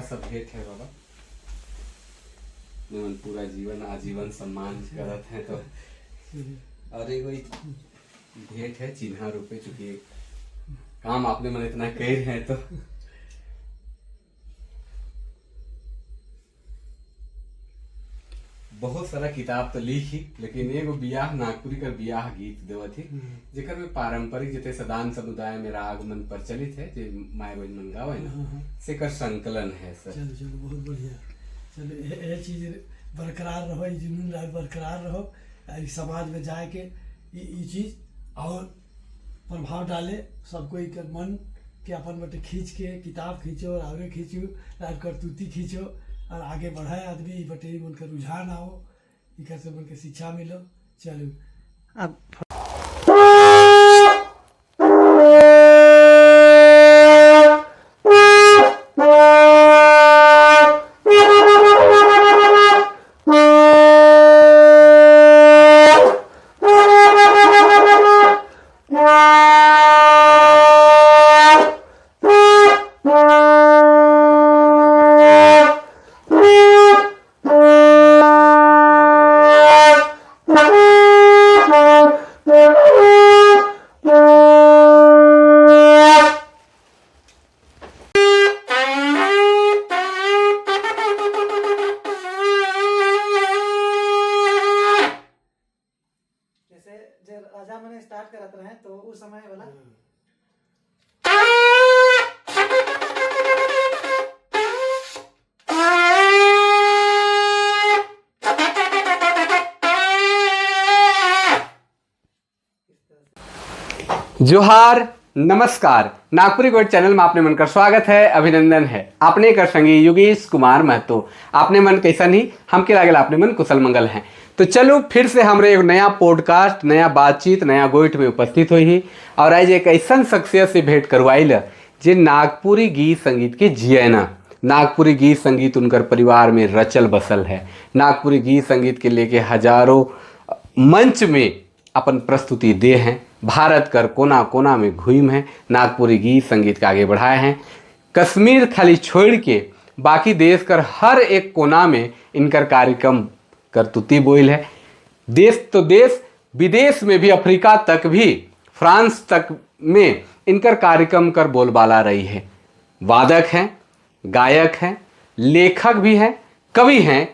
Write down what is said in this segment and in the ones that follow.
सा भेंट है बाबा। मन पूरा जीवन आजीवन सम्मान करत हैं तो और एगो ई भेंट है चिन्हा रूपे, चूंकि काम आपने मन इतना कर हैं तो। बहुत सारा किताब तो लिखी, लेकिन एगो बियाह नागपुरी कर बियाह गीत देवत ही, जेकर में पारंपरिक जते सदान समुदाय में राग मन प्रचलित है, जे माय बहन मन गावे ना, से कर संकलन है सर। चलो चलो, बहुत बढ़िया। चलो, ये चीज बरकरार रहो, ये जुनून राग बरकरार रहो, और इस समाज में जाए के ये चीज और प्रभाव डाले सबको, एक मन के अपन बटे खींच के किताब खींचो और आगे खींचो और करतूती खींचो और आगे बढ़ाए आदमी, ई बटे मन के रुझान आओ, इकर से मन के शिक्षा मिलो। चलो अब जैसे जब राजा मैंने स्टार्ट करत रहे तो उस समय वाला। जोहार, नमस्कार। नागपुरी गोट चैनल में आपने मन का स्वागत है, अभिनंदन है। आपने कर संगी योगेश कुमार महतो। आपने मन कैसा नहीं, हमके लागल आपने मन कुशल मंगल हैं। तो चलो फिर से हमरे एक नया पॉडकास्ट, नया बातचीत, नया गोठ में उपस्थित हुई ही और आज एक ऐसा शख्सियत से भेंट करवाई ल जे नागपुरी गीत संगीत के जियना, नागपुरी गीत संगीत उनकर परिवार में रचल बसल है। नागपुरी गीत संगीत के लेके हजारों मंच में अपन प्रस्तुति दे हैं, भारत कर कोना कोना में घूम हैं, नागपुरी गीत संगीत के आगे बढ़ाए हैं। कश्मीर खाली छोड़ के बाकी देश कर हर एक कोना में इनकर कार्यक्रम करतुती बोल है। देश तो देश, विदेश में भी, अफ्रीका तक भी, फ्रांस तक में इनकर कार्यक्रम कर बोलबाला रही है। वादक हैं, गायक हैं, लेखक भी हैं, कवि हैं,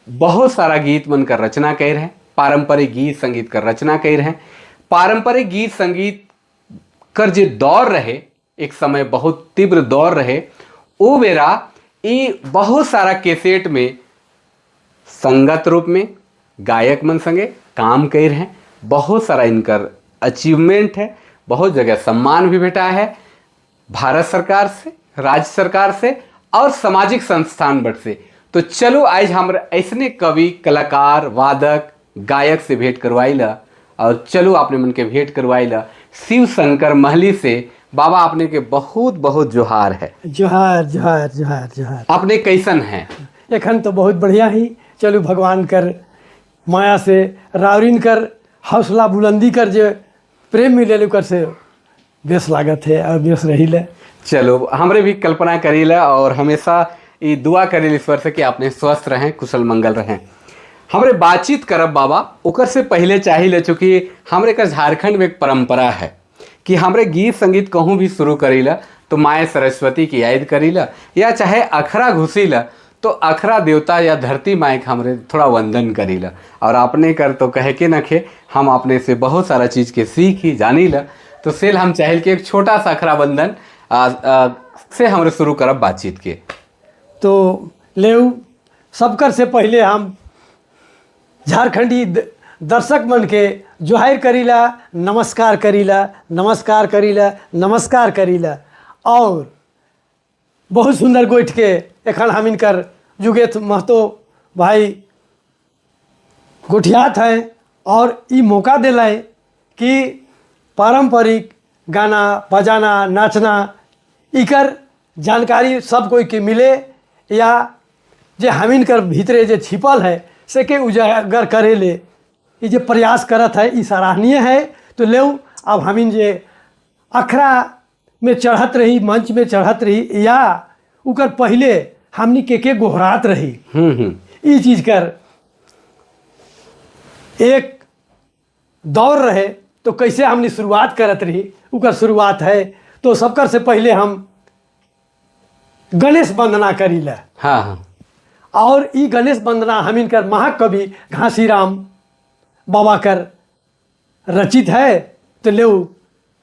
बहुत सारा गीत मन कर रचना कर रहे हैं, पारंपरिक गीत संगीत कर रचना कर रहे हैं। पारंपरिक गीत संगीत कर जे दौर रहे, एक समय बहुत तीव्र दौर रहे, ओ बेरा ई बहुत सारा कैसेट में संगत रूप में गायक मन संगे काम कर रहे हैं। बहुत सारा इनकर अचीवमेंट है, बहुत जगह सम्मान भी भेटा है भारत सरकार से, राज्य सरकार से और सामाजिक संस्थान बट से। तो चलो आज हम ऐसने कवि, कलाकार, वादक, गायक से भेंट करवाई ला और चलो आपने मन के भेंट करवाई ला शिव शंकर महली से। बाबा आपने के बहुत बहुत जोहार है। जोहार जोहार जोहार जोहार। आपने कैसन है? एखन तो बहुत बढ़िया ही। चलो भगवान कर माया से रावरिन कर हौसला बुलंदी कर जे प्रेम मिले कर से बेस लागत है और बेस रही ले। चलो हमरे भी कल्पना करीला और हमेशा ये दुआ करील ईश्वर से कि आपने स्वस्थ रहें, कुशल मंगल रहें। हमरे बातचीत करब बाबा, ओकर से पहले चाहिए चूँकि हमरे का झारखंड में एक परंपरा है कि हमरे गीत संगीत कहूँ भी शुरू करीला तो माए सरस्वती की याद करीला या चाहे अखरा घुसीला तो अखरा देवता या धरती माए के हमरे थोड़ा वंदन करीला। और आपने कर तो कहे के नखे, हम अपने से बहुत सारा चीज़ के सीख ही जानी ला, तो सेल हम चाहे कि एक छोटा सा अखरा वंदन से हमरे शुरू करब बातचीत के। तो ले सबकर से पहले हम झारखंडी दर्शक मन के जोहार करीला, नमस्कार करीला, नमस्कार करीला, नमस्कार करीला। और बहुत सुंदर गोठ के एखन हम इनकर जुगेत महतो भाई गोठियात हैं और ई मौका दिलाए कि पारंपरिक गाना बजाना नाचना इकर जानकारी सब कोई के मिले या जे हमिन कर भीतरे जे छिपल है से के उजागर करे ले ये जे प्रयास करत है ई सराहनीय है। तो ले अब हमिन जे अखरा में चढ़त रही, मंच में चढ़त रही या उकर पहले हमनी के गोहरात रही। हम्म हम्म ई चीज कर एक दौर रहे, तो कैसे हमने शुरुआत करत रही, उकर शुरुआत है। तो सबकर से पहले हम गणेश वंदना करीला। हाँ हाँ और ई गणेश वंदना हम इनकर महाकवि घासीराम बाबा कर रचित है। तो ले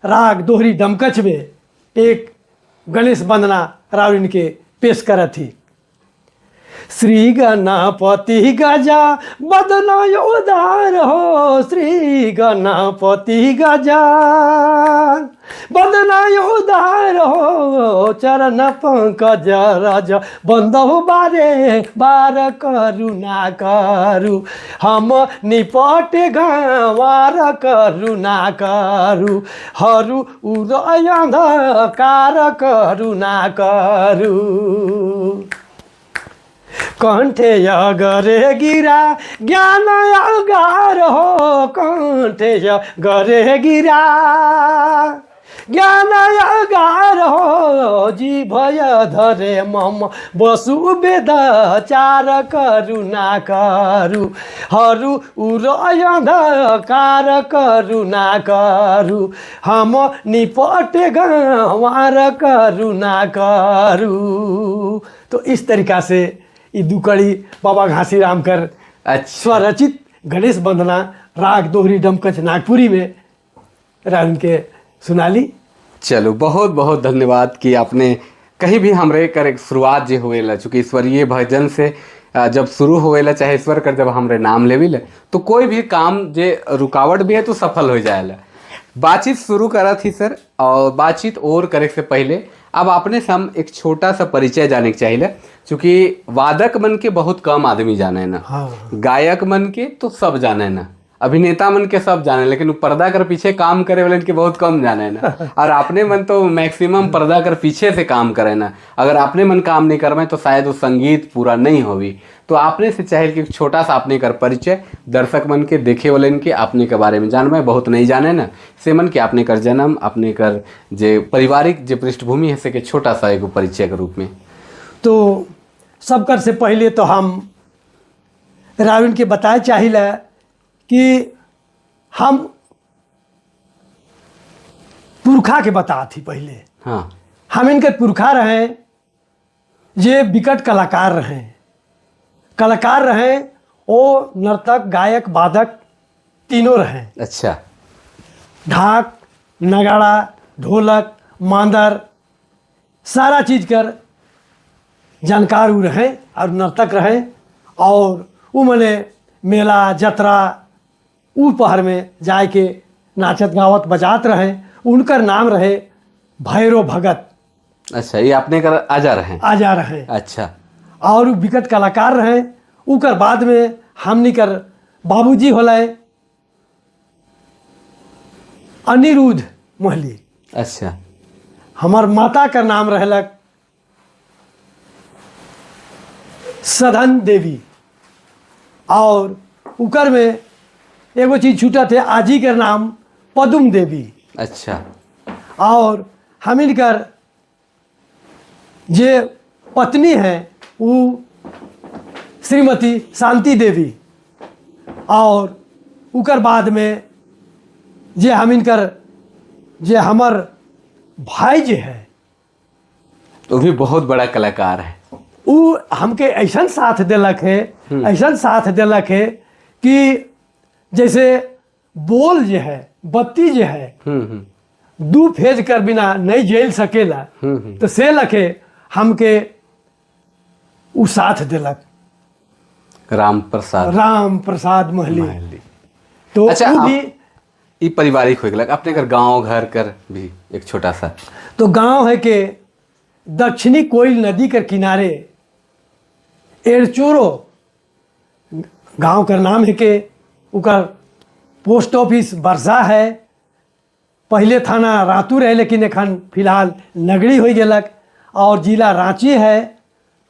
राग दोहरी डमकच में एक गणेश वंदना राव इनके पेश करत थी। श्री गणपति गजा बदना उदार हो, श्री गणपति गजा बदना उदार हो, चरण पंकज रज बंदहु बारे बार, करुणा करु हम निपट गंवार, करुणा करु हरु उदय अंधकार, करुणा करु। कंठे अगरे गिरा ज्ञान अगार हो, कंठे अगरे गिरा ज्ञान अगार हो, जी भय धरे मम बसु वेद चार, करुणा करु हरु उर अंधकार, करुणा करु हम निपट गंवार, करुणा करु। तो इस तरीका से ये दू कड़ी बाबा घासीराम कर स्वरचित गणेश वंदना राग दोहरी डमकच नागपुरी में राम के सुनाली। चलो, बहुत बहुत धन्यवाद कि आपने कहीं भी हमरे कर एक शुरुआत जे होएला, चूँकि ईश्वरीय भजन से जब शुरू होएला, चाहे ईश्वर कर जब हमरे नाम लेविल, तो कोई भी काम जे रुकावट भी है तो सफल हो जाएला। बातचीत शुरू करा थी सर, और बातचीत और करे से पहले अब आपने से हम एक छोटा सा परिचय जाने के चाहिए, चूँकि वादक मन के बहुत कम आदमी जाने ना। गायक मन के तो सब जाने ना, अभिनेता मन के सब जाने, लेकिन वो पर्दा कर पीछे काम करे वाले के बहुत कम जाने ना। और आपने मन तो मैक्सिमम पर्दा कर पीछे से काम करे ना। अगर आपने मन काम नहीं कर तो शायद वो संगीत पूरा नहीं होगी। तो आपने से चाहे कि एक छोटा सा आपने कर परिचय दर्शक मन के, देखे वाले के आपने के बारे में जान में बहुत नहीं जाने ना, से मन के आपने कर जन्म, आपने कर जे पारिवारिक जे पृष्ठभूमि है, से के छोटा सा एगो परिचय के रूप में। तो सबकर से पहले तो हम रावण के बताए चाहिए कि हम पुरखा के बता थी पहले। हम इनके पुरखा रहे ये विकट कलाकार रहे, कलाकार रहे, वो नर्तक, गायक, वादक तीनों रहे। ढाक, नगाड़ा, ढोलक, मांदर सारा चीज़ कर जानकार उ रहे और नर्तक रहे और उ मने मेला जतरा उ पहर में जाए के नाचत गावत बजात रहे। उनकर नाम रहे भैरव भगत। अच्छा, ये आपने कर आजा रहे? आजा रहे। और उ विकट कलाकार रहे। उकर बाद में हमनी कर बाबूजी होले अनिरुद्ध मोहली। हमार माता का नाम रहलक सधन देवी। और उकर में एगो चीज छूटा थे, आजी के नाम पदुम देवी। और हम कर जे पत्नी हैं वो श्रीमती शांति देवी। और उकर बाद में जे हम इनकर जे हमर भाई जे है, वो भी बहुत बड़ा कलाकार है। उ हमके ऐसा साथ दिलक है, ऐसा साथ दिलक है कि जैसे बोल जे है, बत्ती जे है, दू फेज कर बिना नहीं झेल सकेला, तो से लखे हमके उ साथ दिलक। राम प्रसाद। राम प्रसाद महली। महली। तो उ भी ई पारिवारिक हो गया, अपने कर गांव घर कर भी एक छोटा सा। तो गांव है के दक्षिणी कोयल नदी के किनारे एड़चोरो गांव का नाम है के उकर पोस्ट ऑफिस बरसा है। पहले थाना रातू रहे, लेकिन एखन फिलहाल नगड़ी हो गेलक और जिला रांची है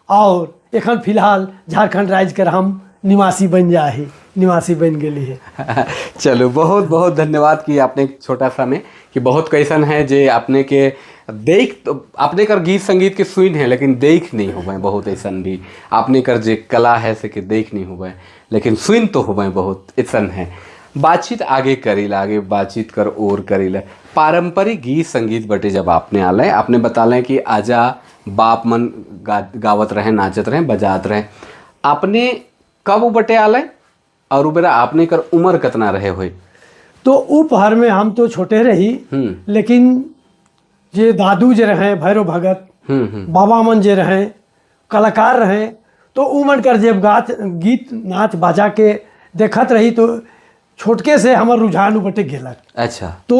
और एखन फिलहाल झारखंड राज्य के हम निवासी बन जाए। निवासी बन गेली है। चलो बहुत बहुत धन्यवाद कि आपने एक छोटा सा में कि बहुत कैसन है जे आपने के देख तो आपने कर गीत संगीत के सुन है लेकिन देख नहीं हो पाए। बहुत ऐसन भी आपने कर जे कला है से के देख नहीं हो पाए लेकिन सुन तो हो पाए, बहुत ऐसन है। बातचीत आगे करीला, आगे बातचीत कर और करीला। पारंपरिक गीत संगीत बटे जब आपने आले, आपने बताले कि आजा बाप मन गावत रहे, नाचत रहे, बजात रहे, आपने कब उ बटे आले और उ बेरा आपने कर उम्र कितना रहे होई? तो उपहर में हम तो छोटे रही, लेकिन जे दादू जे रहे भैरव भगत, बाबा मन जे रहे कलाकार रहे, तो उ मन कर जब गात गीत नाच बाजा के देखत रही तो छोटके से हमर रुझान उ बटे गेलक। अच्छा। तो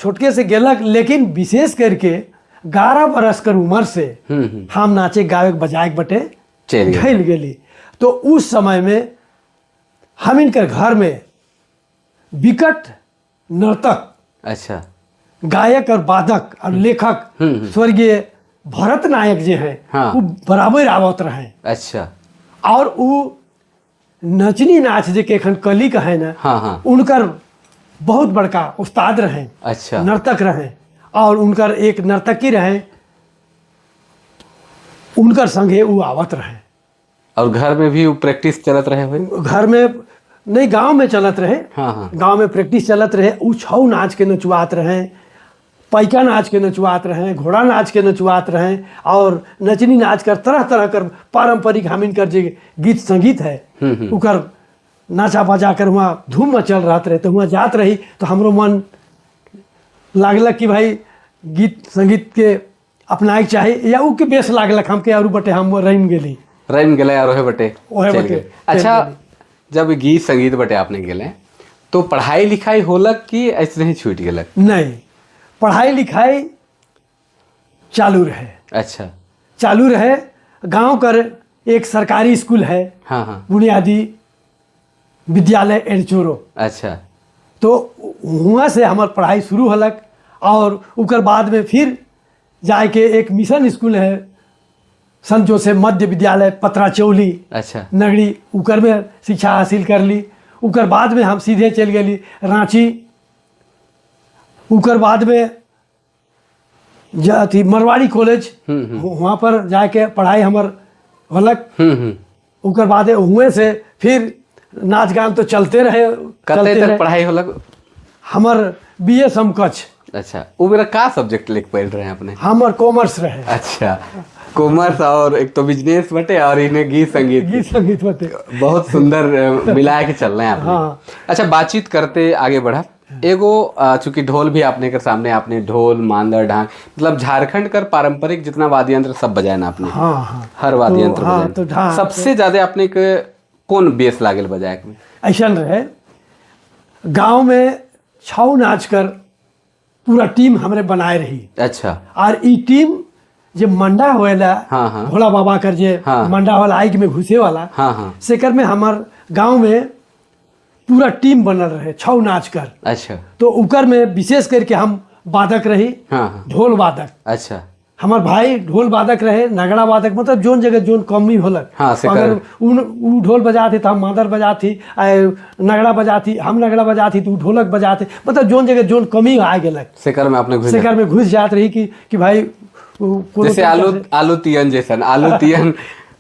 छोटके से गेलक, लेकिन विशेष करके 11 बरस कर उम्र से हम नाचे गावे बजाए बटे चल गए। ढल गेली। तो उस समय में हम इनकर घर में विकट नर्तक, अच्छा, गायक और वादक और लेखक स्वर्गीय भरत नायक जे हैं, हाँ। वो बराबर आवत रहे। अच्छा। और वो नचनी नाच जे के एखन कली कहे ना, हाँ, हाँ। उनकर बहुत बड़का उस्ताद रहे। अच्छा। नर्तक रहे और उनकर एक नर्तकी रहे, उनकर संगे वो आवत रहे। और घर में भी वो प्रैक्टिस चलत रहे होई? घर में नहीं, गांव में चलत रहे। हाँ, हाँ। गांव में प्रैक्टिस चलत रहे। उ छऊ नाच के नचुआत रहे, पैका नाच के नचुआत रहे, घोड़ा नाच के नचुआत रहे और नचनी नाच कर तरह तरह कर पारंपरिक हमिन कर जे गीत संगीत है उकर नाचा बजा कर वहाँ धूम मचल रहत रहे। तो वहाँ जात रही तो हमरो मन लागलक कि भाई गीत संगीत के अपनाए के चाही, या उ के बेस लागलक हमके और बटे हम रम गेली। रम गेले और ओहे बटे ओहे चल बटे गए। चल अच्छा, गेली। जब गीत संगीत बटे आपने गेले तो पढ़ाई लिखाई होलक कि ऐसे ही छूट गेलक? नहीं, पढ़ाई लिखाई चालू रहे। अच्छा। चालू रहे। गांव कर एक सरकारी स्कूल है, हाँ हाँ बुनियादी विद्यालय एड़चोरो। अच्छा। तो वहाँ से हमार पढ़ाई शुरू हलक और उकर बाद में फिर जाके एक मिशन स्कूल है, संत जोसेफ मध्य विद्यालय पतराचौली, अच्छा, नगरी, उकर में शिक्षा हासिल कर ली। उकर बाद में हम सीधे चल गेली रांची। उकर बाद में अथी मरवाड़ी कॉलेज, वहाँ पर जाके पढ़ाई हमर होलक। उकर बाद हुए से फिर नाच गान तो चलते रहे, कते चलते तक रहे। पढ़ाई होलक? हमर बीए समकक्ष। अच्छा, वो मेरा का सब्जेक्ट लेके पढ़ रहे हैं अपने? हमर कॉमर्स रहे। अच्छा, कॉमर्स और एक तो बिजनेस बटे और इन्हें गीत संगीत। गीत संगीत बटे। बहुत सुंदर मिला के चल रहे हैं आपने। हाँ। अच्छा, बातचीत करते आगे बढ़ा। एगो चूंकि ढोल भी आपने के सामने, आपने ढोल मांदर ढाक मतलब झारखंड कर पारंपरिक जितना वाद्य यंत्र सब बजाए ना आपने? हाँ हाँ। हर वाद्य यंत्र तो, हाँ, बजाए। तो ढाक, सबसे ज्यादा आपने के कौन बेस लागल बजाए में? ऐसा रहे, गांव में छऊ नाच कर पूरा टीम हमरे बनाए रही। अच्छा। और ई टीम जे मंडा होएला, हाँ, हाँ। भोला बाबा कर जे हाँ। मंडा वाला आइग में घुसे वाला, हाँ हाँ सेकर में हमार गांव में पूरा टीम बनल रहे छऊ नाच कर। अच्छा। तो उकर में विशेष करके हम वादक रही, हाँ हाँ ढोल वादक। अच्छा। हमार भाई ढोल वादक रहे, नगड़ा वादक, मतलब जोन जगह जोन कमी होलक। हाँ, से अगर उन उ ढोल बजाते तो हम मादर बजाती, नगड़ा बजाती, हम नगड़ा बजाती तो उ ढोलक बजाते, मतलब जोन जगह जोन कमी आ गेलक सेकर में आपने घुस सेकर में घुस जात रही कि भाई उ कोनो जैसे तरीका आलू आलू तियन जैसन, आलू तियन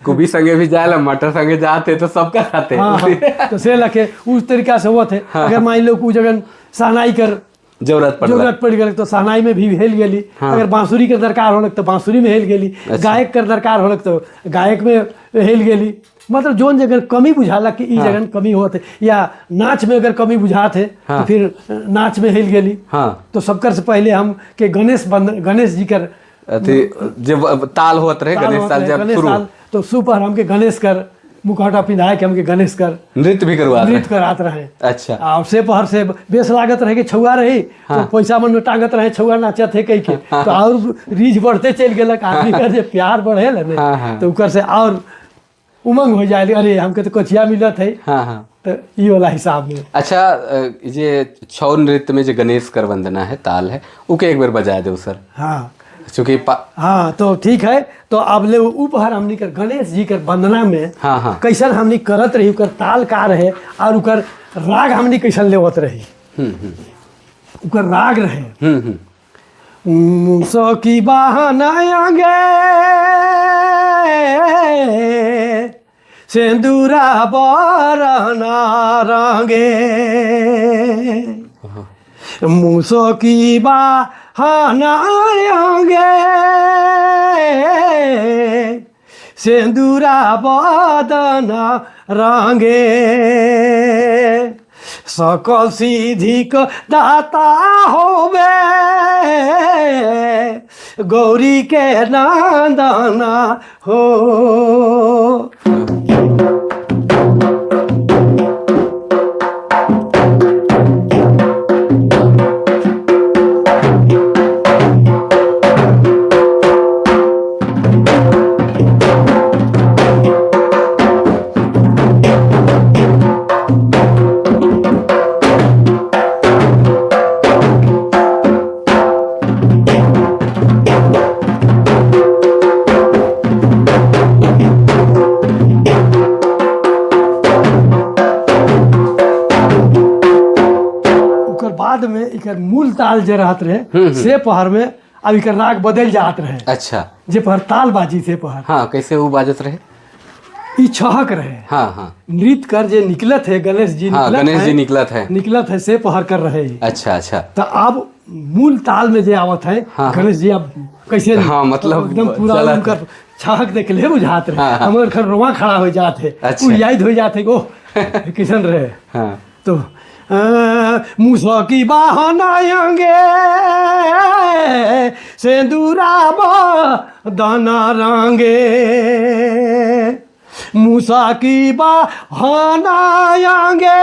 गोभी संगे भी जाए मटर संगे जाते तो सबका खाते। हाँ हाँ, तो से लके उस तरीका से होत है। अगर मान लो उ जगह सहनाई कर जरूरत पड़ला, जरूरत पड़ गई तो सहनाई में भी हेल गेली। हाँ। अगर बांसुरी के दरकार होलक तो बांसुरी में हेल गेली। अच्छा। गायक के दरकार होलक तो गायक में हेल गेली। मतलब जोन जगह कमी बुझाला कि ई जगह कमी होत है, या नाच में अगर कमी बुझात है हाँ। तो फिर नाच में हेल गेली। हाँ। तो सबकर से पहले हम के गणेश बंद गणेश जी कर अथी जब ताल होत रहे ताल गणेश होत ताल रहे, जब गणेश शुरू ताल, तो सुपर हमके गणेश कर मुखौटा पिंधाए के हमके गणेश कर नृत्य भी करवा नृत्य करात रहे। अच्छा। और से पहर से बेस लागत रहे कि छुआ रही। हाँ। तो पैसा मन में टांगत रहे, छुआ नाचत है कही के। हाँ। तो और रीझ बढ़ते चल गेलक आदमी का जे प्यार बढ़े ने। हाँ, हाँ। तो उकर से और उमंग हो जाए, अरे हमके तो कचिया मिलत है। हाँ हाँ। तो ये वाला हिसाब में। अच्छा, ये छऊ नृत्य में जो गणेश कर वंदना है ताल है उके एक बार बजा दो सर। हाँ। चूंकि हाँ तो ठीक है। तो अब ले उपहार हमनी कर गणेश जी कर वंदना में हाँ, हाँ। कैसन हमनी करत रही, उकर ताल का रहे और उकर राग हमनी कैसन लेवत रही। उकर राग रहे सो की बहाना आगे सिंदूरा बरना रंगे, मूसो की बहाना आगे सिंदूरा बदना रंगे, सकल सिद्धि को दाता होवे गौरी के नंदना हो। ओकर बाद में इकर मूल ताल जे रहत रहे से पहर में अब इकर राग बदल जात रहे। अच्छा, जे पहर ताल बाजी से पहर। हाँ, कैसे वो बाजत रहे? ई छहक रहे। हाँ हाँ, नृत्य कर जे निकलत है गणेश जी, हाँ, निकलत गणेश है, जी निकलत है, निकलत है से पहर कर रहे ही। अच्छा अच्छा। तो अब मूल ताल में जे आवत है हाँ, गणेश जी अब कैसे, हाँ, मतलब एकदम पूरा चलत उनकर छहक देख ले बुझात रहे। हाँ, हाँ। हमर घर रोआ खड़ा हो जात है, अच्छा। उ याद हो जात है ओह कैसन रहे। हाँ तो मूसो की बहाना अंगे सिंदूरा दाना रंगे, मूसा की बहाना अंगे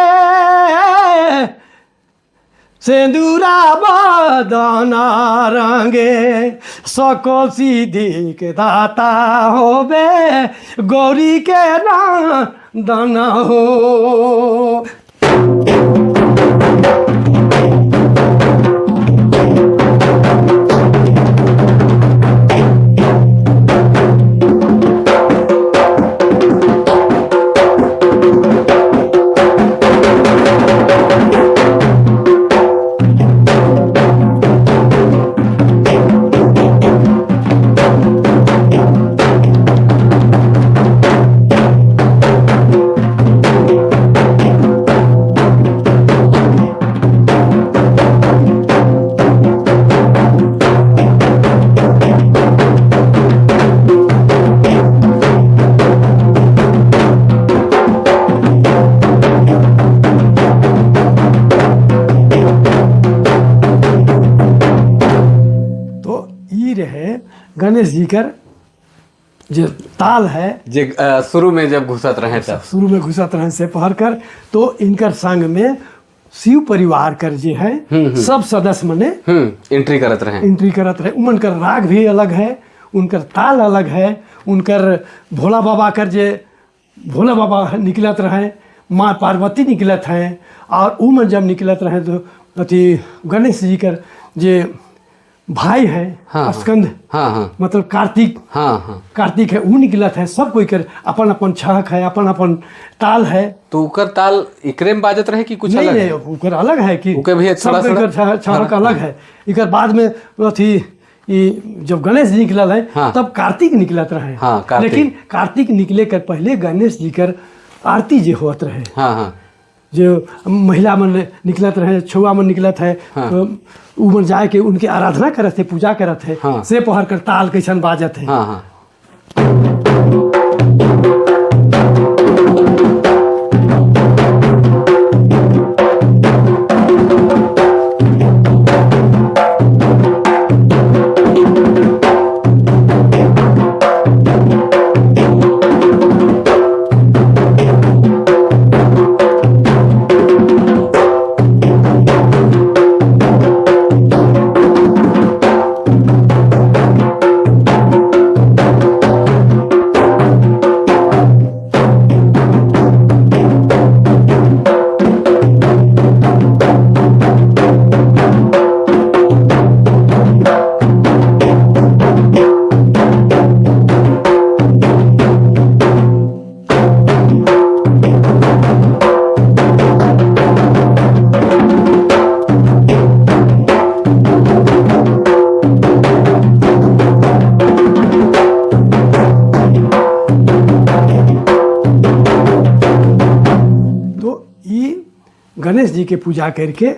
सिंदूरा दाना रंगे, सकल सिद्धि के दाता होवे गौरी के दाना हो। तो ई रहे गणेश जी कर जो ताल है जे शुरू में जब घुसत रहे तब शुरू में घुसत रहे से पहर कर, तो इनकर संग में शिव परिवार कर जे है सब सदस्य मने एंट्री करत रहे, एंट्री करत रहे। उनकर राग भी अलग है, उनकर ताल अलग है, उनकर भोला बाबा कर जे भोला बाबा निकलत रहे, माँ पार्वती निकलत हैं, और उमन जब निकलत रहे तो अथी गणेश जी कर जे भाई है हाँ, स्कंद, हाँ हाँ मतलब कार्तिक, हाँ हाँ कार्तिक है वो निकलत है। सब कोई कर अपन अपन छहक है, अपन अपन ताल है। तो उकर ताल इकरे में बाजत रहे कि कुछ नहीं अलग नहीं है? उकर अलग है कि उके भी सब थोड़ा कोई थोड़ा कर छहक अलग है। इकर बाद में अथी ई जब गणेश जी निकलल है हाँ। तब कार्तिक निकलत रहे। हाँ, कार्तिक। लेकिन कार्तिक निकले कर पहले गणेश जी कर आरती जे होत रहे, हाँ हाँ, जो महिला मन निकलत रहे, छुआ मन निकलत है, हाँ। तो उ मन जाए के उनके आराधना करत है, पूजा करत है। हाँ। से पहर कर ताल कैसन बाजत है। हाँ हाँ। गणेश जी के पूजा करके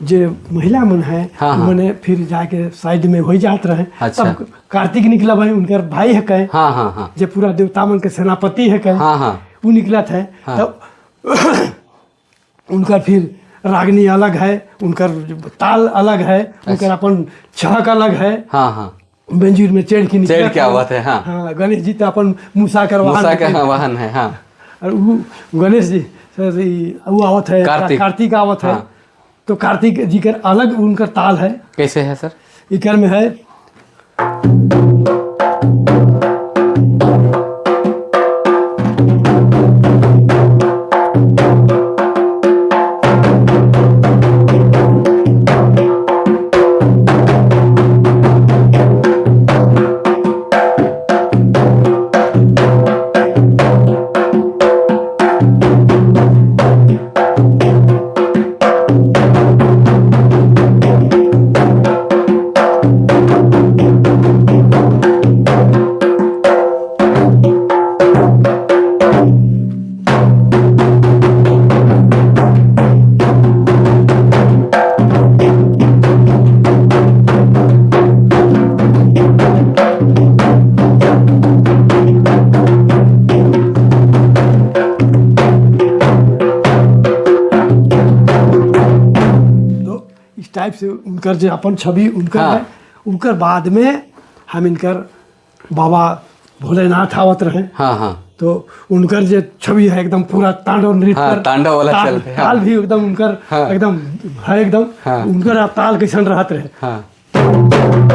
जे महिला मन है, हाँ, हाँ। मने फिर जाके साइड में हो जात रहे। अच्छा। तब कार्तिक निकला भाई, उनकर भाई है कहे, हाँ हाँ हाँ जे पूरा देवता मन के सेनापति है कहे, हाँ हाँ वो निकलत है। हाँ। तब उनका फिर रागनी अलग है, उनकर ताल अलग है, उनकर अपन छहक अलग है। हाँ हाँ बेंजूर में चढ़ के निकलत चढ़ के आवत है, हाँ। हाँ, गणेश जी तो अपन मूसा कर वाहन मूसा के है। हाँ, वाहन है, हाँ। और वो गणेश जी सर, वो आवत है, कार्तिक। कार्तिक आवत है। हाँ। तो कार्तिक जी कर अलग उनकर ताल है। कैसे है सर? इकर में है तो इस टाइप से उनकर जो अपन छवि उनकर हाँ। है। उनकर बाद में हम इनकर बाबा भोलेनाथ आवत रहे। हाँ हाँ तो उनकर जो छवि है एकदम पूरा तांडव नृत्य हाँ, कर- तांडव वाला ताल, चलते, हाँ। ताल भी एकदम उनकर हाँ। एकदम है एकदम हाँ। उनकर आप ताल कैसन रहत रहे। हाँ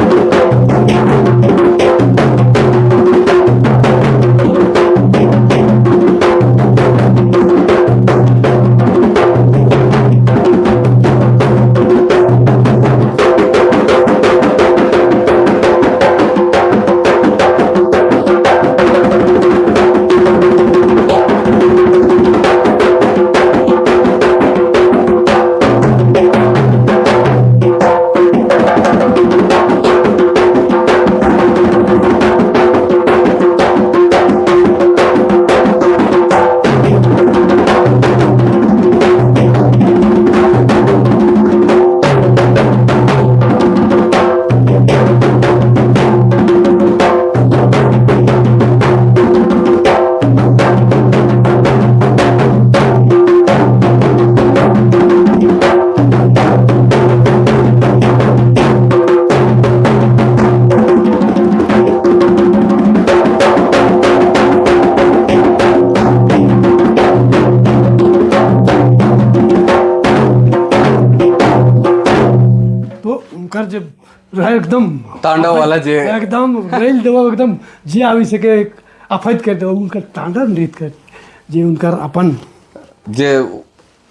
तो उनकर जब रहे एकदम तांडव वाला जे- एकदम रेल देवो एकदम जे आवी सके आफत कर देवो, उनकर तांडव नृत्य कर जे उनकर अपन जे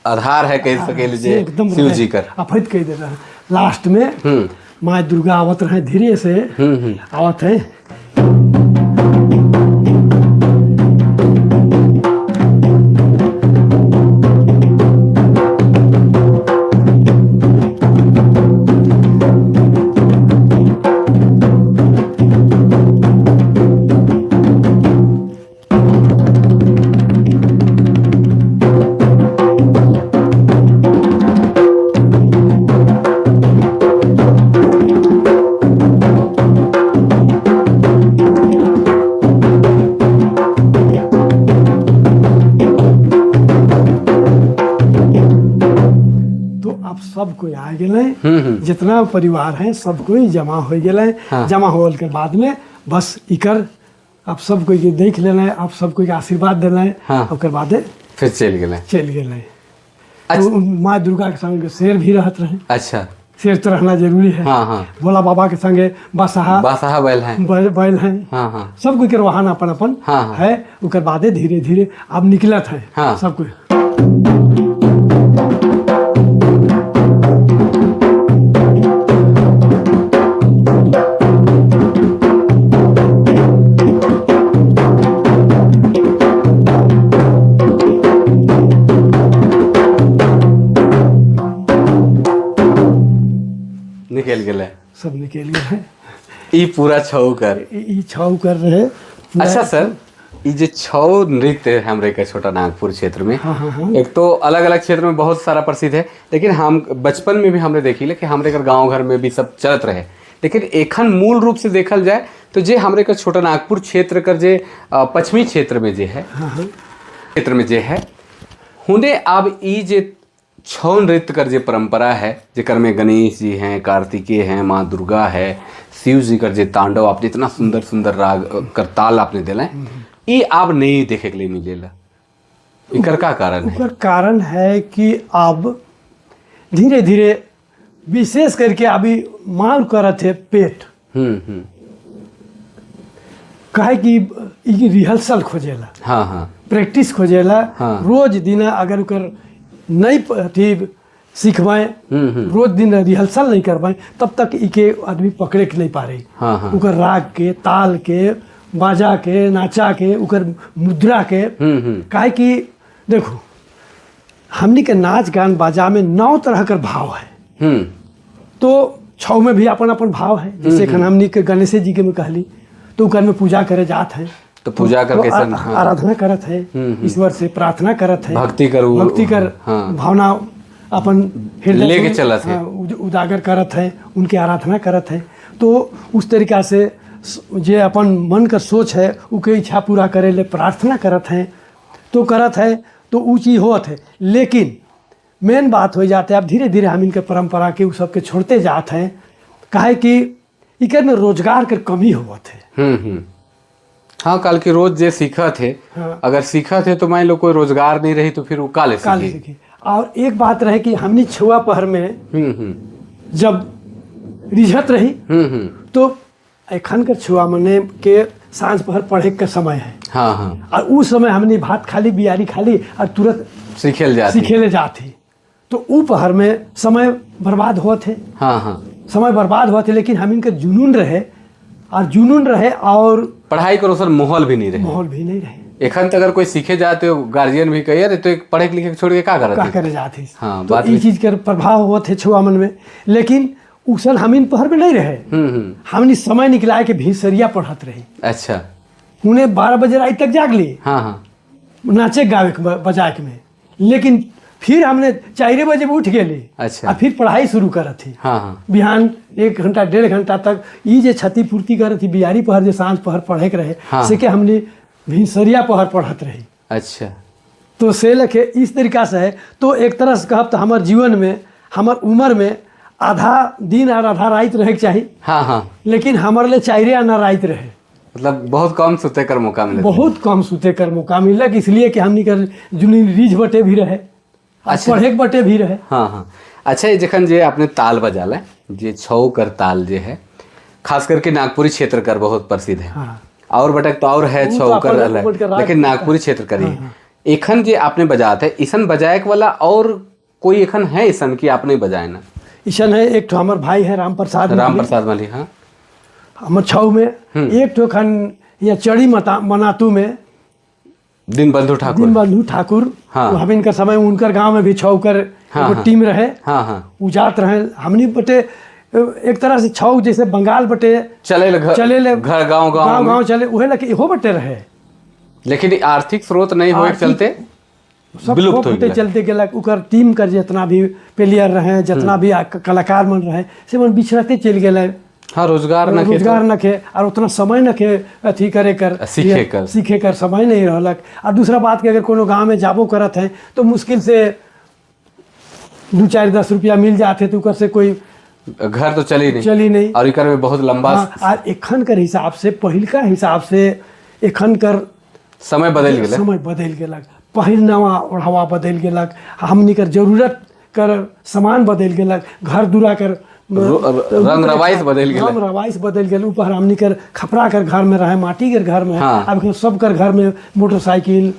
आधार है कह सके से जे एकदम शिव रहे, जी कर आफत कर दे रहे। लास्ट में माँ दुर्गा आवत रहे, धीरे से आवत है। तो अब सब कोई आ गए, जितना परिवार है सब कोई जमा हो गए। हाँ। जमा होल के बाद में बस इकर अब सब कोई के देख लेना, अब सब कोई के आशीर्वाद देना, हाँ। ओकर बादे फिर चल गए। चल गए। अच्छा। तो माँ दुर्गा के संग शेर भी रहत रहे। अच्छा। शेर तो रहना जरूरी है। हाँ हाँ भोला बाबा के संगे बसहा बादशाह बैल है, बैल हैं। हाँ हाँ सब कोई के वाहन अपन अपन हाँ, हाँ। है। ओकर बादे धीरे धीरे अब निकलत है हाँ। सब कोई। निकल गए, सब निकल गए। ई पूरा छऊ कर ई छऊ कर रहे। अच्छा सर, ये जो छऊ नृत्य है हमरे के छोटा नागपुर क्षेत्र में, एक तो अलग अलग क्षेत्र में बहुत सारा प्रसिद्ध है, लेकिन हम बचपन में भी हमने देखी ले कि हमरे के गांव घर में भी सब चलत रहे, लेकिन एखन मूल रूप से देखल जाए तो जे हमरे के छोटा नागपुर क्षेत्र कर जे पश्चिमी क्षेत्र में जे है, क्षेत्र में जे है हुने अब ई जे छऊ नृत्य कर जे परंपरा है, जेकर में गणेश जी हैं, कार्तिकेय हैं, माँ दुर्गा है, शिव जी कर जे तांडव आपने इतना सुंदर सुंदर राग कर ताल आपने दिले, ई अब नहीं देखे के लिए मिलेला। एकर का कारण है? ओकर कारण है कि अब धीरे धीरे विशेष करके अभी मांग करत है पेट, हम्म हम्म काहे कि ई रिहर्सल खोजेला, हाँ हाँ प्रैक्टिस खोजेला। रोज दिन अगर ओकर नहीं अथी सीखबाएं, रोज दिन रिहर्सल नहीं करवाएं, तब तक इके आदमी पकड़े के नहीं पा रही। हाँ हाँ ओकर राग के, ताल के, बाजा के, नाचा के, ओकर मुद्रा के। हम्म हम्म काहे कि देखो, हमनी के नाच गान बाजा में 9 तरह कर भाव है। तो छऊ में भी अपन अपन भाव है। जैसे एखन हमनी के गणेश जी के में कहली तो ओकर में पूजा करे जात है। तो पूजा तो करके सन, हाँ। आराधना करत है, ईश्वर से प्रार्थना करत है, भक्ति कर भक्ति कर भावना अपन हृदय लेके से, चलत है। हाँ, उजागर करत है, उनके आराधना करत है। तो उस तरीका से जे अपन मन का सोच है उके इच्छा पूरा करे ले प्रार्थना करत हैं, तो करत है, तो ऊ चीज़ होत है। लेकिन मेन बात हो जाते है, अब धीरे धीरे हम इनके परंपरा के उ सबके छोड़ते जात हैं, काहे कि इकर में रोजगार के कमी होवत है। हम्म हम्म हाँ, कल की रोज जे सीखा थे, अगर सीखा थे तो मान लो कोई रोजगार नहीं रही तो फिर वो काले काले सीखी। सीखी। और एक बात रहे कि हमनी छुआ पहर में हम्म हम्म जब रिझत रही हम्म हम्म तो एखन के छुआ मने के साँझ पहर पढ़े के समय है। हाँ हाँ और उस समय हमने भात खाली, बियारी खाली और तुरंत सीखेल जाती। सीखे ले जाती, तो ऊ पहर में समय बर्बाद होत है। हाँ हाँ समय बर्बाद होते, लेकिन हम इनके जुनून रहे और जुनून रहे और पढ़ाई करो सर माहौल भी नहीं रहे। माहौल भी नहीं रहे। एखन तक अगर कोई सीखे जाते हो गार्जियन भी कहे, अरे तो एक पढ़े लिखे के छोड़ के का करत का है? करे जाते। हाँ, तो बात ई भी- चीज के प्रभाव होते छुआ मन में, लेकिन उसल हम इन पहर में नहीं रहे। हम्म हम्म हमनी समय निकलाए के भीसरिया पढ़त रही। उन्हें 12 बजे रात तक जाग ली हाँ हाँ नाचे गावे के बजाए के में, लेकिन फिर हमने 4 बजे उठ गेली। आ फिर पढ़ाई शुरू करत थी। हाँ हाँ बिहान 1 घंटा 1.5 घंटा तक ई जे क्षतिपूर्ति करत थी, बिहारी पहर जे साँझ पहर पढ़े के रहे, से के हमने भिनसरिया पहर पढ़त रही। तो से लखे इस तरीका से है। तो एक तरह से कहब तो हमार जीवन में, हमार उम्र में आधा दिन और आधा रात रहे के चाही। हाँ हाँ लेकिन हमारे लिए 4 आना रात रहे। मतलब बहुत कम सुते कर मौका मिले। बहुत कम सुते कर मौका मिलक, इसलिए कि हमनी कर जुनी रीझ बटे भी रहे और पढ़े के बटे भी रहे। हाँ हाँ अच्छा, ये जखन जे आपने ताल बजाला, जे छऊ कर ताल जे है, खास करके नागपुरी क्षेत्र कर बहुत प्रसिद्ध है। और बटक तो और है वो तो छऊ कर अपन अलग, अपन कर राज लेकिन नागपुरी क्षेत्र कर ही एखन जे आपने बजात है, इसन बजाए वाला और कोई एखन है इसन की आपने बजाए ना? ईसन है, एक ठो हमार भाई है राम प्रसाद राम माली। प्रसाद माली, हाँ। हमर छऊ में एक ठो खन या चढ़ी मता मनातू में दीनबंधु ठाकुर। दीनबंधु ठाकुर। वो हम इनका समय उनकर गांव में भी छऊ कर एगो टीम रहे। हाँ हाँ उ जात रहे। हमनी बटे एक तरह से छऊ जैसे बंगाल बटे चले ले घर, चले ले घर गांव गांव गांव में। गांव चले, उहे लगे इहो बटे रहे। लेकिन आर्थिक स्रोत नहीं होए के चलते सब विलुप्त हो होते गेलै। चलते गेलक। ओकर टीम कर जितना भी प्लेयर रहे, जितना भी कलाकार मन रहे, से मन बिछड़ते चलि गेलै। हाँ, रोजगार न रोजगार न खे और उतना समय न खे अथी करे कर सीखे कर। सीखे कर समय नहीं रहलक। और दूसरा बात कि अगर कोनो गांव में जाबो करत है तो मुश्किल से 2-4-10 रुपया मिल जाते तो ओकर से कोई घर तो चली नहीं। चली नहीं। और एकर में बहुत लंबा हाँ, और एखन कर हिसाब से, पहिलका हिसाब से एखन कर समय बदल गेलै। समय बदलि गेलक, पहिरनावा ओढ़ावा बदलि गेलक, हमनी कर जरूरत कर सामान बदलि गेलक, घर दुरा कर रंग रवाइश बदलि गेलै। रंग रवाइश बदलि गेल। ऊपर हमनी कर खपरा कर घर में रहे, माटी कर घर में। अब सब कर घर में मोटरसाइकिल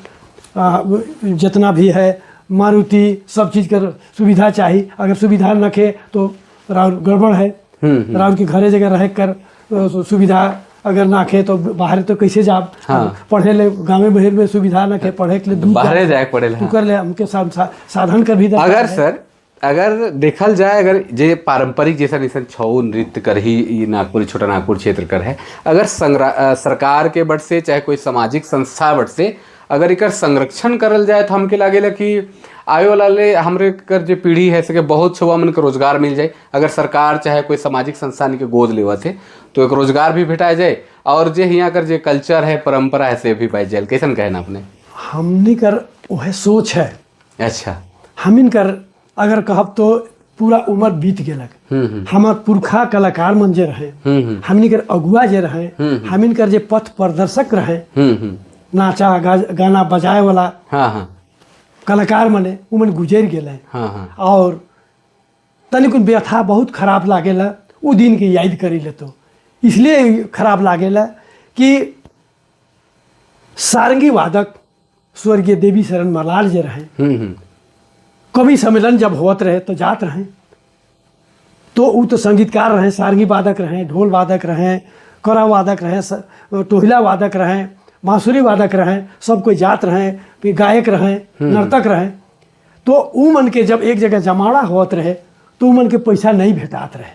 जितना भी है, मारुति, सब चीज़ कर सुविधा चाहिए। अगर सुविधा न खे तो राउर गड़बड़ है। राउर के घरे जगह रह कर सुविधा अगर ना खे तो बाहर तो कैसे जाब? पढ़े ले गाँव बहिर में सुविधा न खे, पढ़े के लिए दूर बाहरे जाए के पड़ेला। कर ले हमके साधन कर भी दरकार अगर है। सर अगर देखल जाए, अगर जे पारंपरिक जैसा जैसन छऊ नृत्य कर ही ई नागपुर, छोटा नागपुर क्षेत्र कर है, अगर सरकार के बट से चाहे कोई सामाजिक संस्था बट से अगर एकर संरक्षण करल जाए तो हमके लागेला कि आवे वाला ले हमरे कर जो पीढ़ी है सके बहुत छुआ मन के रोजगार मिल जाए। अगर सरकार चाहे कोई सामाजिक संस्था के गोद लेवत है तो एक रोजगार भी भेटा जाए और जे यहाँ कर जे कल्चर है, परंपरा है, से भी पाई जाए। कैसन कहना आपने? हमनी कर वह सोच है। अच्छा। हमिन कर अगर कहब तो पूरा उम्र बीत गेलक। हमार पुरखा कलाकार मन जे रहे, हमनी कर अगुआ जे रहे, हमिन कर जे पथ प्रदर्शक रहे, नाचा गाना बजाए वाला हाँ हाँ कलाकार मने उमन गुजर गेले। हाँ हाँ और तनिकुन व्यथा बहुत खराब लागेला उ दिन के याद करी ले, तो इसलिए खराब लागेला कि सारंगी वादक स्वर्गीय देवी शरण मलार जे रहे, कवि सम्मेलन जब होत रहे तो जात रहे, तो उ तो संगीतकार रहे, सारंगी वादक रहे, ढोल वादक रहे, करा वादक रहे, टोहिला वादक रहे, बांसुरी वादक रहे, सब कोई जात रहे, फिर गायक रहे, नर्तक रहे। तो उ मन के जब एक जगह जमाड़ा होत रहे तो उ मन के पैसा नहीं भेटात रहे,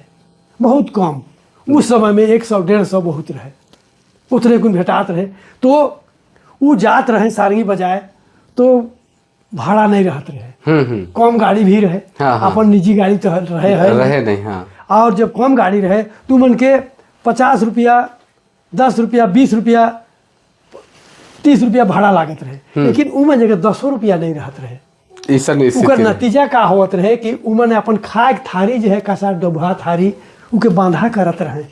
बहुत कम। उस समय में 100-150 बहुत रहे, उतने कुछ भेटात रहे। तो उ जात रहे सारंगी बजाए तो भाड़ा नहीं रहत रहे, कम गाड़ी भी रहे। हाँ, हाँ। अपन निजी गाड़ी तो रहे है रहे नहीं। हाँ। और जब कम गाड़ी रहे तो मन के 50 रुपया, 10 रुपया, 20 रुपया, 30 रुपया भाड़ा लागत रहे, लेकिन उमन जगह 10 रुपया नहीं रहत रहे। उकर नतीजा का होत रहे कि उमन अपन खाए के थारी जो है कसा डोभा थारी उके बांधा करत रहे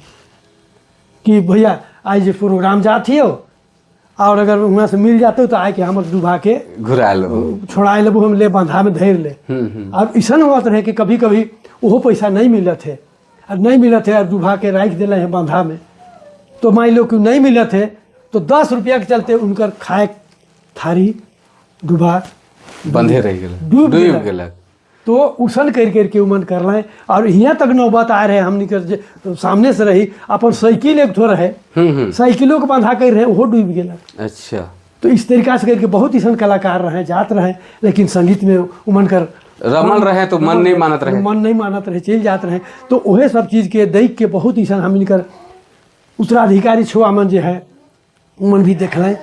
कि भैया आज जे प्रोग्राम जात हियो और अगर वहाँ से मिल जाते तो आए के हमर डुबा के घुरा लो, छोड़ाए लेबो, हम ले बांधा में धर ले। और ऐसा होत रहे कि कभी कभी वो पैसा नहीं मिलत है और नहीं मिलत है और डुबा के राख दिले है बांधा में, तो मान लो कि नहीं मिलत है तो 10 रुपया के चलते उनकर खाए थारी डुबा बंधे रह गेल, डूब डूब गेलक। गेलक। तो उसन कर करके उमन कर रहे और यहाँ तक नौबत आ रहे हमनी के सामने से रही अपन साइकिल एक ठो रहे, साइकिलों के बंधा कर रहे, वो डूब गेलक। अच्छा। तो इस तरीका से करके बहुत ऐसा कलाकार रहे, जात रहे, लेकिन संगीत में उमन कर रमल रहे तो मन नहीं मानत रहे, मन नहीं मानत रहे, चल जात रहे। तो वह सब चीज़ के देख के बहुत ऐसा हमनी कर उत्तराधिकारी छुआ मन जो है उमन भी देख लें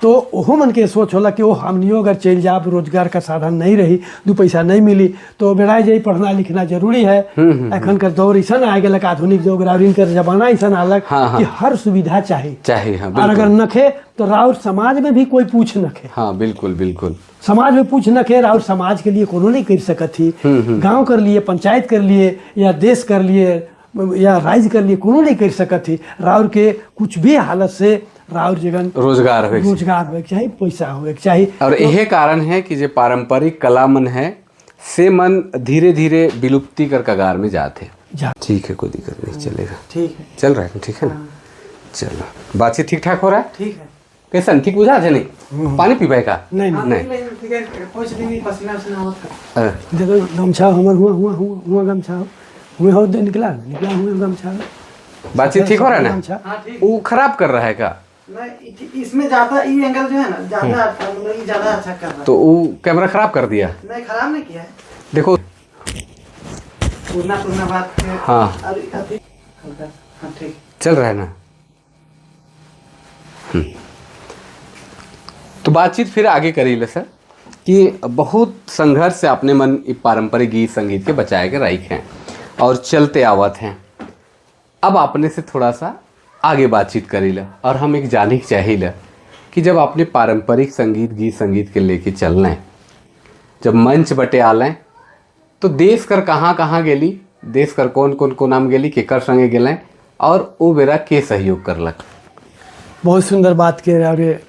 तो ओहो मन के सोच होला कि ओ हमनियो अगर चल जाब, रोजगार का साधन नहीं रही, 2 पैसा नहीं मिली तो बेड़ा जाई, पढ़ना लिखना जरूरी है। एखन कर दौर ऐसा आ गया, आधुनिक युग राउरिन कर जमाना ऐसा आलक। हाँ, कि हर सुविधा चाहिए चाहिए। हाँ, और अगर नखे तो राउर समाज में भी कोई पूछ नखे। हाँ बिल्कुल बिल्कुल, समाज में पूछ नखे, राउर समाज के लिए कोनो नहीं कर सकत ही, गाँव कर लिए, पंचायत कर लिए, या देश कर लिए, या राज्य कर लिए, कोनो नहीं कर सकत ही। राउर के कुछ भी हालत से राउर जगन रोजगार होए, रोजगार होए चाहिए, पैसा होए चाहिए। और यही कारण है कि जो पारंपरिक कला मन है से मन धीरे धीरे विलुप्ति कर कगार में जाते। ठीक है, कोई दिक्कत नहीं, चलेगा। ठीक है, चल रहा है, ठीक है ना? चलो, बातचीत ठीक ठाक हो रहा है? ठीक है। कैसा ठीक बुझा है? नहीं पानी पीबे का? नहीं नहीं, पसीना उसीना होता हाँ। देखो गमछा हमर हुआ हुआ हुआ हुआ गमछा हुए हो निकला निकला हुए गमछा। बातचीत ठीक हो रहा है ना? वो खराब कर रहा है का? नहीं, इसमें ज्यादा ये एंगल जो है ना ज्यादा अच्छा, मतलब ये ज्यादा अच्छा कर रहा है। तो वो कैमरा खराब कर दिया? नहीं, खराब नहीं किया है। देखो पूर्णा पूर्णा बात है। हाँ हाँ ठीक चल रहा है ना। तो बातचीत फिर आगे करी ले सर कि बहुत संघर्ष से अपने मन पारंपरिक गीत संगीत के बचाए के राइक हैं और चलते आवत हैं। अब आपने से थोड़ा सा आगे बातचीत करी ला और हम एक जाने चाहिए कि जब आपने पारंपरिक संगीत गीत संगीत के लेके चलना है, जब मंच बटे आलें तो देश कर कहाँ कहाँ गेली, देश कर कौन कौन को नाम गेली, केकर संगे गेलें और वो बेरा के सहयोग करलक। बहुत सुंदर बात के और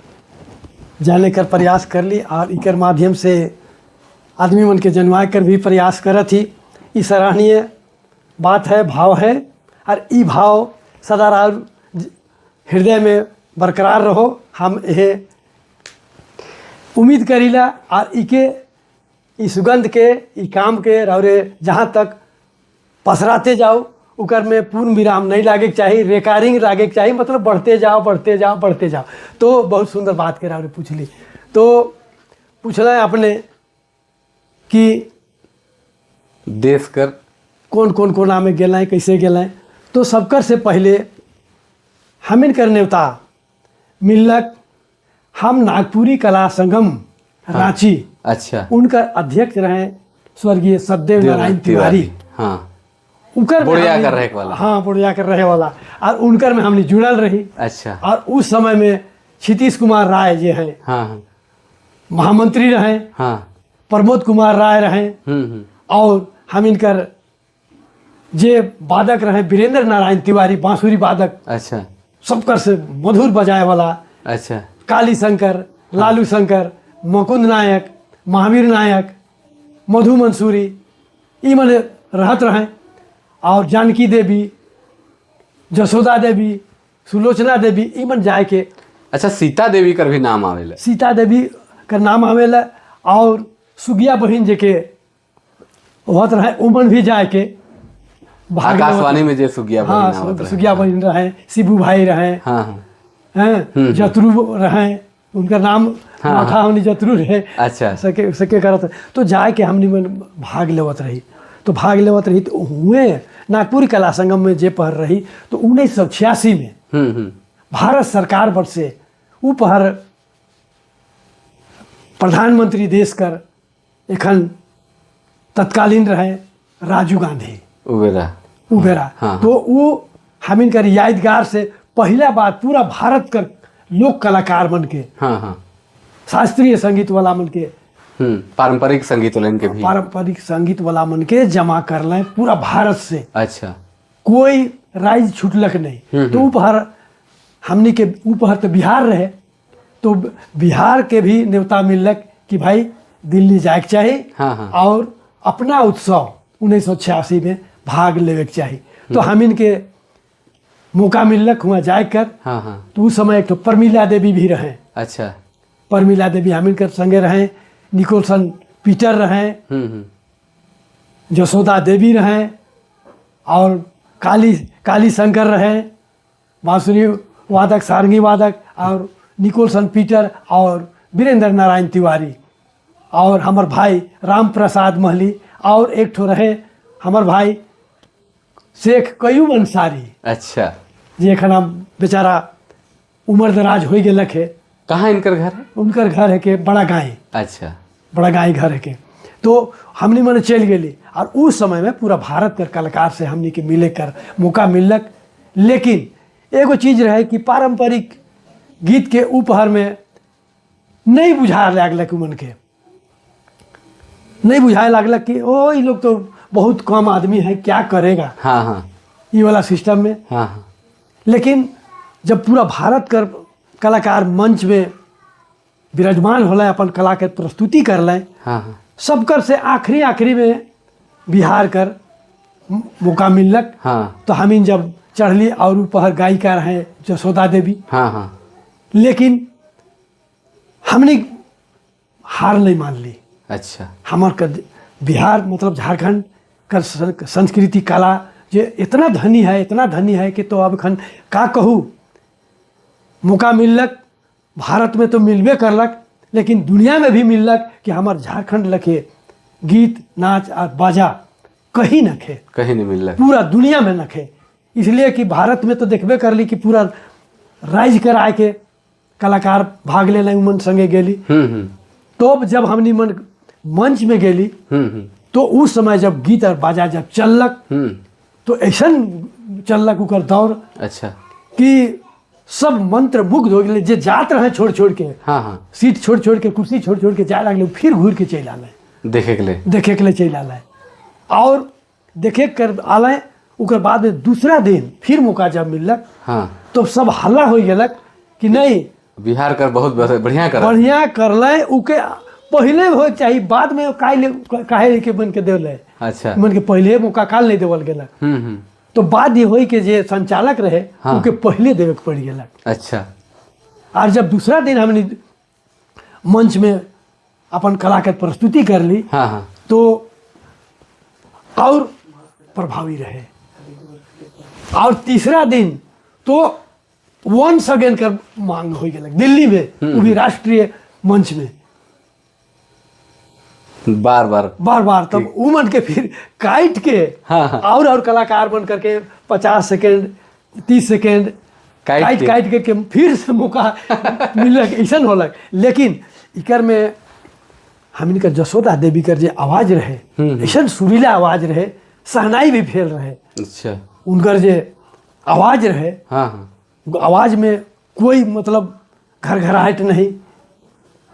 जाने कर प्रयास कर ली और इकर माध्यम से आदमी मन के जनवाए कर भी प्रयास करत ही। ई सराहनीय बात है, भाव है और ई भाव सदा हृदय में बरकरार रहो, हम यह उम्मीद करीला और इके ई सुगंध के ई काम के और जहाँ तक पसराते जाओ उकर में पूर्ण विराम नहीं लागे के चाहिए, रिकरिंग लागे के चाहिए, मतलब बढ़ते जाओ बढ़ते जाओ बढ़ते जाओ। तो बहुत सुंदर बात कर आपने पूछ ली। तो पूछना है आपने कि देश कर कौन कौन कोना में गेलें, कैसे गेलें। तो सबकर से पहले हमिन कर नेवता मिलक हम नागपुरी कला संगम रांची। अच्छा। उनकर अध्यक्ष रहे स्वर्गीय सतदेव नारायण तिवारी। हाँ। उनकर में बुढ़िया हमनी- कर रहे वाला। हाँ, बुढ़िया कर रहे वाला, और उनकर में हमने जुड़ल रही। और उस समय में क्षितिश कुमार राय जे हैं, हाँ हाँ महामंत्री रहे, प्रमोद कुमार राय रहे, हम्म हम्म और हम इनकर जे वादक रहे वीरेंद्र नारायण तिवारी, बांसुरी वादक, सबकर से मधुर बजाए वाला, काली शंकर, लालू शंकर, मुकुंद नायक, महावीर नायक, मधु मंसूरी, ई मने रहत रहे, और जानकी देवी, जसोदा देवी, सुलोचना देवी, ई मन जाए के। अच्छा, सीता देवी कर भी नाम आवेला। सीता देवी का नाम आवेला और सुगिया बहिन जे के होत रहे, उमन भी जाए के भाग लेवत। आकाशवाणी में जे सुगिया हाँ, बहिन आवत रहे। सुगिया बहिन रहे, शिबू भाई रहे, हाँ हाँ हैं, जतरू रहे, उनका नाम माथा हमने जतरू रहे। सके सके करत तो जाए के हमनी मन भाग लेवत रही, तो भाग लेवत रही, तो हुए नागपुर कला संगम में जे पढ़ रही, तो 1986 में हम्म हम्म भारत सरकार पर से उपहर प्रधानमंत्री देश कर एखन तत्कालीन रहे राजीव गांधी उबेरा। उबेरा। तो वो हमिन कर यादगार से पहला बार पूरा भारत कर लोक कलाकार मन के, हाँ हाँ शास्त्रीय संगीत वाला मन के, पारंपरिक संगीत वालन के भी, पारंपरिक संगीत वाला मन के जमा कर लें पूरा भारत से। कोई राज्य छूटलक नहीं। तो उपहर हमनी के उपहर तो बिहार रहे, तो बिहार के भी न्योता मिललक कि भाई दिल्ली जाए के चाही हाँ, हाँ। और अपना उत्सव 1986 में भाग लेवे के चाही। तो हमिन के मौका मिललक हुआ जाए कर। हाँ हाँ तो उस समय एक तो परमिला देवी भी रहे। परमिला देवी हमिन कर संगे रहे, निकोलसन पीटर रहे, जसोदा देवी रहे और काली काली शंकर रहे, बांसुरी वादक, सारंगी वादक, और निकोलसन पीटर और वीरेंद्र नारायण तिवारी और हमर भाई राम प्रसाद महली और एक ठो रहे हमर भाई शेख कयूम अंसारी, जे एखन हम बेचारा उम्र दराज हो गेलक है। कहाँ इनकर घर है? उनकर घर है के बड़ा गाय। बड़ा गाय घर है के। तो हमनी मने चल गेली और उस समय में पूरा भारत कर कलाकार से हमनी के मिले कर मौका मिलक। लेकिन एगो चीज रहे कि पारंपरिक गीत के उपहार में नहीं बुझा लागलक, मन के नहीं बुझाए लागलक कि ओ ये लोग तो बहुत कम आदमी है, क्या करेगा हाँ हाँ ये वाला सिस्टम में। हाँ हाँ लेकिन जब पूरा भारत कर कलाकार मंच में विराजमान होला, अपन कला के प्रस्तुति कर लें, हाँ हाँ सबकर से आखिरी आखिरी में बिहार कर मौका मिललक। तो हमीन जब चढ़ली और ऊपर गायिका रहे जसोदा देवी, हाँ हाँ लेकिन हमने हार नहीं मान ली। हमार कर बिहार मतलब झारखंड कर संस्कृति कला जे इतना धनी है, इतना धनी है कि तो अब खन का कहूँ। मौका मिललक भारत में तो मिलबे करलक, लेकिन दुनिया में भी मिललक कि हमार झारखंड लखे गीत नाच और बाजा कहीं न खे। कहीं नहीं मिललक। पूरा दुनिया में न खे, इसलिए कि भारत में तो देखबे करली कि पूरा राज्य कर आए के कलाकार भाग ले उमन संगे गेली। तो अब जब हमनी मन मंच में गेली, तो उस समय जब गीत और बाजा जब चललक, तो ऐसा चललक उकर दौर कि सब मंत्र मुग्ध हो गए। जे जात रहे छोड़ छोड़ के, हाँ हाँ सीट छोड़ छोड़ के, कुर्सी छोड़ छोड़ के जाए लगले, फिर घूर के चलि आले। देखे के लिए। देखे के लिए चलि आले और देखे कर आले। ओकर बाद में दूसरा दिन फिर मौका जब मिललक, तो सब हल्ला हो गेलक कि नहीं, बिहार कर बहुत बढ़िया कर। बढ़िया करले, उके पहले हो चाही, बाद में काहे काहे के बन के देवले। मन के पहले मौका काल नहीं देवल गेलक। हम्म हम्म तो बाद ये होई के जे संचालक रहे, उनके पहले देवे के पड़ गेलक। और जब दूसरा दिन हमने मंच में अपन कला के प्रस्तुति कर ली, हाँ हाँ तो और प्रभावी रहे। और तीसरा दिन तो वंस अगेन कर मांग हो गेलक दिल्ली में, वो भी राष्ट्रीय मंच में। बार बार बार बार। तब उमन के फिर काट के हाँ, हाँ। और कलाकार बन करके 50 सेकेंड 30 सेकेंड काट काट के। काट के फिर से मौका मिलक, ऐसा होलक। लेकिन इकर में हमन के जसोदा देवी कर जे आवाज रहे, ऐसा सुरीला आवाज रहे, सहनाई भी फेल रहे। अच्छा। उनकर जे आवाज रहे, हाँ हाँ आवाज में कोई मतलब घरघराहट नहीं,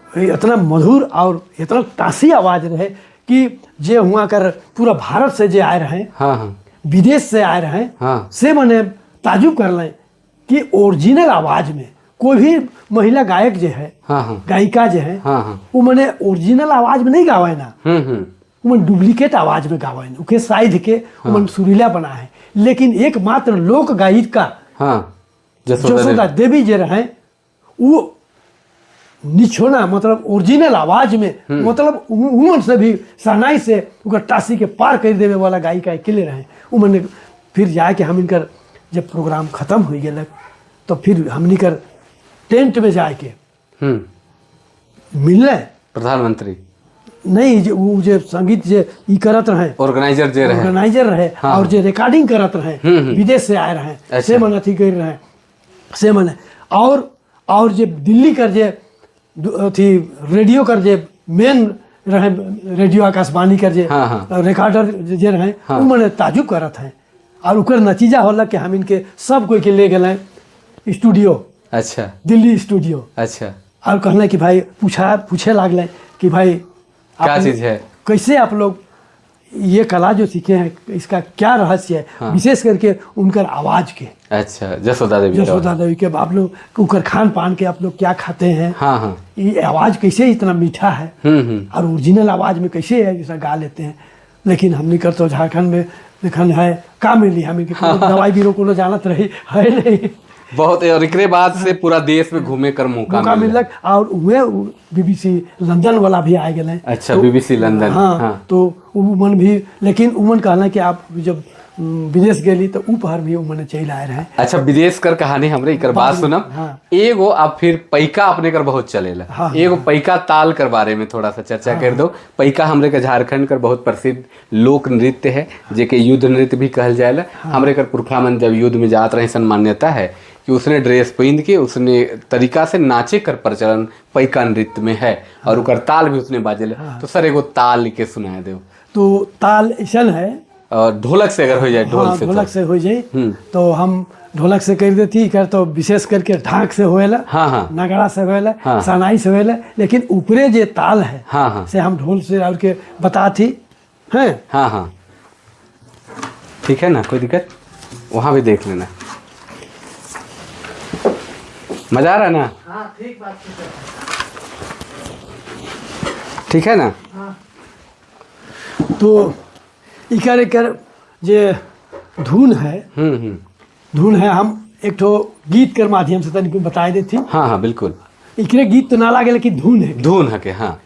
इतना मधुर और इतना तासी आवाज रहे कि जे हुआ कर पूरा भारत से जे आए रहे, हाँ हाँ विदेश से आए रहे, हाँ। से मने ताजुब कर लें कि ओरिजिनल आवाज में कोई भी महिला गायक जो है, हाँ हाँ गायिका जो है, हाँ हाँ वो मने ओरिजिनल आवाज में नहीं गावे ना, वो मन डुप्लीकेट आवाज में गावे ना, उके साइड के वो मन सुरीला बना है। लेकिन एकमात्र लोक गायिका हाँ जसोदा जसोदा देवी। देवी जे रहे, वो निछोना मतलब ओरिजिनल आवाज में, मतलब उमन से भी सहनाई से उनकर टासी के पार कर देवे वाला गायिका अकेले रहे। उमन फिर जाके हम इनकर जब प्रोग्राम खत्म हो गया तो फिर हमनी कर टेंट में जाके मिलने प्रधानमंत्री नहीं, जे वो जे संगीत जे ई करत रहे, ऑर्गेनाइजर जे रहे, ऑर्गेनाइजर रहे, हाँ। और जे रिकॉर्डिंग करत रहे, विदेश से आए रहे, से मन अथी कर रहे, से मन और जे दिल्ली कर जे अथी रेडियो कर जे मेन रहे, रेडियो आकाशवाणी कर जे हाँ, हाँ। रिकॉर्डर जे रहे, हाँ। उ मने ताजुब करत हैं। और उकर नतीजा होला कि हम इनके सब कोई के ले गए स्टूडियो, अच्छा दिल्ली स्टूडियो। अच्छा। और कहना कि भाई पूछे लागल कि भाई क्या चीज़ है, कैसे आप लोग ये कला जो सीखे हैं, इसका क्या रहस्य है? हाँ। विशेष करके उनकर आवाज़ के। अच्छा, जसोदा देवी। जसोदा देवी के आप लोग उनकर खान पान के आप लोग क्या खाते हैं, हाँ हाँ ये आवाज़ कैसे इतना मीठा है और ओरिजिनल आवाज़ में कैसे है जैसा गा लेते हैं। लेकिन हमने कर तो झारखंड में देखन है का मिली हम इनके कोनो दवाई बीरो कोनो जानत रही है नहीं। बहुत। और एकरे बाद से पूरा देश में घूमे कर मौका मौका मिलल। मिलक और उहे बीबीसी लंदन वाला भी आ गए। अच्छा, BBC London, हाँ, हाँ। तो उमन भी, लेकिन उमन कहला कि आप जब विदेश गेली तो ऊ पहर भी उमन चल आए रहे। अच्छा, विदेश कर कहानी हमरे इकर बात सुनम। हाँ। एगो आप फिर पैका अपने कर बहुत चलेला। हाँ, एगो पैका ताल कर बारे में थोड़ा सा चर्चा कर दो। पैका हमरे के झारखंड कर बहुत प्रसिद्ध लोक नृत्य है, जेके युद्ध नृत्य भी कहल जाएला। हमरे कर पुरखा मन जब युद्ध में जात रहे सन, मान्यता है कि उसने ड्रेस पहन के उसने तरीका से नाचे कर प्रचलन पैका नृत्य में है और उकर ताल भी उसने बाजेला। तो सर एगो ताल लिख के सुना दो। तो ताल ऐसा है और ढोलक से अगर हो जाए, ढोल हाँ, से ढोलक तो। से हो जाए तो हम ढोलक से कर देती। कर तो विशेष करके ढाक से होएला, हाँ हाँ नगाड़ा से होएला, हाँ। सनाई से होएला, लेकिन ऊपरे जे ताल है, हाँ हाँ से हम ढोल से और के बताती हैं। हाँ हाँ ठीक है ना, कोई दिक्कत वहाँ भी देख लेना। मजा आ रहा है ना? हाँ ठीक बात है। ठीक है ना? हाँ। तो इकर इकर जे धुन है, धुन है, हम एक ठो गीत कर माध्यम से तनिक बताए देती। हाँ हाँ बिल्कुल। इकरे गीत तो ना लागे लेकिन धुन है। धुन है के हाँ।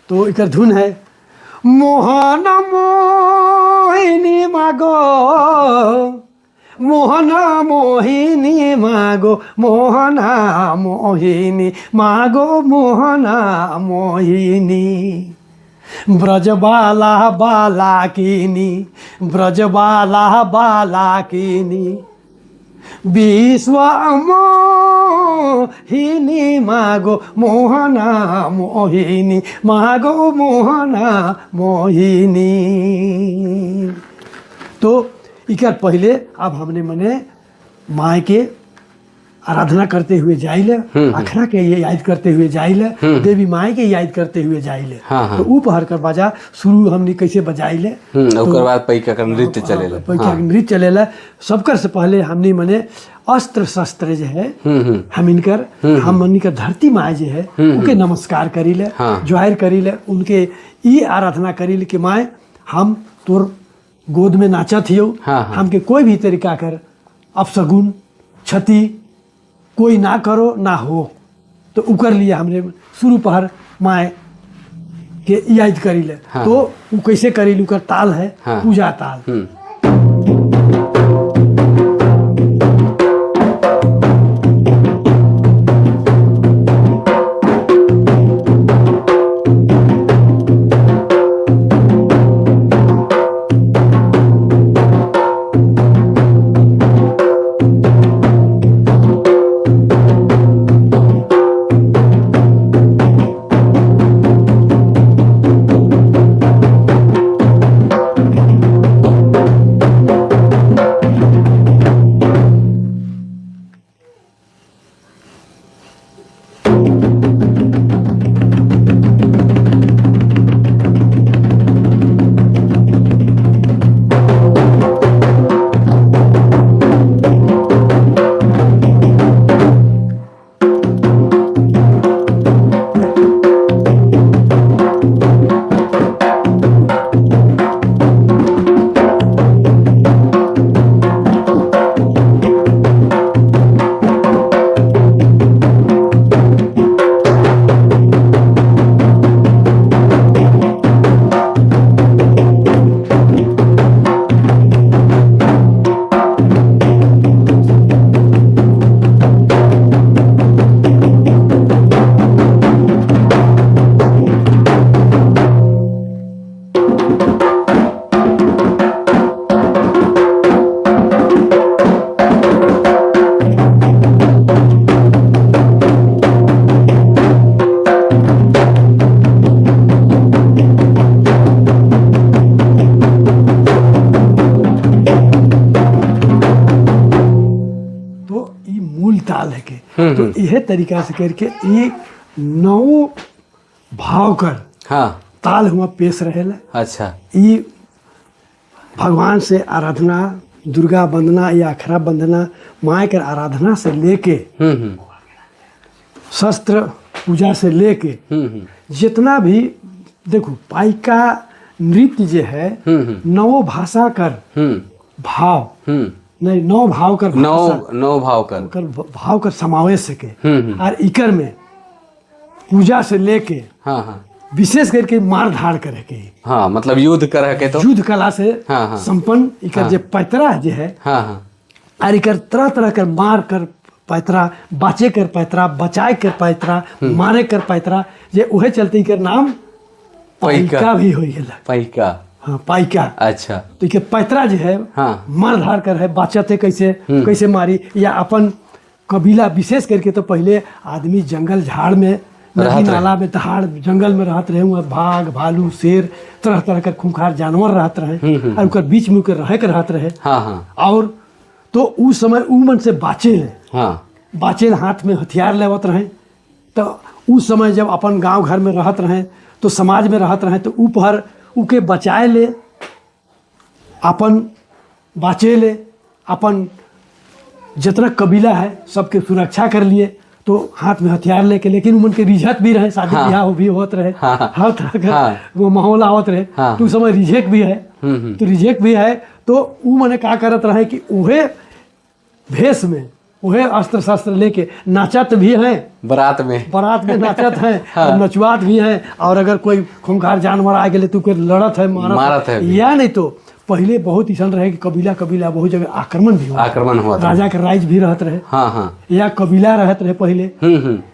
तो इकर धुन है मोहन मोहिनी मागो, मोहन मोहिनी मागो, मोहन मोहिनी मागो, मोहन मोहिनी ब्रजबाला बाला कीनी, ब्रजबाला बाला कीनी, विश्व मोहिनी मागो, मोहना मोहिनी मागो, मोहना मोहिनी। तो इकर पहले अब हमने मने माँ के आराधना करते हुए जाइले, अखरा के ये याद करते हुए जाइले, देवी माई के याद करते हुए जाइले। हाँ, हाँ। तो ऊ पहर कर बाजा शुरू हमने कैसे बजाइले, ओकर बाद पैका कर नृत्य चलेला। पैका के नृत्य चलेला। सबकर से पहले हमने मने अस्त्र शस्त्र जो है, हम इनकर हम इनकर धरती माए जो है उनके नमस्कार करीले, हाँ। ज्वार करीले, उनके ई आराधना करीले कि माए हम तोर गोद में नाचत हियो, हाँ, हाँ। हमके कोई भी तरीका कर अपशगुन क्षति कोई ना करो ना हो। तो उकर लिए हमने शुरू पहर माए के याद करीले। हाँ। तो उ कैसे करीले, उकर ताल है, हाँ। पूजा ताल। ताल है के। तो यह तरीका से करके ये नौ भाव कर हाँ ताल हुआ पेश रहेला। अच्छा। ये भगवान से आराधना, दुर्गा वंदना या अखरा वंदना, माँ कर आराधना से लेके हम्म हम्म शस्त्र पूजा से लेके हम्म हम्म जितना भी देखो पाइका नृत्य जो है नौ भाषा कर भाव नहीं नौ भाव कर नौ भाषा नौ भाव कर कर भाव कर समावेश के हम्म। और इकर में पूजा से लेके हाँ हाँ विशेष करके मार धाड़ करे के हाँ, मतलब युद्ध कर के तो युद्ध कला से हाँ, हाँ। संपन्न इकर जे पैतरा जे है हाँ हाँ और इकर तरह तरह कर मार कर पैतरा, बाचे कर पैतरा, बचाए कर पैतरा, मारे कर पैतरा, जे उहे चलते इकर नाम पैका। पाइका भी हो गेला। पैका। हाँ पाइका। अच्छा। तो इके पैतरा जे है हाँ। मार धार कर है, बाचते कैसे कैसे मारी या अपन कबीला विशेष करके तो पहले आदमी जंगल झाड़ में नदी रहत रहे। नाला में दहाड़ जंगल में रहत रहे, वहाँ भाग भालू शेर तरह तरह के खूंखार जानवर रहत रहे और ओकर बीच में ओकर रहे के रहत रहे। हाँ हाँ और तो उस समय ऊ मन से बाचे ले हाँ बाचे हाथ में हथियार लेवत रहे। तो उस समय जब अपन गांव घर में रहत रहे तो समाज में रहत रहे तो ऊपर उके बचाए ले अपन बाचे ले अपन जितना कबीला है सबके सुरक्षा कर लिए तो हाथ में हथियार लेके, लेकिन उमन के रिझत भी रहे, शादी हाँ। ब्याह भी होत रहे, हाँ। हर तरह का हाँ। वो माहौल आवत रहे। हाँ। तो उस समय रिझेक भी है, तो रिझेक भी है तो ऊ मने का करत रहे कि उहे भेष में उहे अस्त्र शस्त्र लेके नाचत भी हैं, बारात में बारात में नाचत हैं हाँ। और नचुआत भी हैं, और अगर कोई खूंखार जानवर आ गए तो ओके लड़त है मारत है भी। या नहीं तो पहले बहुत ऐसा रहे कि कबीला कबीला बहुत जगह आक्रमण भी हुआ, आक्रमण हुआ था। राजा के राज भी रहत रहे हाँ हाँ या कबीला रहत रहे पहले,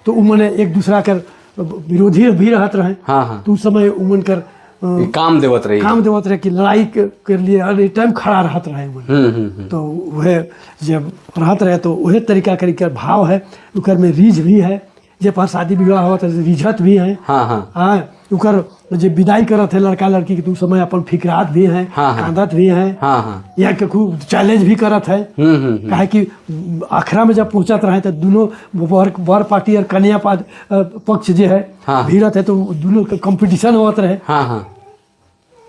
तो उ मने एक दूसरा कर विरोधी भी रहत रहे। हाँ हाँ तो उस समय उमन कर ये काम देवत रही, काम देवत रहे कि लड़ाई के लिए हर टाइम खड़ा रहत रहे उमन। तो वह जब रहत रहे तो वह तरीका कर के भाव है, उकर में रीझ भी है, जे पर शादी विवाह होत है रिझत भी है। हाँ हाँ हाँ उकर जे विदाई करत है लड़का लड़की के तो उस समय अपन फिकरात भी हैं, हाँ, हाँ। कांदत भी हैं, हाँ हाँ या के खूब चैलेंज भी करत है। काहे कि आखरा में जब पहुंचत रहे तो दोनों वर वर पार्टी और कन्या पक्ष जे है हाँ। भीड़त है तो दोनों के कंपटीशन होत रहे हाँ हाँ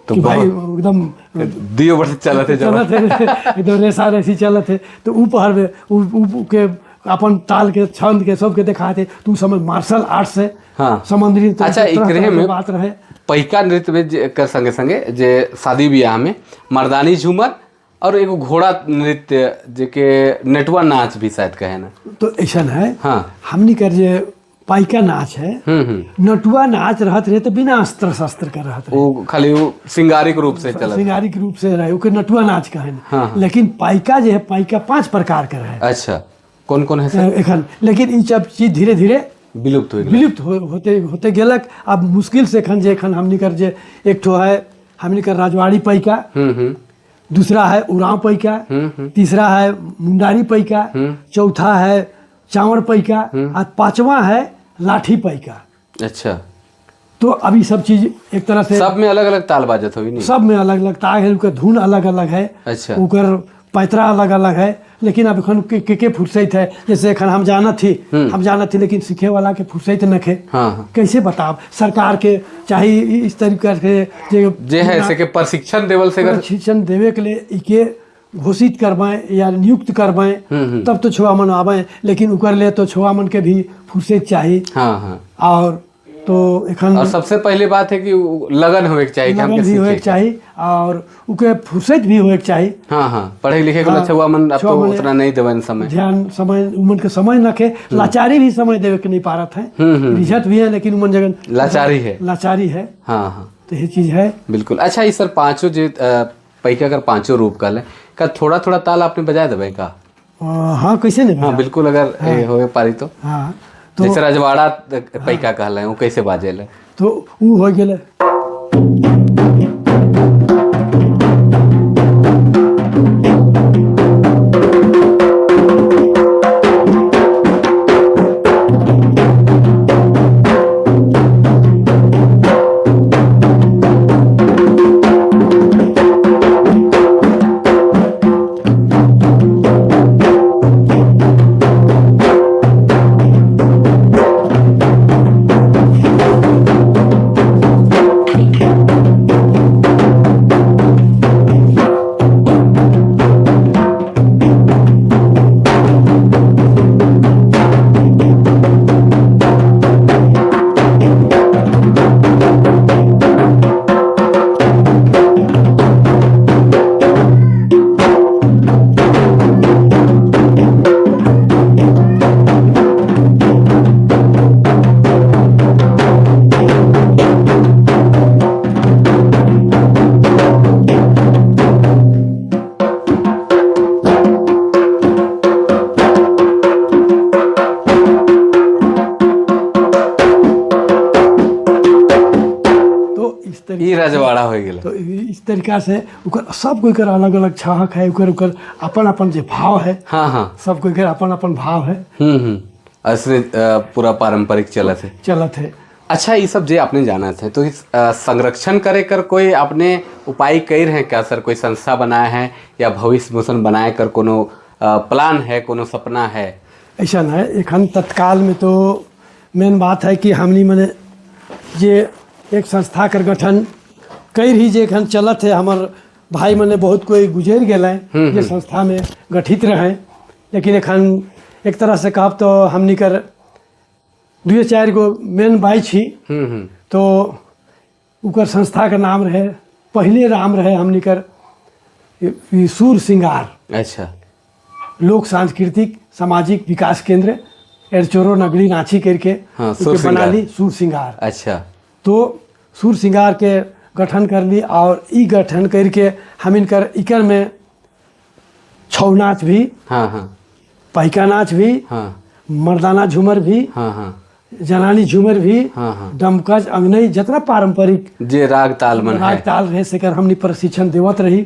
तो कि भाई बहुत एकदम दियो वर्ष चलत है जब चलत है, एकदम रेसा रेसी चलत है। तो ऊ पहर में ऊ के अपन ताल के छंद के सबके दिखाते तो उस समय मार्शल आर्ट से हाँ। संबंधित अच्छा, तरह एकरे तरह के में बात रहे। पैका नृत्य में कर संगे संगे जे शादी ब्याह में मर्दानी झूमर और एगो घोड़ा नृत्य जेके नेटवा नाच भी शायद कहे ना, तो ऐसा है। हाँ हमनी कर जे पाइका नाच है, नटुआ नाच रहत रहे तो बिना अस्त्र शस्त्र कर रहत रहे, वो खाली वो सिंगारिक रूप से चलत। सिंगारिक रूप से रहे, ओके नटुआ नाच कहे। हाँ, लेकिन पाइका जे है पाइका 5 प्रकार के रहे। अच्छा कौन कौन है सर? एखन लेकिन ई सब चीज धीरे धीरे विलुप्त हो गेल। विलुप्त होते होते गेलक। अब मुश्किल से एखन जे एखन हमनी कर जे एक ठो है हमनी कर राजवाड़ी पैका, दूसरा है उरांव पैका, तीसरा है मुंडारी पैका, चौथा है चावड़ पैका और पांचवा है लाठी पैका। अच्छा तो अभी सब चीज एक तरह से सब में अलग अलग ताल बाजत होई नहीं? सब में अलग अलग ताल है, उनका धुन अलग अलग है, अच्छा। उकर पैतरा अलग अलग है। लेकिन अब एखन के फुर्सत है, जैसे एखन हम जानत थी लेकिन सीखे वाला के फुर्सत नखे। हाँ हाँ कैसे बताब सरकार के चाहे इस तरीका से जे है से के प्रशिक्षण देवल से अगर प्रशिक्षण देवे के लिए इके घोषित करवाएं या नियुक्त करवाएं तब तो छुआ मन आवे, लेकिन उकर ले तो छुआ मन के भी फुर्सत चाहिए। हाँ हाँ और तो एखन और सबसे पहले बात है कि लगन होवे के चाहिए कि लगन हमके भी होए के सीखे। चाहिए और उके फुर्सत भी होए के चाहिए। हाँ हाँ पढ़े लिखे के हाँ, छुआ मन अब तो छुआ मन उतना नहीं देवन समय, ध्यान समय उमन के समय न के लाचारी भी समय देवे के नहीं पारत है, रिझत भी है लेकिन उमन जगन लाचारी है, लाचारी है। हाँ हाँ तो ये चीज है बिल्कुल। अच्छा ये सर पांचों जे पैका अगर पांचों रूप का ले का थोड़ा थोड़ा ताल आपने बजाय देवे का? हाँ कैसे नहीं। हाँ बिल्कुल अगर होवे पारी तो। हाँ तो जैसे रजवाड़ा पैका कहला है वो कैसे बाजेले? तो ऊ हो गेले रजवाड़ा हो गेल। तो इस तरीका से ओकर सब कोई कर अलग अलग छहक है, ओकर ओकर अपन अपन जे भाव है। हाँ हाँ सब कोई कर अपन अपन भाव है। ऐसे पूरा पारंपरिक चलत है। चलत है। अच्छा, ये सब जे आपने जाना थे तो इस संरक्षण करे कर कोई आपने उपाय कर हैं क्या सर? कोई संस्था बनाए हैं या भविष्य मिशन बनाए कर कोनो प्लान है, कोनो सपना है? ऐसा है एखन तत्काल में तो मेन बात है कि हमनी मने जे एक संस्था कर गठन कर ही जे एखन चलत है। हमर भाई मने बहुत कोई गुजर गए हैं जे संस्था में गठित रहे, लेकिन एखन एक तरह से कहब तो हमनी कर दुए चार गो मेन भाई छी। तो उकर संस्था का नाम रहे, पहले नाम रहे हमनी कर ई सूर सिंगार। लोक सांस्कृतिक सामाजिक विकास केंद्र एरचोरो नगरी रांची करके। हाँ, सूर उके बना सिंगार। ली सूर सिंगार। तो सूर सिंगार के गठन कर ली और ई गठन करके हम इनकर इकर में छऊ नाच भी, हाँ हाँ पैका नाच भी, मर्दाना झूमर भी, हाँ हाँ जनानी झूमर भी, हाँ हाँ डमकच अंगनई जितना पारंपरिक जे राग ताल मन है। राग ताल रहे सेकर हमनी प्रशिक्षण देवत रही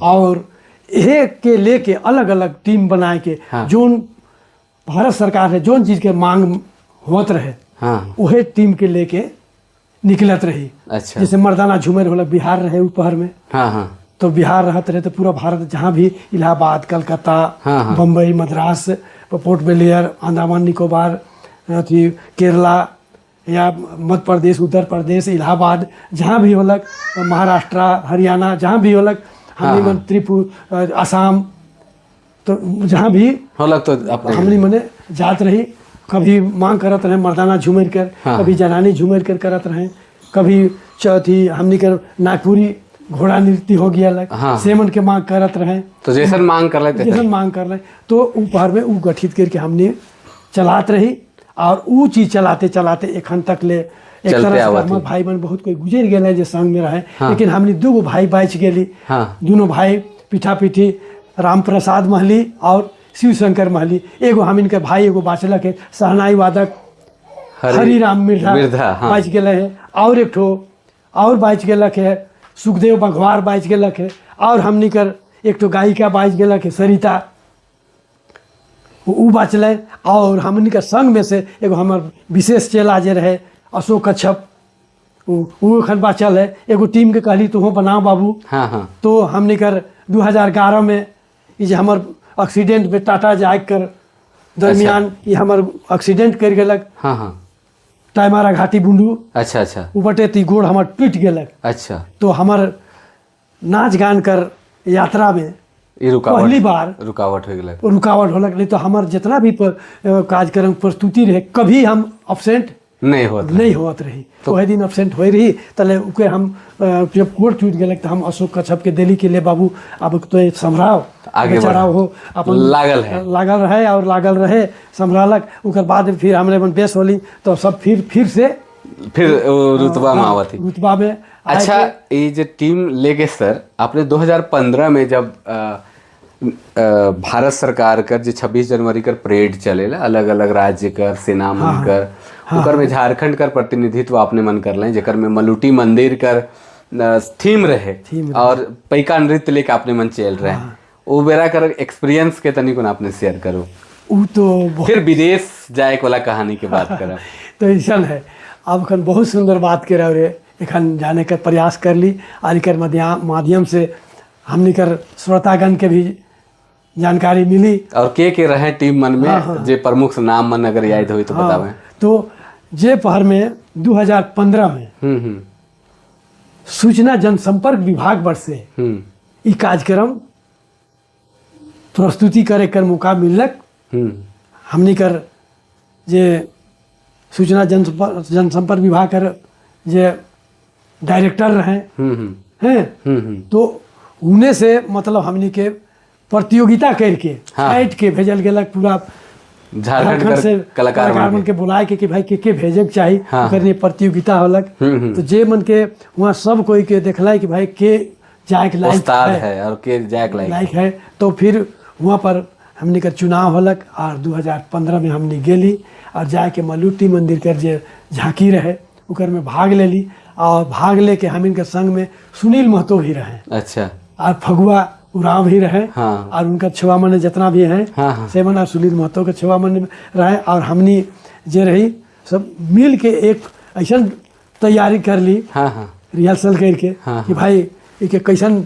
और एहे के लेके अलग अलग टीम बनाए के जोन भारत सरकार है जोन चीज के मांग होत रहे उहे टीम के लेके निकलत रही। जैसे मर्दाना झूमर होला, बिहार रहे ऊपर में, हाँ हाँ तो बिहार रहत रहे तो पूरा भारत जहाँ भी इलाहाबाद, कलकत्ता, हाँ, हाँ। बम्बई, मद्रास, पोर्ट ब्लेयर, अंडमान निकोबार, अथी केरला या मध्य प्रदेश, उत्तर प्रदेश, इलाहाबाद जहाँ भी होलक, महाराष्ट्र, हरियाणा जहाँ भी होलक, हमनी मन त्रिपुर, असम, तो जहाँ भी होलक तो अपने हमनी मने जात रही। कभी मांग करत रहे मर्दाना झूमर कर, कभी जनानी झूमर कर करत रहे, कभी चौथी हमनी कर नागपुरी घोड़ा नृत्य हो गया लग, सेमन के मांग करत रहे। तो जैसन मांग कर लेते। जैसन मांग कर रहे तो ऊ पहर में ऊ गठित करके हमने चलात रही और ऊ चीज चलाते चलाते एखन तक ले एक चलते तरह से आवत हमर ही। भाई बहन बहुत कोई गुजर गेल है जे संग में रहे, लेकिन हमने दू गो भाई बच गेली। दोनों भाई पीठा पीठी राम प्रसाद महली और शिव शंकर महली, एगो हम इनके भाई एगो बाचलक है शहनाई वादक हरि राम मिर्धा, मिर्धा, हाँ। बच गेले है और एक ठो और बच गेलक है सुखदेव बघवार बच गेलक है और हमनी कर एक ठो गायिका बच गेलक है सरिता, ऊ बचलै और हमनी के संग में से एगो हमर विशेष चेला जे रहे अशोक कच्छप ऊ ऊ एखन बाचल है। एगो टीम के कहली तुहो बनाओ बाबू। हाँ हाँ तो हमनी कर 2011 में ई जे हमर एक्सीडेंट में टाटा जाए कर दरमियान ई हमर एक्सीडेंट कर गेलक। हाँ हाँ टाइमारा घाटी बुंडू। अच्छा अच्छा उ बटे ती गोड़ हमर टूटि गेलक। तो हमर नाच गान कर यात्रा में ई रुकावट पहली बार रुकावट हो गेलक। रुकावट होलक, नहीं तो हमर जितना भी कार्यक्रम प्रस्तुति रहे कभी हम अपसेंट नहीं होत। नहीं होत रही। तो वही दिन अपसेंट हो रही तले उके हम जब गोड़ टूट गेलक तो हम अशोक कच्छप के देली के ले बाबू अब तो ये सम्हराओ आगे बेचारा बढ़ो। हो अपन लागल है। लागल रहे और लागल रहे सम्हरालक। ओकर बाद फिर हमरे मन बेस होली तो सब फिर से फिर वो रुतबा में आवत ही। रुतबा में आए। अच्छा, ये जो टीम लेके सर आपने 2015 में जब भारत सरकार कर जो 26 जनवरी कर परेड चलेला अलग अलग राज्य कर सेना मन कर, ओकर में झारखंड कर प्रतिनिधित्व आपने मन कर लें जेकर में मलूटी मंदिर कर थीम रहे और पैका नृत्य लेके आपने मन चल रहे हैं, वो बेरा कर एक्सपीरियंस के तनिक आपने शेयर करो। उ तो बहुत फिर विदेश जाए वाला कहानी के बात करब। तो ऐसा है अब एखन बहुत सुंदर बात के रहे एखन जाने का प्रयास कर ली और एकर माध्यम से हमनी कर श्रोतागण के भी जानकारी मिली। और के रहे टीम मन में जे प्रमुख नाम मन अगर याद हो तो बतावें। तो जे पहर में 2015 में सूचना जनसंपर्क विभाग पर से ई कार्यक्रम प्रस्तुति करे कर मौका मिलक। हमनी कर जे सूचना जनसंपर्क विभाग कर जे डायरेक्टर रहे हैं तो उन्हें से मतलब हमनी के प्रतियोगिता करके छाँट के भेजल गेलक पूरा झारखंड झारखंड से कलाकार कलाकार मन मन के बुलाए के कि भाई के भेजे के चाही। ओकर लिए प्रतियोगिता होलक। तो जे मन के वहाँ सब कोई के देखला कि भाई के जाए के लायक उस्ताद है और के जाए के लायक लायक है, तो फिर वहाँ पर हमनी के चुनाव होलक और 2015 में हमनी गेली और जाके मलूटी मंदिर कर जे झांकी रहे ओकर में भाग लेली। और भाग लेके हम इनके संग में सुनील महतो भी रहे अच्छा और फगुआ उरांव भी रहे हाँ। और उनका छुआ मन जितना भी हैं हाँ, हाँ। से मन और सुनील महतो के छुआ मन रहे और हमनी जे रही सब मिल के एक ऐसा तैयारी कर ली हाँ हाँ रिहर्सल करके हाँ, कि भाई इके कैसन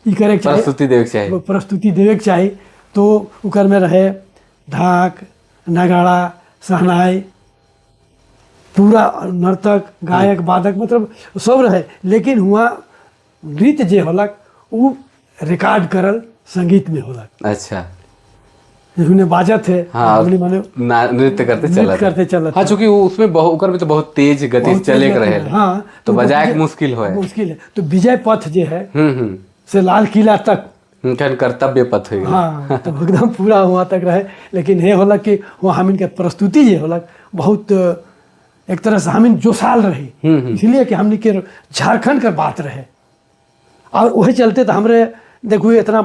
ई करे के चाही प्रस्तुति देवे के चाही प्रस्तुति देवे के चाही तो उकर में रहे ढाक नगाड़ा शहनाई पूरा नर्तक गायक वादक मतलब सब रहे लेकिन हुआ नृत्य जे होलक उ रिकॉर्ड करल संगीत में होलक अच्छा उन्हें बाजत है हाँ हमनी माने नृत्य करते नृत्य चलत करते चलत हाँ चूंकि वो उसमें बहुत ओकर में तो बहुत तेज गति बहुत से चले तेज के गति रहे में, हाँ तो बजाय के विजय- मुश्किल होए मुश्किल है तो विजय पथ जे है हम्म से लाल किला तक उनका कर्तव्य पथ हो हाँ तो एकदम पूरा वहाँ तक रहे लेकिन हे होलक कि वहाँ हमिन के प्रस्तुति जे होलक बहुत एक तरह से हमिन जोशाल रही इसलिए कि हमनी के झारखंड के बात रहे और वही चलते तो हमरे देखू इतना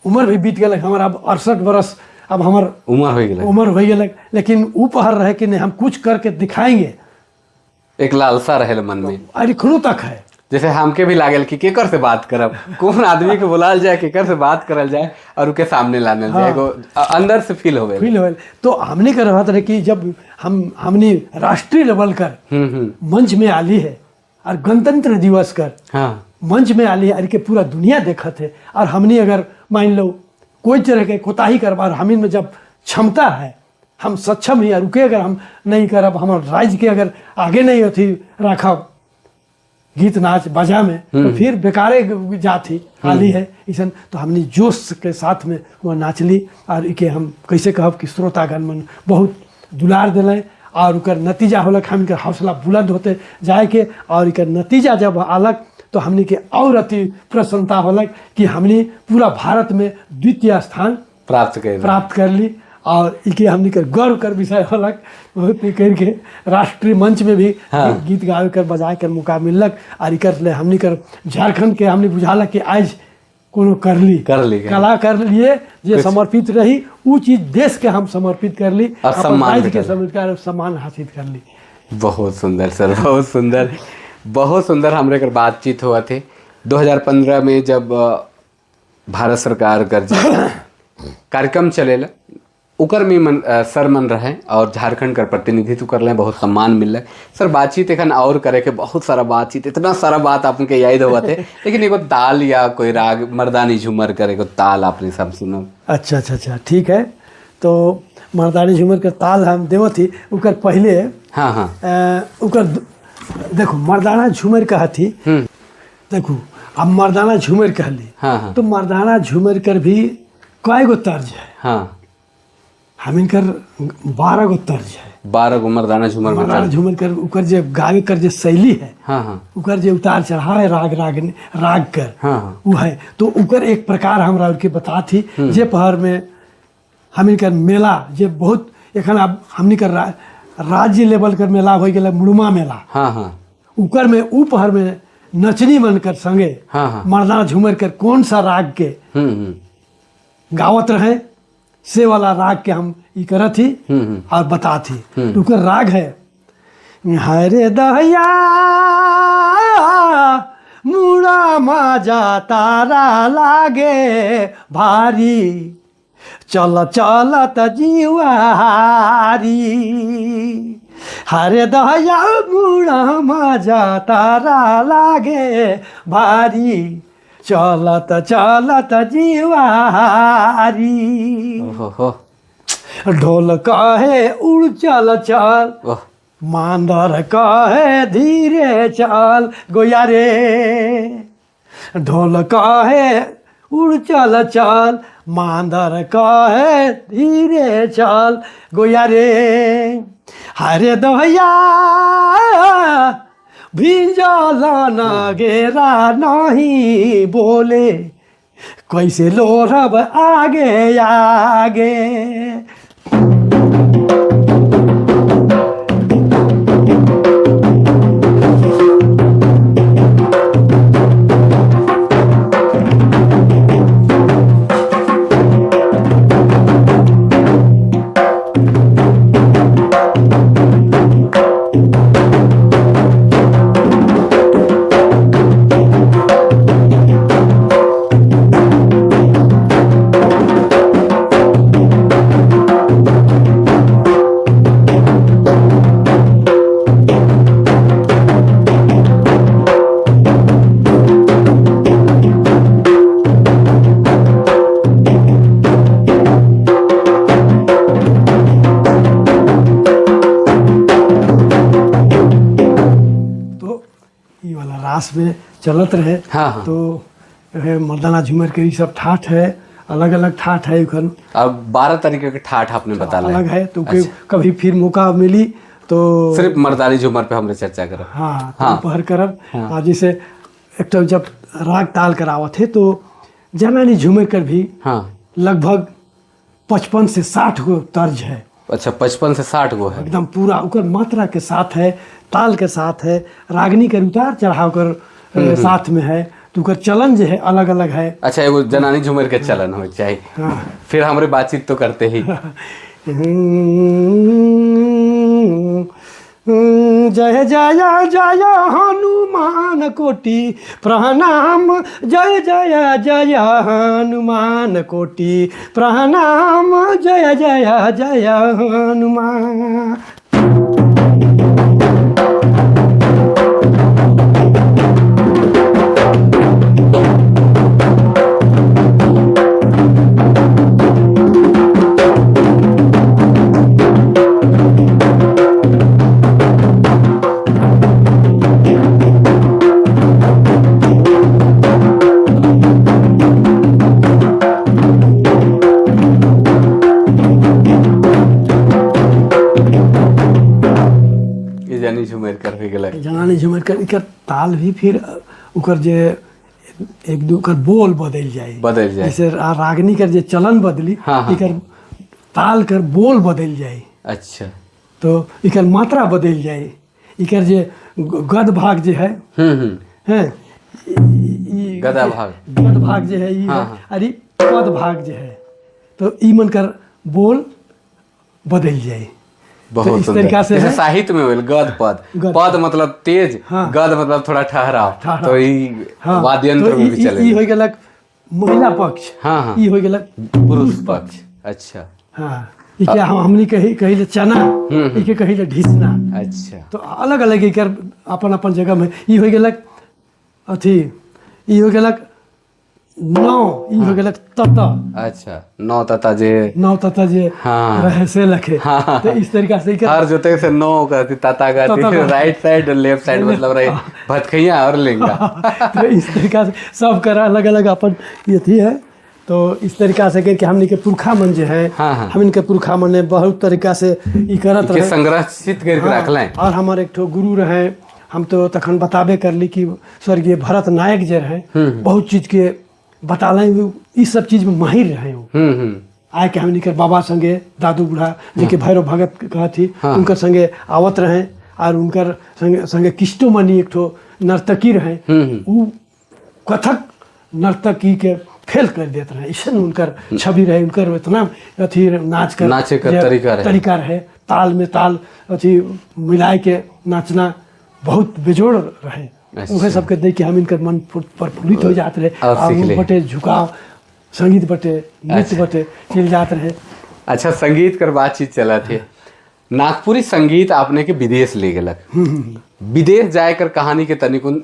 उम्र भी बीत गया हमारा अब 68 बरस अब हमर उम्र हो गेलै उम्र हो गया लेकिन ऊ पहर रहे कि नहीं हम कुछ करके दिखाएंगे एक लालसा रहे मन में और एखनो तक है जैसे हमके भी लागल कि केकर से बात करब कौन आदमी के बुलाल जाए केकर से बात करल जाए और उके सामने लानल जाए एगो अंदर से फील होवे फील होल तो हमने का रहत रहे कि जब हम हमने राष्ट्रीय लेवल कर हम्म मंच में आली है और गणतंत्र दिवस कर हाँ मंच में आली है और के पूरा दुनिया देखत है और हमने अगर मान लो कोई तरह के कोताही करब और हमिन में जब क्षमता है हम सक्षम ही और रुके अगर हम नहीं करब हम राज्य के अगर आगे नहीं अथी राखब गीत नाच बजा में तो फिर बेकारे जाती आली है ऐसन तो हमने जोश के साथ में वह नाचली और इके हम कैसे कहब कि श्रोतागण मन बहुत दुलार दिलें और उकर नतीजा होलक हमके हौसला बुलंद होते जाए के और इकर नतीजा जब आलक तो हमने के और अति प्रसन्नता होलक कि हमने पूरा भारत में द्वितीय स्थान प्राप्त कर प्राप्त कर ली और इके हमने के गर्व कर विषय होलक बहुत ही करके राष्ट्रीय मंच में भी हाँ। गीत गावे कर बजाए कर मौका मिललक और इकर ले हमने कर झारखंड के हमने बुझालक कि आज कोनो कर ली कर ली। कला कर लिए जे समर्पित रही ऊ चीज देश के हम समर्पित कर ली और अपन सम्मान राज्य के भेटल। समर्पित कर सम्मान हासिल कर ली बहुत सुंदर सर, बहुत सुंदर, बहुत सुंदर हमरे कर बातचीत हुआ थे। 2015 में जब भारत सरकार कर जे कार्यक्रम चलेला उकर में मन सर मन रहे और झारखंड कर प्रतिनिधित्व कर रहे, बहुत सम्मान मिल रहा। सर बातचीत एखन और करे के बहुत सारा बातचीत, इतना सारा बात आपके याद हुआ थे, लेकिन एगो ताल या कोई राग मर्दानी झूमर कर एगो ताल आपने सब सुनो। अच्छा अच्छा अच्छा ठीक है। तो मर्दानी झूमर के ताल हम देवत थी उकर पहले हाँ हाँ उकर देखो मर्दाना झूमर कहती, देखो अब मर्दाना झूमर कहली हाँ हाँ तो मर्दाना झूमर कर भी कई गो तर्ज है। हाँ हम इनकर 12 गो तर्ज है। 12 गो मर्दाना झूमर में मर्दाना तर्ज। झूमर कर उकर जे गावे कर जे शैली है, हाँ हाँ उकर जे उतार चढ़ाव है राग राग राग कर हाँ हाँ वो है। तो उकर एक प्रकार हमरा उनके बता थी जे पहर में हम इनकर मेला जे बहुत एखन अब हमनी कर राज्य लेवल कर मेला हो गेल मुड़मा मेला, हाँ हाँ उकर में ऊ पहर में नचनी मन कर संगे हाँ हाँ मर्दाना झूमर कर कौन सा राग के गावत रहे से वाला राग के हम ई करत ही और बतात ही। तो उकर राग है हरे दहिया मुड़ा माजा तारा लागे भारी चल चलत जीवारी हरे दहिया मुड़ा माजा तारा लागे भारी चलत चलत जीवारी ओहो ढोल कहे उड़ चल चल ओह मांदर कहे धीरे चल गोया रे ढोल कहे उड़ चल चल मांदर कहे धीरे चल गोया रे हरे दहिया भिंजल नगेरा नहीं बोले कैसे लोरब आगे आगे। प्रयास में चलत रहे। हाँ, हाँ। तो ये मर्दाना झूमर के ई सब ठाठ है, अलग अलग ठाठ है एखन। अब 12 तरीके के ठाठ आपने बता अलग है, तो कभी फिर मौका मिली तो सिर्फ मर्दानी झूमर पे हमने चर्चा करब। हाँ, तो हाँ। पहर करब। हाँ। जैसे एक तो जब राग ताल करावत है तो जनानी झूमर कर भी हाँ लगभग 55 से 60 गो तर्ज है। अच्छा, 55 से 60 गो है। एकदम पूरा ओकर मात्रा के साथ है, ताल के साथ है, रागनी कर उतार चढ़ाव कर साथ में है, तो ओकर चलन जो है अलग अलग है। अच्छा, एगो जनानी झूमर के चलन हो चाहिए। हाँ। फिर हमरे बातचीत तो करते ही। जय जय जय हनुमान कोटि प्रणाम, जय जय जय हनुमान कोटि प्रणाम, जय जय जय हनुमान। ये जानी झूमर कर हो गेलक। जनानी झूमर कर एकर ताल भी फिर ओकर जे एक दू ओकर बोल बदल जाए, बदल जाए। जैसे रागनी कर जे चलन बदली, हाँ, हाँ। एकर ताल कर बोल बदल जाए। अच्छा, तो एकर मात्रा बदल जाए, एकर जे गद भाग जे है, है गदा भाग, गद भाग जे है ई हाँ, है, हाँ। और ई पद भाग जे है, तो ई मन कर बोल बदल जाए। बहुत तो इस सुंदर। तरीका से जैसे है। साहित्य में होल गद पद, गद पद मतलब तेज, हाँ। गद मतलब थोड़ा ठहराव, ठहराव। तो ई हाँ, वाद्य यंत्र तो में भी ई चले। हो गेलक महिला पक्ष, हाँ, हाँ। ई हो गेलक पुरुष पक्ष। अच्छा, हाँ, ई के हम हमनी कही कही चना, ई के कही ढिसना। अच्छा, तो अलग अलग एकर अपन अपन जगह में ई हो गेलक अथी, ई हो गेलक नौ, ई हो गेलक तत। अच्छा, नौ तता जे नौ तता जे हाँ। रहे से लखे। हाँ। तो इस तरीका से एकर हर जोते से नौ कहती, ताता कहती, तता कहती। राइट साइड और लेफ्ट साइड मतलब रहे भटकैया और लेंगा। तो इस तरीका से सब कर अलग अलग अपन ये अथी है। तो इस तरीका से करके हमनी के पुरखा मन जो है, हाँ, हाँ। हमन के पुरखा मन ने बहुत तरीका से ई करत के रहे, संग्रहित करके हाँ, रखलें। और हमारे एक ठो गुरु रहे, हम तो तखन बताबे करली कि स्वर्गीय भरत नायक जे रहे, बहुत चीज के बतालें, इस सब चीज में माहिर रहे वो। आए के हमनी के बाबा संगे दादू बूढ़ा जेके भैरव भगत कहती, हाँ। उनकर संगे आवत रहे, और उनकर संगे संगे किष्टो मनी एक ठो नर्तकी रहे, उ कथक नर्तकी के फेल कर देते रहे, ऐसे उनकर छवि रहे, उनकर इतना अथी नाच कर नाचे का जे तरीका रहे। तरीका रहे, ताल में ताल अथी मिलाए के नाचना बहुत बेजोड़ रहे। अच्छा। उहे सबके देख के हम इनकर मन प्रफुल्लित हो जाते रहे, और और सीख ले। बटे झुकाव संगीत बटे नृत्य बटे चल जाते रहे। अच्छा, संगीत कर बातचीत चला थे, नागपुरी संगीत आपने के विदेश ले गेलक। विदेश जाए कर कहानी के तनिकुन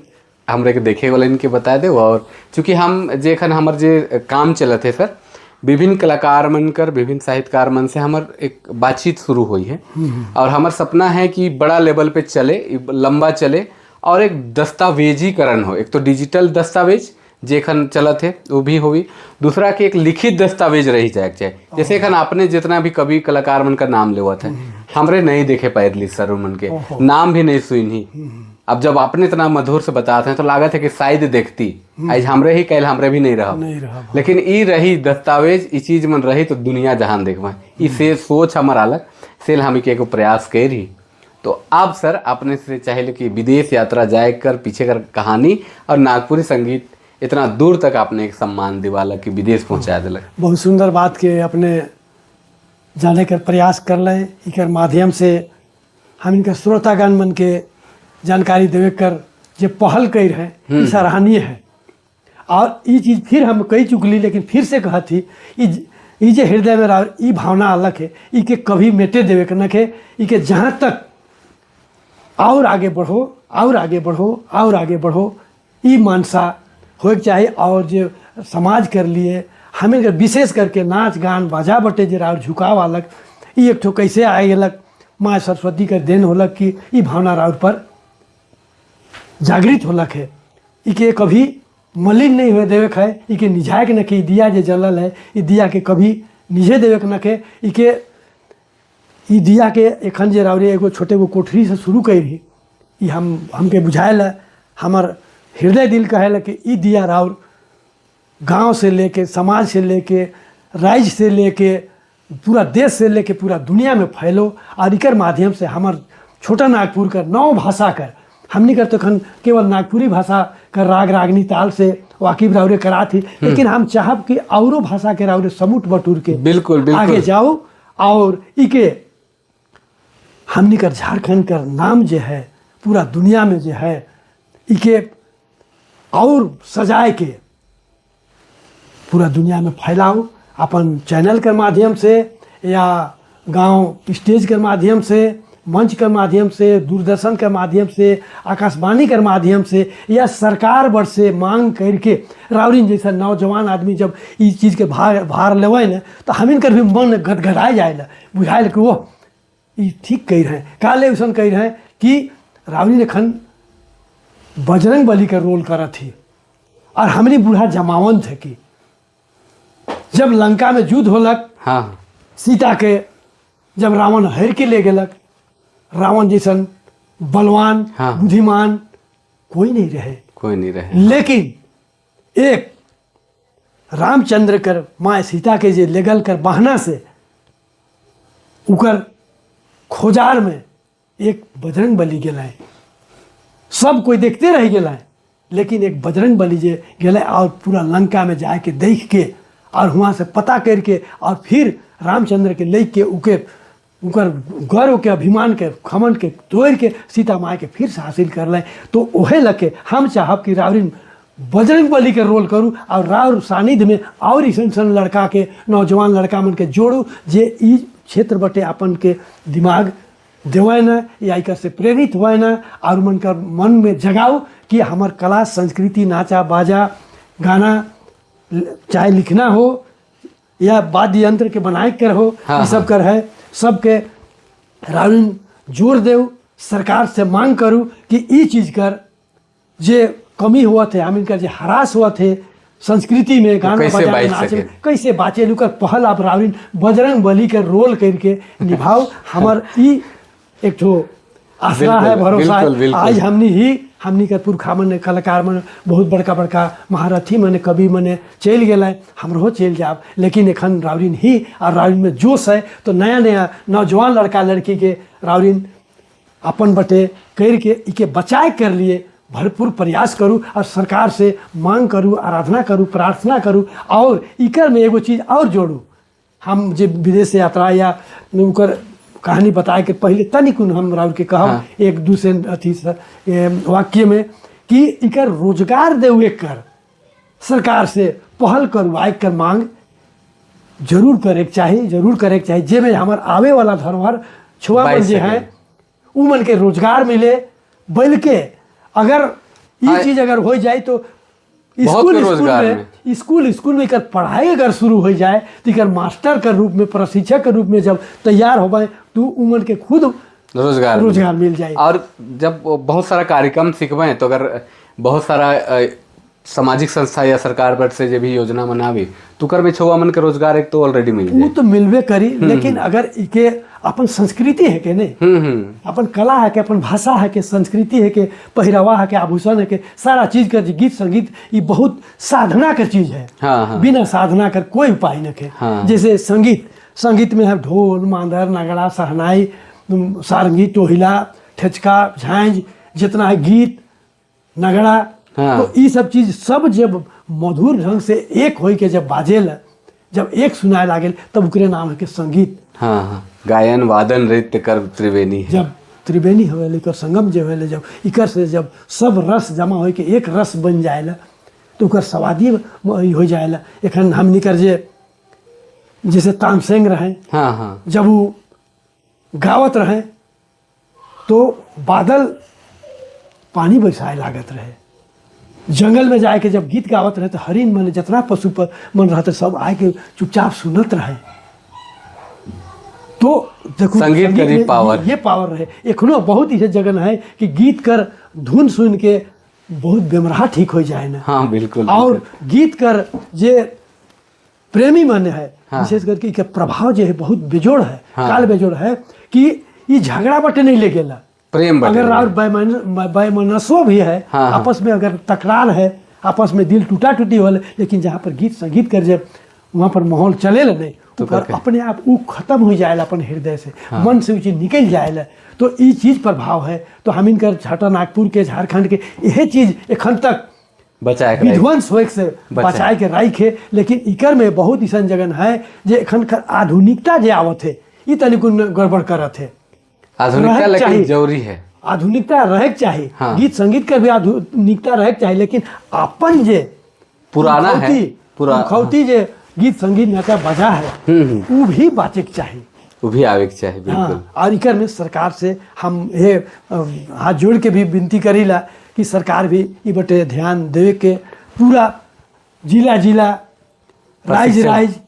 हमरे के देखे वाला इनके बता दे। और चूँकि हम जे एखन हमर जे काम चलत है सर, विभिन्न कलाकार मन कर विभिन्न साहित्यकार मन से हमर एक बातचीत शुरू हुई है, और हमर सपना है कि बड़ा लेवल पे चले, लंबा चले, और एक दस्तावेजीकरण हो। एक तो डिजिटल दस्तावेज जे एखन चलत है वो भी होई, दूसरा कि एक लिखित दस्तावेज रही जाए के चाहे। जैसे एखन आपने जितना भी कवि कलाकार मन का नाम लेवत है, हमरे नहीं देखे पाए सर मन के नाम भी नहीं सुनी। अब जब आपने इतना मधुर से बताते हैं तो लागत है कि शायद देखती आज हमरे ही कैल हमरे भी नहीं रहा, नहीं रहा। लेकिन ई रही दस्तावेज, ई चीज मन रही तो दुनिया जहान देखवा। ई से सोच हमर अलग सेल हम के एगो प्रयास करी। तो अब सर अपने से चाहे कि विदेश यात्रा जाए कर पीछे कर कहानी और नागपुरी संगीत इतना दूर तक आपने एक सम्मान दिवाला कि विदेश पहुंचा दिलक। बहुत सुंदर बात के अपने जाने कर प्रयास कर लें, इकर माध्यम से हम इनका श्रोतागण मन के जानकारी देवे कर जे पहल कर है ई सराहनीय है। और ई चीज़ फिर हम कही चुकली, लेकिन फिर से कहती ई जे हृदय में रहा ई भावना अलग है, ई के कभी मेटे देवे के न के, ई के जहाँ तक और आगे बढ़ो, और आगे बढ़ो, और आगे बढ़ो, ई मानसा होके चाही। और जे समाज कर लिए हमें विशेष करके नाच गान बाजा बटे जे और झुकाव अलग ई एक ठो कैसे आए अलग माँ सरस्वती के देन होलक कि ई भावना राउर पर जागृत होलक है। इके कभी मलिन नहीं हुए देवे के है, इके निझाए के नखे। दिया जे जलल है, ई दिया के कभी निझे देवे के नखे। इके ई दिया के एखन जे राउरे एगो छोटे गो कोठरी से शुरू करी, ई हम हमके बुझायल है, हमर हृदय दिल कहेला कि ई दिया राउर गांव से लेके, समाज से लेके, राज्य से लेके, पूरा देश से लेके पूरा दुनिया में फैलो और इकर माध्यम से हमार छोटा नागपुर कर नौ भाषा कर, हमनी कर तो एखन केवल नागपुरी भाषा कर राग रागनी ताल से वाकिफ राउरे करा थी, लेकिन हम चाहब कि औरो भाषा के राउरे समुट बटूर के बिल्कुल, बिल्कुल। आगे जाओ और इके हमनी कर झारखंड कर नाम जे है पूरा दुनिया में जे है, इके और सजाए के पूरा दुनिया में फैलाओ अपन चैनल के माध्यम से या गांव स्टेज के माध्यम से, मंच के माध्यम से, दूरदर्शन के माध्यम से, आकाशवाणी के माध्यम से या सरकार बर से मांग करके। रावरिन जैसा नौजवान आदमी जब इस चीज़ के भार भार लेवे न तो हमिन कर भी मन गदगदाए जाए, बुझायल कि वो ई ठीक कह रहे हैं। काले ऐसा कह रहे हैं कि रावरी एखन बजरंग बली का रोल करत थी और हमनी बूढ़ा जमावन थे कि जब लंका में युद्ध होलक, सीता के जब रावण हर के ले गेलक, रावण जैसन बलवान, बुद्धिमान कोई नहीं रहे। कोई नहीं रहे। लेकिन एक रामचंद्र कर माँ सीता के जे लेगल कर बहाना से उकर खोजार में एक बजरंग बली गेल, सब कोई देखते रह गेल, लेकिन एक बजरंग बली जे गेल और पूरा लंका में जाके देख के और वहाँ से पता करके और फिर रामचंद्र के ले के उके उकर गर्व के, अभिमान के, घमंड के तोड़ के सीता माँ के फिर से हासिल कर ले। तो ओहे लके हम चाहब कि रावरिन बजरंग बली के रोल करूँ और राउर सानिध्य में और ऐसन ऐसन लड़का के, नौजवान लड़का मन के जोड़ू जे ई क्षेत्र बटे अपन के दिमाग देवे न या एकर से प्रेरित हुए न और मन कर मन में जगाओ कि हमार कला संस्कृति, नाचा बाजा, गाना, चाहे लिखना हो या वाद्य यंत्र के बनाए कर हो, ये सब कर है, सबके राविन जोर देव, सरकार से मांग करूँ कि ई चीज़ कर जे कमी हुआ थे, हम इनका जे हरास हुआ थे संस्कृति में, गाना कैसे बजाना, बाच नाच में सके? कैसे बाचे, कर पहल आप राविन बजरंग बली के रोल करके निभाओ। हमार ई एक ठो आसरा है, बिल्कुल, भरोसा बिल्कुल, है। बिल्कुल। आज हमनी ही हमनी के पुरखा मने, कलाकार मने, बहुत बड़का बड़का महारथी मने, कवि मने चलि गेल, हमरो चलि जाब, लेकिन एखन रावरिन ही और रावरिन में जोश है तो नया नया नौजवान लड़का लड़की के रावरिन अपन बटे करके इके बचाए कर लिए भरपूर प्रयास करूँ और सरकार से मांग करूँ, आराधना करूँ, प्रार्थना करूँ। और इकर में एगो चीज़ और जोड़ू, हम जे विदेश यात्रा या ओकर कहानी बताए के पहले तनिकुन हम राउर के कहब एक दूसरे अथी वाक्य में कि इकर रोजगार देवे कर सरकार से पहल करू, आय कर मांग जरूर करे के चाही, जरूर करे के चाही, जेमे हमर आवे वाला धरोहर छुआ मन बाइस जे हैं सेकेंड। उ मन के रोजगार मिले। बल्कि अगर ये चीज अगर हो जाए तो बहुत स्कूल के स्कूल रोजगार में, स्कूल स्कूल में एकर पढ़ाई अगर शुरू हो जाए तो एकर मास्टर के रूप में, प्रशिक्षक के रूप में जब तैयार हो तो उमन के खुद रोजगार मिले। रोजगार मिल जाए। और जब वो बहुत सारा कार्यक्रम सीखबे तो अगर बहुत सारा सामाजिक संस्था या सरकार पर से जे भी योजना बनावी तो कर में छुआ मन के रोजगार एक तो ऑलरेडी मिल वो जाए। तो मिलबे करी, लेकिन अगर इके अपन संस्कृति है के नहीं, हम्म हम्म अपन कला है के, अपन भाषा है के, संस्कृति है के, पहिरावा है के, आभूषण है के, सारा चीज के जे गीत संगीत ये बहुत साधना के चीज है। हाँ, हाँ। बिना साधना कर कोई उपाय न के। जैसे संगीत, संगीत में है ढोल, मांदर, नगड़ा, शहनाई, सारंगी, टोहिला, ठेचका, झांझ, जितना है गीत, नगड़ा, तो ये सब चीज सब जब मधुर ढंग से एक होई के जब बाजेल, जब एक सुनाए लागेल, तब ओकरे नाम है के संगीत। हाँ हाँ गायन वादन नृत्य कर त्रिवेणी है। जब त्रिवेणी होवेले, एकर संगम जे होवेले, जब इकर से जब सब रस जमा होई के एक रस बन जाएला तो ओकर सवादी हो जाएला। एखन हमनी कर जे जैसे तानसेन रहे, हाँ हाँ जब वो गावत रहे तो बादल पानी बरसाए लागत रहे। जंगल में जाके जब गीत गावत रहे तो हरिन मन जितना पशु पर मन रहते सब आए के चुपचाप सुनत रहे। तो देखो संगीत संगीत करी में पावर। ये पावर रहे। एखनो बहुत ऐसे जगह है कि गीत कर धुन सुन के बहुत बेमरहा ठीक हो जाए ना। हाँ बिल्कुल। और गीत कर जे प्रेमी मन है, हाँ। विशेष करके इनके प्रभाव जो है बहुत बेजोड़ है। हाँ। काल बेजोड़ है कि ये झगड़ा बटे नहीं ले गेला। प्रेम बटे अगर नहीं। और बैमनसो भी है, हाँ, हाँ। आपस में अगर तकरार है, आपस में दिल टूटा टूटी होल, लेकिन जहाँ पर गीत संगीत कर जब वहाँ पर माहौल चले ला नहीं तो ऊपर करके। अपने आप वो खत्म हो जाएला, अपन हृदय से। हाँ। मन से वो चीज निकल जाएला। तो ये चीज प्रभाव है। तो हम इनकर झाटा नागपुर के, झारखंड के यह चीज एखन तक बचाए के राख। विध्वंस होए से बचाए। बचाए के राख है। लेकिन इकर में बहुत ऐसा जगन है जे एखन कर आधुनिकता जे आवत है, ई तनिक गड़बड़ करत है। आधुनिकता रहक लेकिन चाही। जरूरी है। आधुनिकता रहे के चाही। हाँ। गीत संगीत कर भी आधुनिकता रहे के चाही, लेकिन अपन जे पुराना है, पुरखौती जे गीत संगीत नाचा बजा है, वो भी बाचे के चाही। वो भी आवे के चाही, बिल्कुल। हाँ, और इकर में सरकार से हम ये हाथ जोड़ के भी विनती करीला कि सरकार भी ई बटे ध्यान देवे के पूरा जिला जिला, राज्य प्रशिक्षण। राज्य,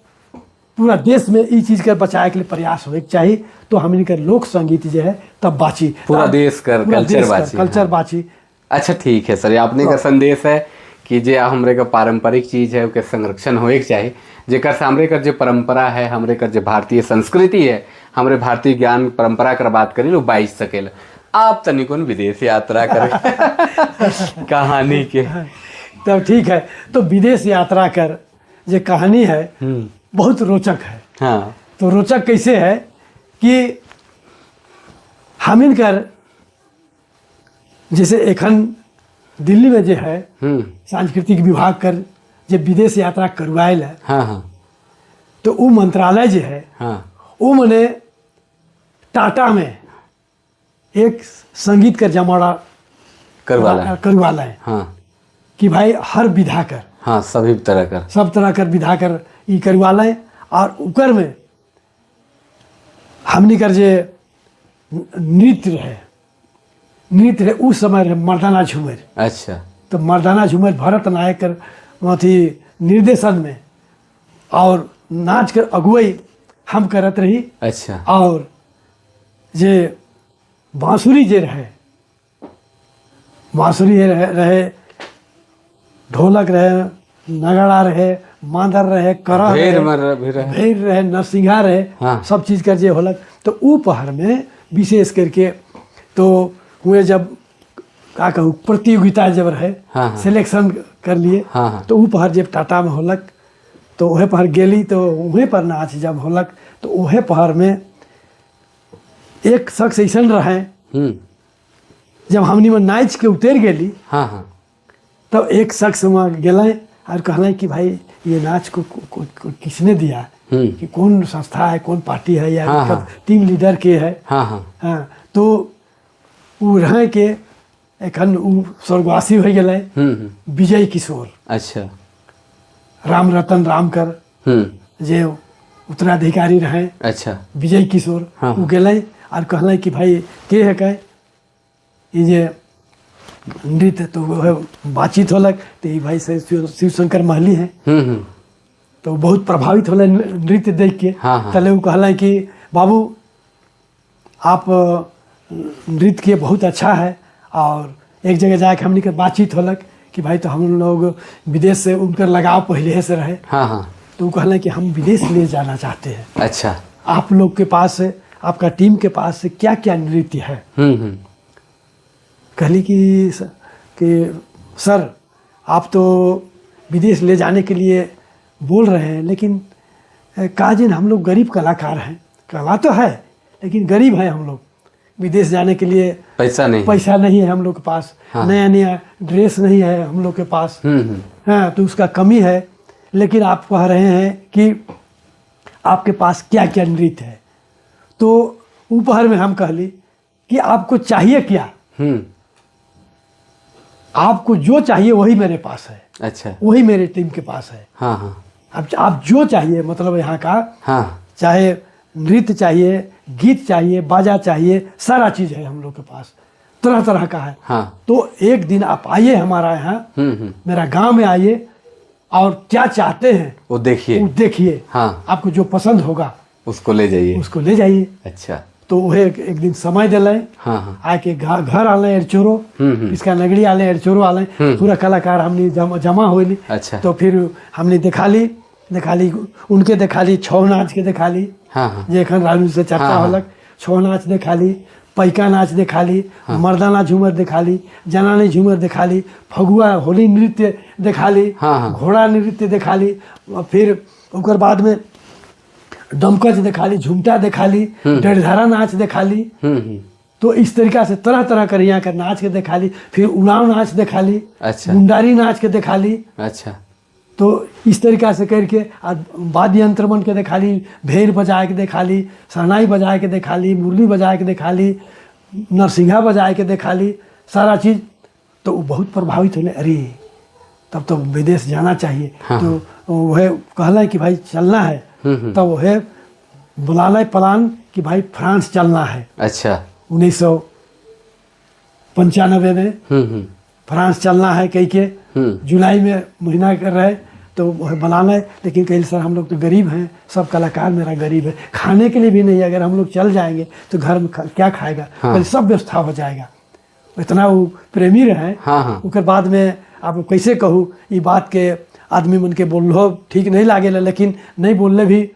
पूरा देश में ई चीज के बचाए के लिए प्रयास होए के चाही। तो हमनी के लोक संगीत जो है तब बाची, पूरा देश कर पूरा कल्चर देश कर बाची, कल्चर हाँ। बाची। अच्छा ठीक है सर, ये आपने का संदेश है कि जे हमरे का पारंपरिक चीज़ है ओके संरक्षण होए के चाही, जेकर से हमरे का जो परंपरा है, हमरे का जो भारतीय संस्कृति है, हमरे भारतीय ज्ञान परंपरा कर बात करी वो बाइच सकेला। आप तनिकोन विदेश यात्रा करे कहानी के। तब ठीक है। तो विदेश यात्रा कर जो कहानी है बहुत रोचक है। तो रोचक कैसे है कि हम इनकर जैसे एखन दिल्ली में जो है सांस्कृतिक विभाग कर जे विदेश यात्रा करवायल है, हाँ हाँ तो वो मंत्रालय जो है वो मने टाटा में एक संगीत कर जमाड़ा करवाला। करवाला है कि भाई हर विधा कर, हाँ, सभी तरह कर, सब तरह कर विधा कर ई करवाला है। और उकर में हमनी कर जे नृत्य रहे, नृत्य रहे उस समय रहे मर्दाना झूमर। तो मर्दाना झूमर भरत नायक कर अथी निर्देशन में और नाच कर अगुवाई हम करत रही। और जे बांसुरी जे रहे, बांसुरी रहे, रहे ढोलक रहे, नगाड़ा रहे, मांदर रहे, करह भेर रहे, मर भी रहे। भेर रहे, नरसिंहा रहे, सब चीज़ कर जे होलक। तो ऊ पहर में विशेष करके तो हुए जब का कहूँ प्रतियोगिता जब रहे, हाँ, हाँ। सिलेक्शन कर लिए, हाँ, हाँ। तो ऊ पहर जब टाटा में होलक तो वह पहर गेली, तो वहीं पर नाच जब होलक तो वह पहर में एक शख्स ऐसा रहे, जब हमनी में नाच के उतर गेली, हाँ हाँ तब एक शख्स वहाँ गेलें और कहलें कि भाई ये नाच को किसने दिया, कि कौन संस्था है, कौन पार्टी है या हाँ, हाँ। टीम लीडर के है। हाँ हाँ हाँ, तो उ रहे के एखन उ स्वर्गवासी हो गेलै, विजय किशोर। राम रतन रामकर जे उत्तराधिकारी रहे, विजय किशोर, उ गेलै और कहलें कि भाई के है कै ई जे नृत्य, तो वह बातचीत होलक तो ई भाई से शिव शंकर महली हैं। तो बहुत प्रभावित होलै नृत्य देख के। हाँ, हाँ। तले उ कहलें कि बाबू आप नृत्य किए, बहुत अच्छा है। और एक जगह जाके हमनी के बातचीत होलक कि भाई तो हम लोग विदेश से उनकर लगाव पहले से रहे। हाँ हाँ तो वो कहलें कि हम विदेश ले जाना चाहते हैं। आप लोग के पास, आपका टीम के पास क्या क्या नृत्य है? कहली कि सर आप तो विदेश ले जाने के लिए बोल रहे हैं, लेकिन काजिन हम लोग गरीब कलाकार हैं, कला तो है लेकिन गरीब हैं हम लोग, विदेश जाने के लिए पैसा नहीं, पैसा नहीं है हम लोग के पास। नया नया ड्रेस नहीं है हम लोग के पास। हाँ, तो उसका कमी है, लेकिन आप कह रहे हैं कि आपके पास क्या क्या नृत्य है। तो ऊपर में हम कहली कि आपको चाहिए क्या? आपको जो चाहिए वही मेरे पास है। वही मेरे टीम के पास है। हाँ हाँ अब आप जो चाहिए, मतलब यहाँ का चाहे नृत्य चाहिए, गीत चाहिए, बाजा चाहिए, सारा चीज़ है हम लोग के पास, तरह तरह का है। तो एक दिन आप आइए हमारा यहाँ, मेरा गांव में आइए और क्या चाहते हैं वो देखिए, वो देखिए। आपको जो पसंद होगा उसको ले जाइए, उसको ले जाइए। तो वह एक दिन समय दिले। हाँ हाँ आके घर आले एरचोरो, इसका नगरी आले, एरचोरो आले, पूरा कलाकार हमने जमा होली। अच्छा। तो फिर हमने दिखाली दिखाली उनके दिखाली छौ नाच के दिखाली। हाँ हाँ जे एखन रानू से चर्चा हाँ, हाँ। होलक, छौ नाच दिखाली, पैका नाच दिखाली, मर्दाना झूमर दिखाली, जनानी झूमर दिखाली, फगुआ होली नृत्य दिखाली, हाँ, हाँ। घोड़ा नृत्य दिखाली, और फिर ओकर बाद में डमकच दिखाली, झुमटा दिखाली, डरधारा नाच दिखाली। तो इस तरीका से तरह तरह कर यहाँ कर नाच के दिखाली, फिर उड़ाव नाच दिखाली, अच्छा। मुंडारी नाच के दिखाली। अच्छा। तो इस तरीका से करके और वाद्य यंत्र मन के दिखाली, भेड़ बजाए के दिखाली, शहनाई बजाए के दिखाली, मुरली बजाए के दिखाली, नरसिंहा बजाए के दिखाली, सारा चीज़। तो वो बहुत प्रभावित होने, अरे तब तो विदेश जाना चाहिए। हाँ। तो वह कहला कि भाई चलना है। तब वह बुलाना प्लान कि भाई फ्रांस चलना है। अच्छा। 1995 में फ्रांस चलना है कही के, जुलाई में महीना कर रहे तो वह बनाना है। लेकिन कही सर हम लोग तो गरीब हैं, सब कलाकार मेरा गरीब है, खाने के लिए भी नहीं है, अगर हम लोग चल जाएंगे तो घर में क्या खाएगा। हाँ। पहले सब व्यवस्था हो जाएगा। इतना वो प्रेमी रहे। हाँ हाँ ओकर बाद में आप कैसे कहूँ ये बात के आदमी मन के बोललो ठीक नहीं लागे, लेकिन नहीं बोलले भी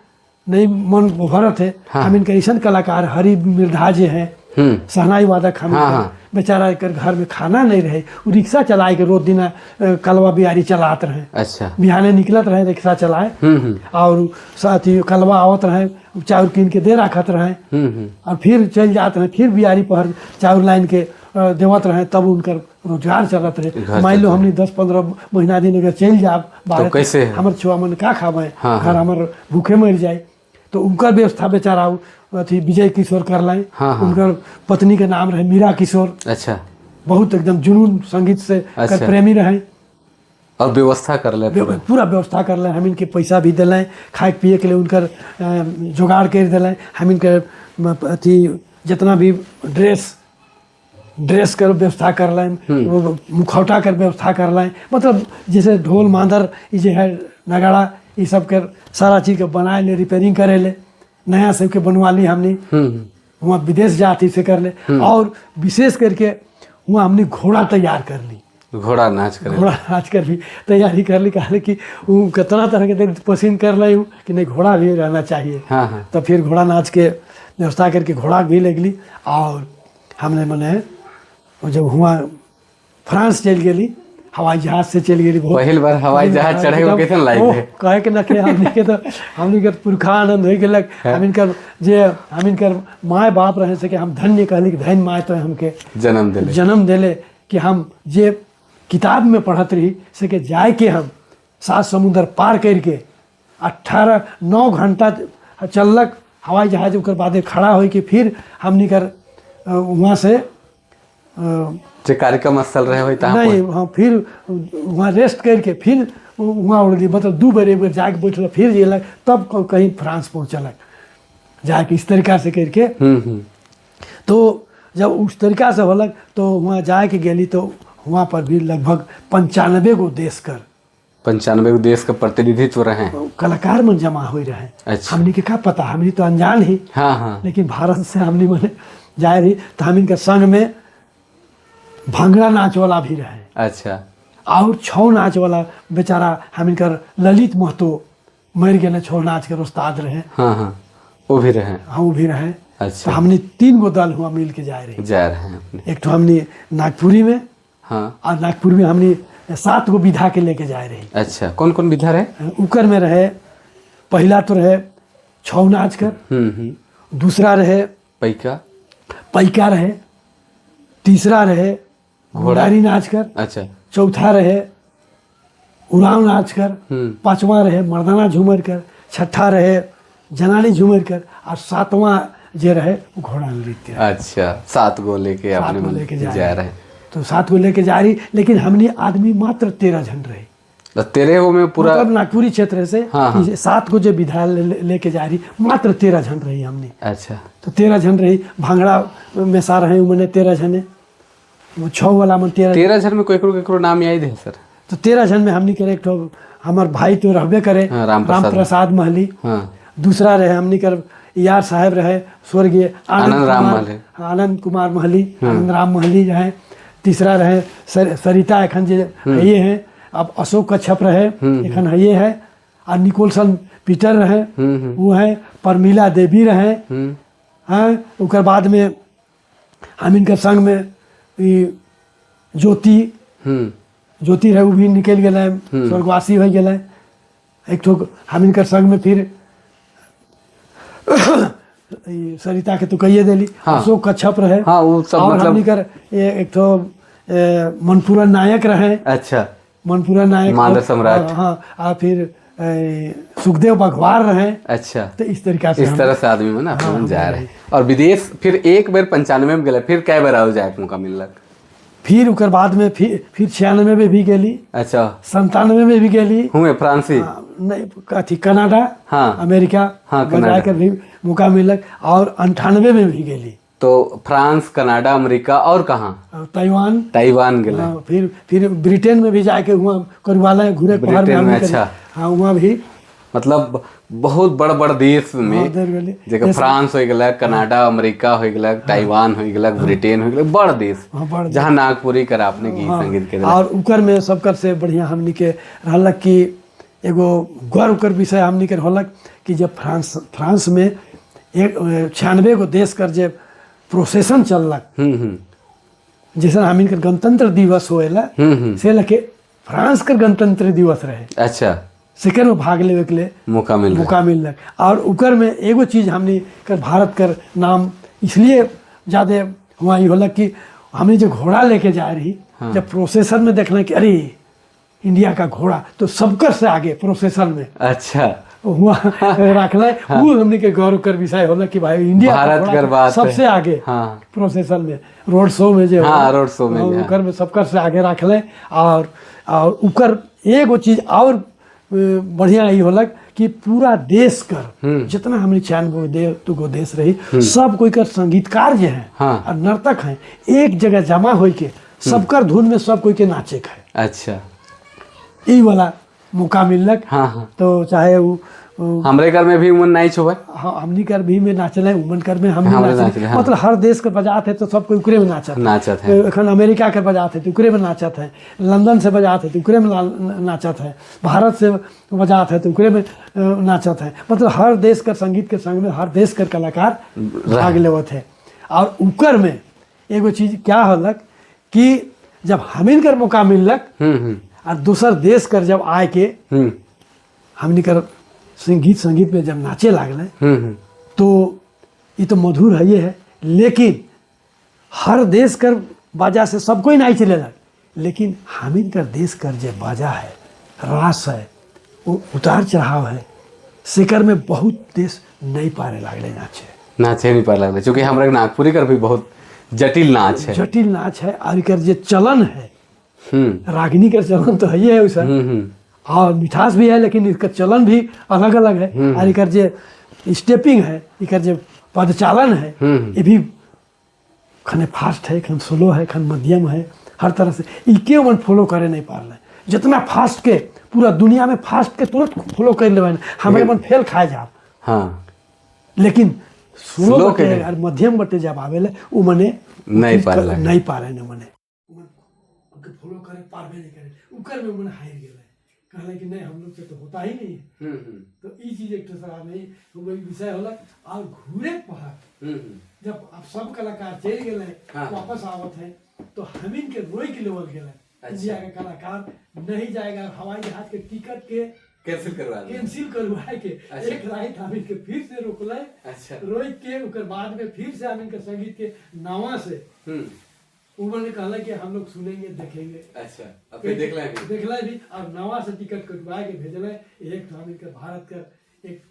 नहीं मन भरत है। हाँ। हम इनके ऐसा कलाकार हरि मिर्धा जे हैं, शहनाई वादक, हम हाँ, इनकर हाँ। बेचारा कर घर में खाना नहीं रहे, वो रिक्शा चलाए के रोज दिन कलवा बिहारी चलात रहे। अच्छा। बिहाने निकलत रहे रिक्शा चलाए और साथ ही कलवा आवत रहे, चाउर कीन के दे रखत रहे और फिर चल जात रहे, फिर बिहारी पहर चाउर लाइन के देवत रहे, तब उनकर रोजगार चलत रहे। घर मान लो चलत हमने 10-15 महीना दिन अगर चल जाब बाहर, कैसे है? हमर छुआ मन का खावे, हाँ, घर हाँ। हमर भूखे मर जाए। तो उनकर व्यवस्था बेचारा अथी विजय किशोर कर लाए। हाँ, हाँ। उनकर पत्नी के नाम रहे मीरा किशोर। अच्छा। बहुत एकदम जुनून संगीत से कर अच्छा। प्रेमी रहे। और व्यवस्था कर ले पूरा। पूरा व्यवस्था कर लें, हम इनके पैसा भी दिलें, खाए पिए के लिए उनकर जुगाड़ कर दिलें, हम इनके अथी जितना भी ड्रेस कर व्यवस्था कर लें, वो मुखौटा कर व्यवस्था कर लें, मतलब जैसे ढोल मांदर ये जो है नगाड़ा ये सब कर सारा चीज़ के बनाए ले, रिपेयरिंग करे ले, नया सब के बनवा ली हमने। वहाँ विदेश जाती से कर ले और विशेष करके वहाँ हमने घोड़ा तैयार कर ली। घोड़ा नाच करे। घोड़ा नाच कर भी तैयारी कर ली, कहा कि वो कितना तरह के पसंद कर रही हूँ कि नहीं घोड़ा भी रहना चाहिए। हाँ हाँ। तो फिर घोड़ा नाच के व्यवस्था करके घोड़ा भी ले गली और हमने मने जब हुआ फ्रांस चल गेली, हवाई जहाज से चल गेली। बहुत पहिल बार हवाई जहाज चढ़े हो कैसन लाइक है? कहे के न के हमनी के तो हमनी के पुरखा आनंद हो गेलक। हम इनकर जे हम इनकर माय बाप रहे से कि हम धन्य कहली कि धन्य माय तो हमके जन्म दिले, जन्म दिले कि हम जे किताब में पढ़त रही से के जाए के हम 7 समुंदर पार करके 18-9 घंटा चललक हवाई जहाज, ओकर बादे खड़ा हो के फिर हमनी कर वहाँ से जे कार्यक्रम स्थल रहे होई तहाँ नहीं, हाँ, फिर वहाँ रेस्ट करके फिर वहाँ उड़ गई, मतलब 2 बेर 1 बेर जाके बैठल फिर जेलक तब कहीं फ्रांस पहुँचलक जाके इस तरीका से करके। तो जब उस तरीका से होलक तो वहाँ जाके गेली तो वहाँ पर भी लगभग 95 गो देश कर 95 गो देश का प्रतिनिधित्व रहे कलाकार मन जमा हो रहे। अच्छा। हमनी के का पता, हमनी तो अनजान ही। हाँ हाँ। लेकिन भारत से हमनी मने जाए रही तो हम इनका संग में भांगड़ा नाच वाला भी रहे। अच्छा। और छौ नाच वाला बेचारा हम इनकर ललित महतो मर गए, छौ नाच के उस्ताद रहे। हाँ हाँ, वो भी रहे। हाँ, वो भी रहे। अच्छा। तो हमने 3 गो दल हुआ मिल के जाए रहे। जा रहे हैं अपने। एक तो हमने नागपुरी में, हाँ, और नागपुर में हमने 7 गो विधा के लेके जाए रहे। अच्छा, कौन कौन विधा रहे? उकर में रहे पहला तो रहे छौ नाच कर, दूसरा रहे पैका, पैका रहे, तीसरा रहे घोड़ारी नाच कर, अच्छा, चौथा रहे उड़ाव नाच कर, पांचवा रहे मर्दाना झूमर कर, छठा रहे जनानी झूमर कर, और सातवां जे रहे वो घोड़ा नृत्य। अच्छा, 7 गो लेके अपने 7 गो लेके जा रहे। तो 7 गो लेके जा रही, लेकिन हमने आदमी मात्र 13 जन रहे। तो 13 गो में पूरा मतलब नागपुरी क्षेत्र से हाँ, हाँ। 7 गो जो विधा लेके जा रही, मात्र 13 जन रही हमने। अच्छा। तो 13 जन रही, भांगड़ा में सा रहे मैंने 13 जने, वो 6 वाला मन 13 जन में केकरो नाम याद है सर? तो 13 जन में हमने करे एक तो हमार भाई तो रहबे करे, हाँ, राम प्रसाद महली। हाँ। दूसरा रहे हमने कर यार साहब रहे स्वर्गीय आनंद राम कुमार- महली। आनंद कुमार महली, आनंद राम महली रहे। तीसरा रहे सरिता एखन जे हइये हैं, अब अशोक कच्छप रहे एखन हइये है, और निकोलसन पीटर रहे वो हैं, परमीला देवी रहे हैं। ओकर बाद में हम इनकर संग में ई ज्योति ज्योति रहे, वो भी निकल गए, स्वर्गवासी हो गए। एक ठो हम इनकर संग में फिर ई सरिता के तो कहिए देली। अशोक कच्छप रहे। हाँ, वो सब और मतलब- हमनी कर एक ठो मनपूरन नायक रहे। मनपूरन नायक मांदर सम्राट। हाँ, और फिर सुखदेव बघवार रहे। तो इस तरीका से इस तरह से आदमी में ना अपन जा रहे। और विदेश फिर एक बेर 95 में गेले, फिर कै बेर आओ जाए के मौका मिललक? फिर ओकर बाद में फिर 96 में भी गेली। 97 में भी गेली। हुए फ्रांसी? हाँ, नहीं, अथी कनाडा। America Canada. जाकर भी मौका मिलक और 98 में भी गेली। तो France, Canada, America और कहाँ? और ताइवान। ताइवान गेले। हाँ, फिर ब्रिटेन में भी जाके हुआ करवाला घूरे पहाड़ में ब्रिटेन में, हमनी के- हाँ, वहाँ भी। मतलब बहुत बड़ बड़ देश में। हाँ, उधर गेली। जगह फ्रांस हो गेलक, कनाडा, अमेरिका हो गेलक, ताइवान हो गेलक, ब्रिटेन हो गेलक, बड़ देश। हाँ, बड़ देश। जहाँ नागपुरी कर आपने गीत संगीत के। और उकर में सबकर से बढ़िया हमनी के रहलक कि एगो गर्व कर विषय हमनी के रहलक कि जब फ्रांस फ्रांस में एक 96 गो देश कर जे प्रोसेसन चललक, जैसे हमनी के गणतंत्र दिवस होएला, से लके फ्रांस कर गणतंत्र दिवस रहे। सेकर में भाग लेवे के लिए मौका मिल रहा। मौका मिललक। और उकर में एगो चीज हमनी कर भारत कर नाम इसलिए ज़्यादा हुआ ई होलक कि हमने जो घोड़ा लेके जा रही। जब प्रोसेसन में देखना कि अरे, इंडिया का घोड़ा तो सबकर से आगे प्रोसेसन में हुआ रखल। वो हमने के गौरव कर विषय होला कि भाई, इंडिया का भारत घोड़ा कर तो बात है। सबसे आगे प्रोसेसन में, रोड शो में जो रोड शो में हाँ, जे, हाँ। ओकर में सबकर से आगे रखले। और उकर एगो चीज और बढ़िया ई होलक कि पूरा देश कर जितना हमने 96 दे गो देश रही, सब कोई कर संगीतकार जे हैं और नर्तक हैं, एक जगह जमा होई के सबकर धुन में सब कोई के नाचे के है। ई वाला मौका मिललक। हाँ हाँ तो चाहे वो हमरे घर में भी उमन नहीं छुबे। हाँ, हमनी कर भी में नाचल है, उमन कर में हमनी हमरे नाचल। नाचल, हाँ। मतलब हर देश के बजात है तो सब कोई उकरे में नाचत है। नाचत है। तो एखन अमेरिका के बजात है तो उकरे में नाचत है, लंदन से बजात है तो उकरे में नाचत है, भारत से बजात है तो उकरे में नाचत है। मतलब हर देश का संगीत के संग में हर देश के कलाकार भाग लेवत है। और उकर में एगो चीज क्या होलक कि जब हमिन कर मौका मिललक और दूसर देश कर जब आए के हमनी कर संगीत संगीत में जब नाचे लागल तो ये तो मधुर है ये है, लेकिन हर देश कर बाजा से सब कोई नाच लेलक, लेकिन हमिन कर देश कर जे बाजा है, रास है, वो उतार चढ़ाव है, सेकर में बहुत देश नहीं पारे लागले नाचे। नाचे नहीं पार लगले, चूंकि हमरा नागपुरी कर भी बहुत जटिल नाच है। जटिल नाच है और एकर जे चलन है, रागिनी का चलन तो है ही है वैसा और मिठास भी है, लेकिन इसका चलन भी अलग अलग है। और एकर जे स्टेपिंग है, एकर जे पदचालन है, ये भी खने फास्ट है, खन स्लो है, खन मध्यम है, हर तरह से इके मन फॉलो करे नहीं पा रहे। जितना फास्ट के पूरा दुनिया में फास्ट के तुरंत फॉलो कर लेवे, हमारे मन फेल खाए जाब। लेकिन स्लो स्लो बटे के नहीं। और मध्यम बटे जब आवेले उ मने नहीं पार लगे। नहीं पारे न मने उनके फॉलो करे पारबे नहीं करे। उकर में मन हार गेले, कहले कि नहीं, हम लोग से तो होता ही नहीं है। तो ई चीज एक दूसरा में वही विषय होलक। और घूरे पहर जब आप सब कलाकार चल गए, वापस आवत है तो हमीन के रोई के लेवल गेले, इंडिया के कलाकार नहीं जाएगा, हवाई जहाज के टिकट के कैंसिल करवा दिया। कैंसिल करवाए के एक रात हमीन के फिर से रोकले। रोक के ओकर बाद में फिर से हमीन के संगीत के नावा से उन्होंने कहला कि हम लोग सुनेंगे, देखेंगे। अच्छा, अब फिर देख लेंगे। देखला भी और नवा से टिकट कटवा के भेजले। एक तो हमीन के भारत का एक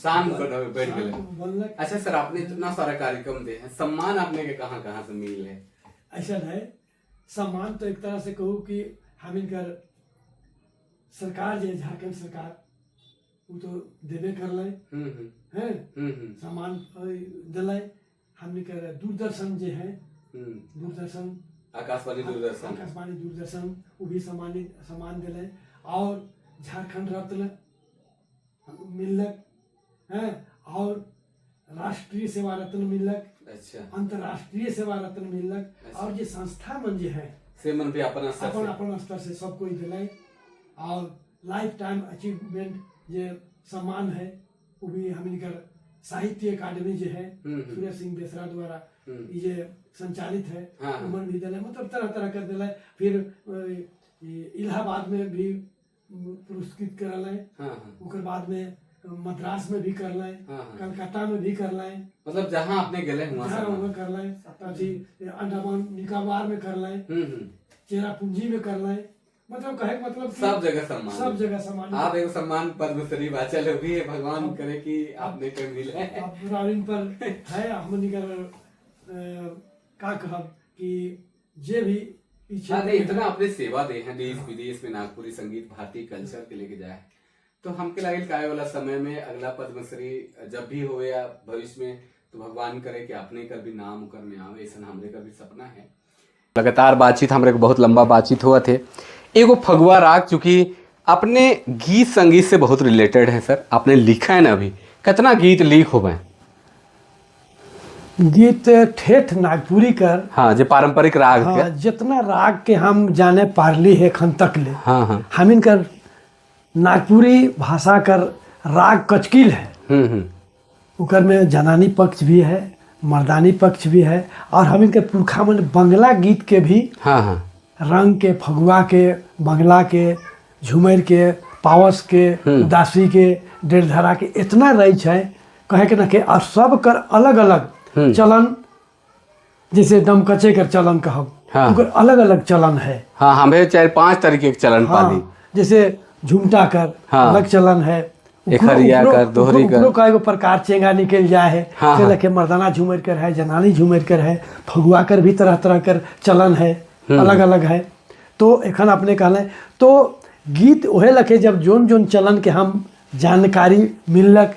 शान बैठ गए। शान बनलक। अच्छा सर, आपने इतना सारा कार्यक्रम दिए हैं, सम्मान आपने के कहाँ कहाँ से मिल है? ऐसा है, सम्मान तो एक तरह से कहूँ कि हम इनकर सरकार जे झारखंड सरकार, वो तो देबे कर ले हैं। सम्मान दिले हमने कर दूरदर्शन जे है, दूरदर्शन। आकाशवाणी दूरदर्शन। आकाशवाणी दूरदर्शन, वो भी सम्मानित सम्मान दिले और झारखंड रत्न मिललक हैं और राष्ट्रीय सेवा रत्न मिलक, अच्छा। अंतर्राष्ट्रीय सेवा रत्न मिलक। और जे संस्था मन जे है से मन भी अपन स्तर अपन से अपन स्तर से सब कोई दिलाई। और लाइफ टाइम अचीवमेंट जे सम्मान है वो भी हमनी कर साहित्य अकादमी जे है सूर्य सिंह बेसरा द्वारा ई जे संचालित है, उमन भी दिलाई। मतलब तरह तरह कर दिलाई। फिर ई इलाहाबाद में भी पुरस्कृत करल है। हाँ हाँ ओकर बाद में मद्रास में भी करल है, हाँ, हाँ। कलकत्ता में भी करल है। मतलब जहाँ आपने गए वहाँ जहाँ सम्मान। वहाँ करल है। अथी अंडमान निकोबार में करल है, हम्म हम्म चेरापूंजी में करल है। मतलब कहे के मतलब कि सब जगह सम्मान। सब जगह सम्मान। आप एक सम्मान पद्मश्री वाचल हो भी है, भगवान करे कि आपने के मिले। अब राविन पर है हमनी कर का कहब कि जे भी ई हाँ क्षेत्र नहीं, में इतना आपने सेवा दे हैं देश विदेश में, नागपुरी संगीत भारतीय कल्चर के लेके जाए, तो हमके लागिल आए वाला समय में अगला पद्मश्री जब भी हो या भविष्य में, तो भगवान करे कि अपने का भी नाम उकर में आवे, ऐसा हमरे का भी सपना है। लगातार बातचीत हमरे को बहुत लंबा बातचीत हुआ थे। एगो फगुआ राग चूंकि अपने गीत संगीत से बहुत रिलेटेड है सर, आपने लिखा है ना, अभी कितना गीत लीक हो गए? गीत ठेठ नागपुरी कर। हाँ, जो पारंपरिक राग हाँ, के। जितना राग के हम जाने पारली है खन तक ले, हाँ हाँ हम इनकर नागपुरी भाषा कर राग कचकील है। हम्म हम्म उकर में जनानी पक्ष भी है, मर्दानी पक्ष भी है और हम इनके पुरखा मन बंगला गीत के भी हाँ हाँ रंग के, फगुआ के, बंगला के, झुमर के, पावस के, उदासी के, डेढ़धरा के, इतना रही छै कहे के न के। और सब कर अलग अलग चलन, जैसे दमकचे कर चलन कहब, ओकर अलग अलग चलन है। हाँ, हमें चार पांच तरीके के चलन पाली। जैसे झुमटा कर अलग चलन है, एकहरिया कर, दोहरी कर। उपरो का एगो प्रकार चेंगा निकल जाए है। से लके मर्दाना झूमर कर है, जनानी झूमर कर है, फगुआ कर भी तरह तरह कर चलन है, अलग अलग है। तो एखन अपने कहले तो गीत ओहे लखे जब जोन जोन चलन के हम जानकारी मिललक,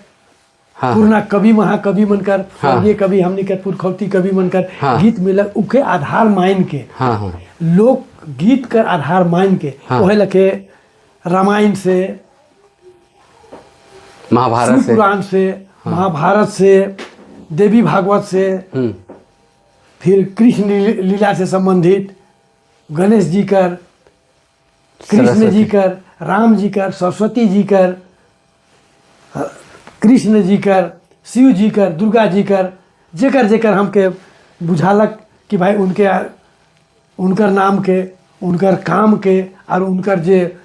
पुरना कवि महाकवि मनकर, स्वर्गीय कवि हमनी के पुरखौती कवि मनकर गीत मिलक, उके आधार मान के, हाँ हाँ लोक गीत कर आधार मान के, ओहे लखे रामायण से, महाभारत से, पुराण से, महाभारत से, देवी भागवत से, फिर कृष्ण लीला से संबंधित, गणेश जी कर, कृष्ण जी कर, राम जी कर, सरस्वती जी कर, कृष्ण जी कर, शिव जी कर, दुर्गा जी कर, जेकर जेकर हमके बुझालक कि भाई उनके उनकर नाम के, उनकर काम के और उनकर जे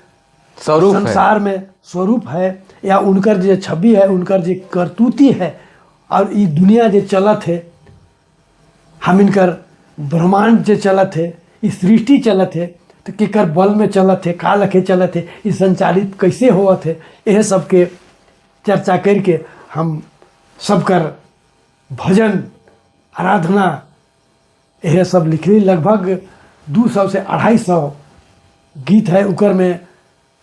स्वरूप है, संसार में स्वरूप है या उनकर जे छवि है, उनकर जे करतूती है और ई दुनिया जे चलत है, हम इनकर ब्रह्मांड जे चलत है, ई सृष्टि चलत है, तो केकर बल में चलत है, का लखे चलत है, ई संचालित कैसे होवत है, यह सबके चर्चा करके हम सबकर भजन आराधना यह सब लिखली। लगभग 200 से 250 गीत है। उकर में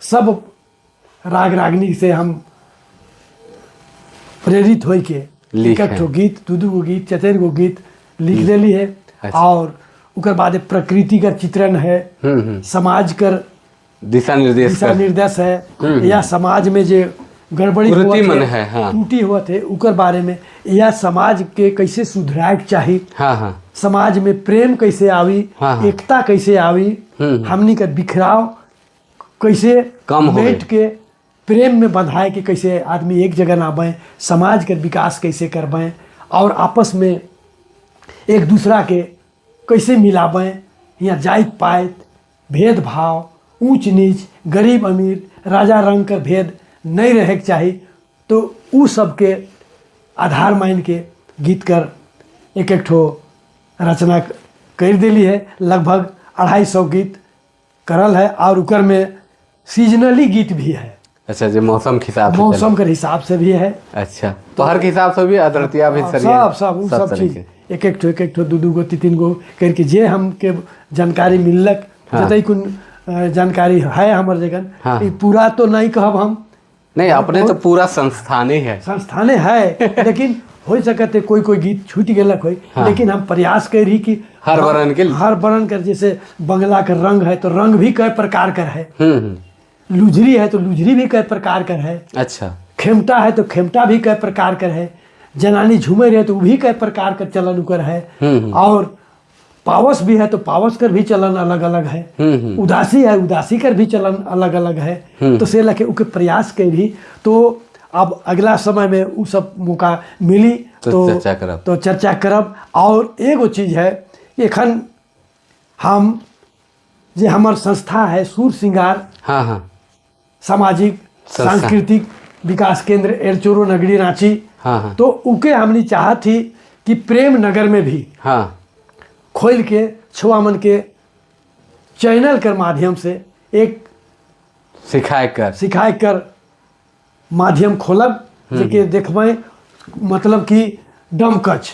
सब राग रागनी से हम प्रेरित होई के लिख एक है। ठो गीत, दू दू गो गीत, चार गो गीत लिख देली है। और उकर बाद प्रकृति का चित्रण है, हम्म हम्म समाज कर दिशा निर्देश दिशा कर निर्देश है या समाज में जे गड़बड़ी कुरीति होवत मन है, हाँ। त्रुटि होवत है उकर बारे में या समाज के कैसे सुधराए के चाही, हाँ हाँ समाज में प्रेम कैसे आवी, हाँ, हाँ। एकता कैसे आवी, हमनी का बिखराव कैसे कम होवे। मेट के प्रेम में बंधाए के कैसे आदमी एक जगह ना बे, समाज के विकास कैसे करबें और आपस में एक दूसरा के कैसे मिलाबें, या जात पात भेदभाव ऊंच नीच गरीब अमीर राजा रंग कर भेद नहीं रहे के चाही, तो उ सबके आधार मान के गीत कर एक एक ठो रचना कर देली है। लगभग 250 गीत करल है और उकर में सीजनली गीत भी है। अच्छा, जो मौसम के हिसाब से। मौसम के हिसाब से भी है। अच्छा, तो हर के हिसाब से भी अदरतिया भी सरिया सब सब उ सब चीज तरीके। एक एक ठो, एक एक ठो, दू दू गो, तीन तीन गो करके जे हमके जानकारी मिललक, जतई कुन जानकारी है हमर जगन, ई पूरा तो नहीं कहब हम। नहीं, अपने तो पूरा संस्थान ही है। संस्थाने है, लेकिन हो सकत है कोई कोई गीत छूट गेलक होई, लेकिन हम प्रयास कर रही कि हर वर्ण के हर वर्ण कर, जैसे बंगला का रंग है तो रंग भी कई प्रकार कर है, हम्म हम्म लुझरी है तो लुझरी भी कई प्रकार कर है, अच्छा खेमटा है तो खेमटा भी कई प्रकार कर है, जनानी झूमे रहे तो वो भी कई प्रकार का चलन उकर है, और पावस भी है तो पावस कर भी चलन अलग अलग है, उदासी है उदासी कर भी चलन अलग अलग है। तो से लके उके प्रयास के भी तो अब अगला समय में उ सब मौका मिली तो चर्चा करब, तो चर्चा करब। और एगो चीज़ है, एखन हम जे हमार संस्था है सूर सिंगार, हाँ हाँ, सामाजिक सांस्कृतिक विकास केंद्र एरचोरो नगरी रांची, हाँ हाँ, तो उके हमने चाहत थी कि प्रेम नगर में भी हाँ खोल के छुआ मन के चैनल कर माध्यम से एक सिखाए कर माध्यम खोलब, जेके देखबै मतलब कि डमकच,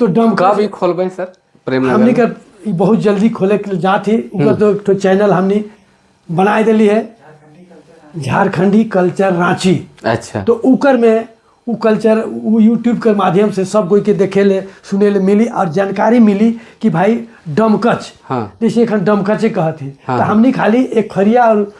तो डमकच कब ई खोलबै सर प्रेम नगर? हमनी कर बहुत जल्दी खोले के जात ही उकर तो एक चैनल हमनी बनाए दिली है, झारखंडी कल्चर रांची। अच्छा, तो उकर में उ कल्चर उ यूट्यूब के माध्यम से सब कोई के देखे ले सुने ले मिली और जानकारी मिली कि भाई डमकच, हाँ, जैसे एखन डमकचे कहत ही, हाँ, तो हमनी खाली एक खरिया और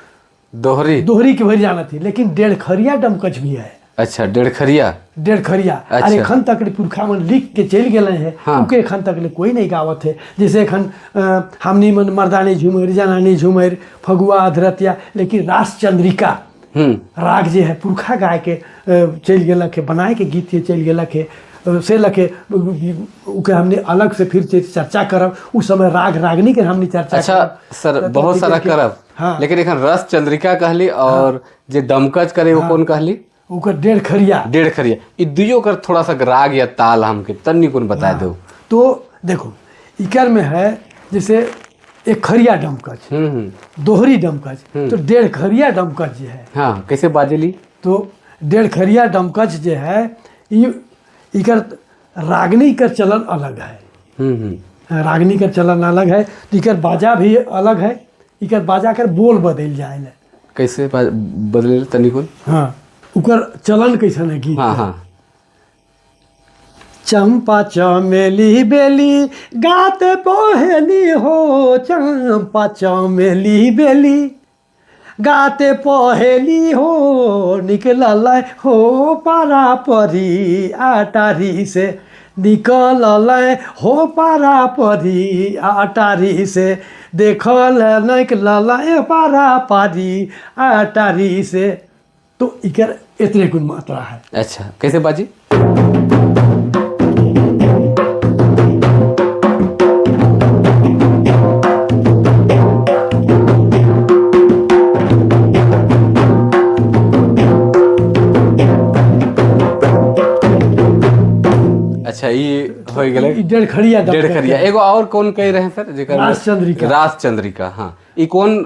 दोहरी दोहरी के भर जाना थी, लेकिन डेढ़ खरिया डमकच भी है। अच्छा, डेढ़ खरिया, डेढ़ खरिया। अच्छा। अरे एखन तक पुरखा मन लिख के चल गए हैं, हाँ। उके एखन तक ले कोई नहीं गावत है। जैसे एखन हमनी मन मर्दानी झूमर, जनानी झूमर, फगुआ अधरतिया, लेकिन रास चंद्रिका राग जे है पुरखा गाय के चल गेलक है, बनाए के गीत चल गेलक है, से लके उके हमने अलग से फिर चर्चा करब उस समय राग रागनी के हमने चर्चा। अच्छा सर, बहुत सारा करब, हाँ, लेकिन एखन रस चंद्रिका कहली और जे डमकच करे वो कौन कहली? ओकर डेढ़ खरिया, डेढ़ खरिया। ई दुइयो कर थोड़ा सा राग या ताल हमके तन्नी कोन बता दो। तो देखो इकर में है जैसे एक खरिया डमकच, दोहरी डमकच, तो डेढ़ खरिया डमकच जे है, हाँ, कैसे बाजेली? तो डेढ़ खरिया डमकच जे है इकर रागनी कर चलन अलग है, रागनी कर चलन अलग है, तो इकर बाजा भी अलग है, इकर बाजा कर बोल बदल जाए। कैसे बदले तनी कोन? हाँ, उकर चलन कैसन है गीत? हाँ हाँ। चंपा चमेली बेली गाते पहेली हो, चंपा चमेली बेली गाते पहेली हो, निकलल हो पारा परी आटारी से, निकलल हो पारा परी आटारी से, देखल निकलल पारा पारी आटारी से। तो इकर इतने गुण मात्रा है। अच्छा, कैसे बाजी? अच्छा, ये हो गेलै डेढ़ खरिया, डेढ़ खरिया। एगो और कौन कह रहे हैं सर जेकर? रास चंद्रिका। रास चंद्रिका, हाँ, ई कौन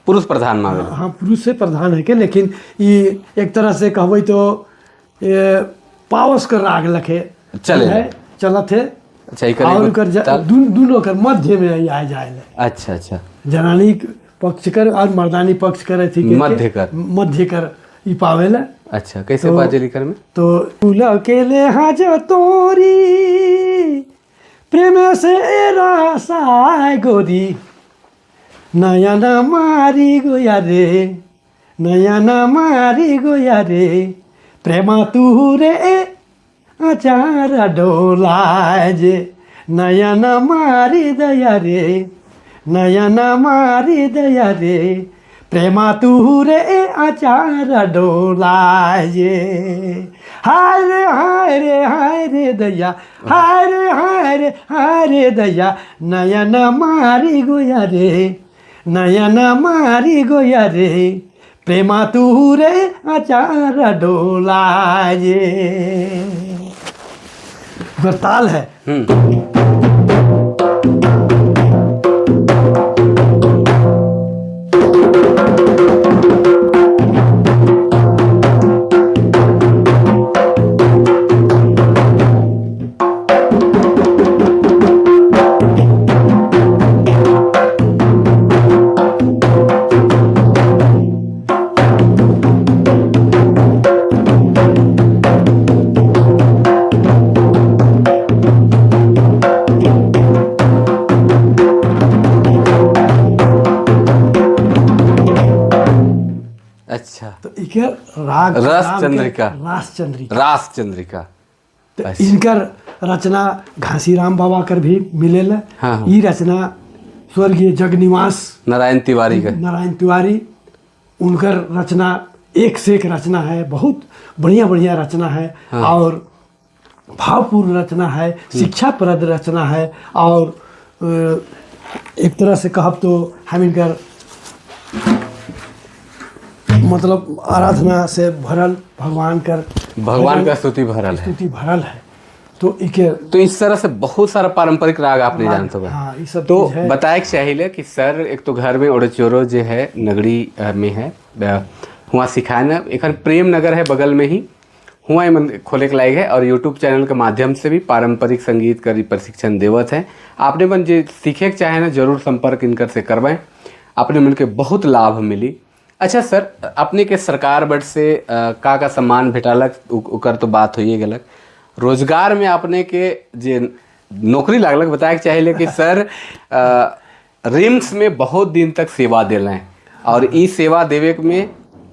पुरुष प्रधान मावे? हाँ, पुरुष से प्रधान है के, लेकिन ये एक तरह से कहबै तो ये पावस कर राग लखे चले है, चलत है। अच्छा, ई और कर दोनों कर मध्य में आ जाए। अच्छा अच्छा, जनानी पक्ष कर और मर्दानी पक्ष कर थी, मध्य कर, मध्य कर ई पावेला। अच्छा, कैसे बाजेली कर में? तो फूल के ले हाज तोरी प्रेम से रासा गोरी, नयन मारी गोया रे, नयन मारी गोया रे, प्रेम तू रे अचार डोला जे, नयन मारी दया रे, नयन मारी दया रे, प्रेमा तू रे आचार डोला जे, हाय रे हाय रे हाय रे दैया, हाय रे हाय रे हाय रे दैया, नयन मारी गोया रे, नयन मारी गोया रे, प्रेमा तू रे आचार डोला जे। ताल है। अच्छा, तो इके राग रस चंद्रिका, रास चंद्रिका, रास चंद्रिका। तो अच्छा। इनकर रचना घासीराम बाबा कर भी मिलेला। हाँ, हाँ। ई रचना स्वर्गीय जगनिवास नारायण तिवारी का। नारायण तिवारी, उनकर रचना एक से एक रचना है, बहुत बढ़िया बढ़िया रचना है। हाँ। और भावपूर्ण रचना है, शिक्षाप्रद रचना है। और एक तरह से कहब तो हम इनकर मतलब आराधना से भरल भगवान कर भगवान का स्तुति भरल है। स्तुति भरल है, तो इके तो इस तरह से बहुत सारा पारंपरिक राग आपने जानते हो। हाँ, ये सब तो चीज है। बताए के चाहिए कि सर एक तो घर में ओड़चोरो जो है नगरी में है, हुआ सिखाए न, एक प्रेम नगर है बगल में ही, हुआ ही मन खोले के लायक है। और यूट्यूब चैनल के माध्यम से भी पारंपरिक संगीत का प्रशिक्षण देवत है। आपने मन जे सीखे के चाहे ना जरूर संपर्क इनकर से करवाएं, अपने मन के बहुत लाभ मिली। अच्छा सर, अपने के सरकार बट से का का सम्मान भेटालक, ओकर तो बात होइए गलक। रोजगार में अपने के जे नौकरी लागलक, बताए के चाहिए कि सर रिम्स में बहुत दिन तक सेवा दिल हैं, और ई सेवा देवे के में,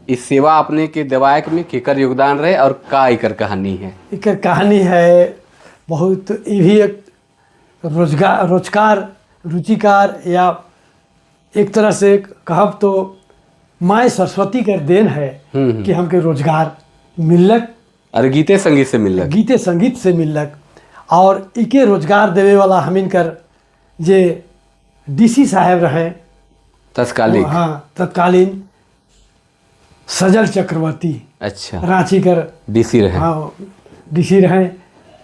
इस सेवा अपने के देवाए के में केकर योगदान रहे और का एकर कहानी है? एकर कहानी है बहुत, ई भी एक रोजगार रोजगार रुचिकार या एक तरह से कहब तो माँ सरस्वती का देन है कि हमके रोजगार मिलक। अरे गीते संगीत से मिलक। गीते संगीत से मिलक। और इके रोजगार देवे वाला हमिन कर जे डीसी साहब रहे तत्कालीन, हाँ तत्कालीन सजल चक्रवर्ती। अच्छा। रांची कर डीसी रहे। हाँ, डीसी रहे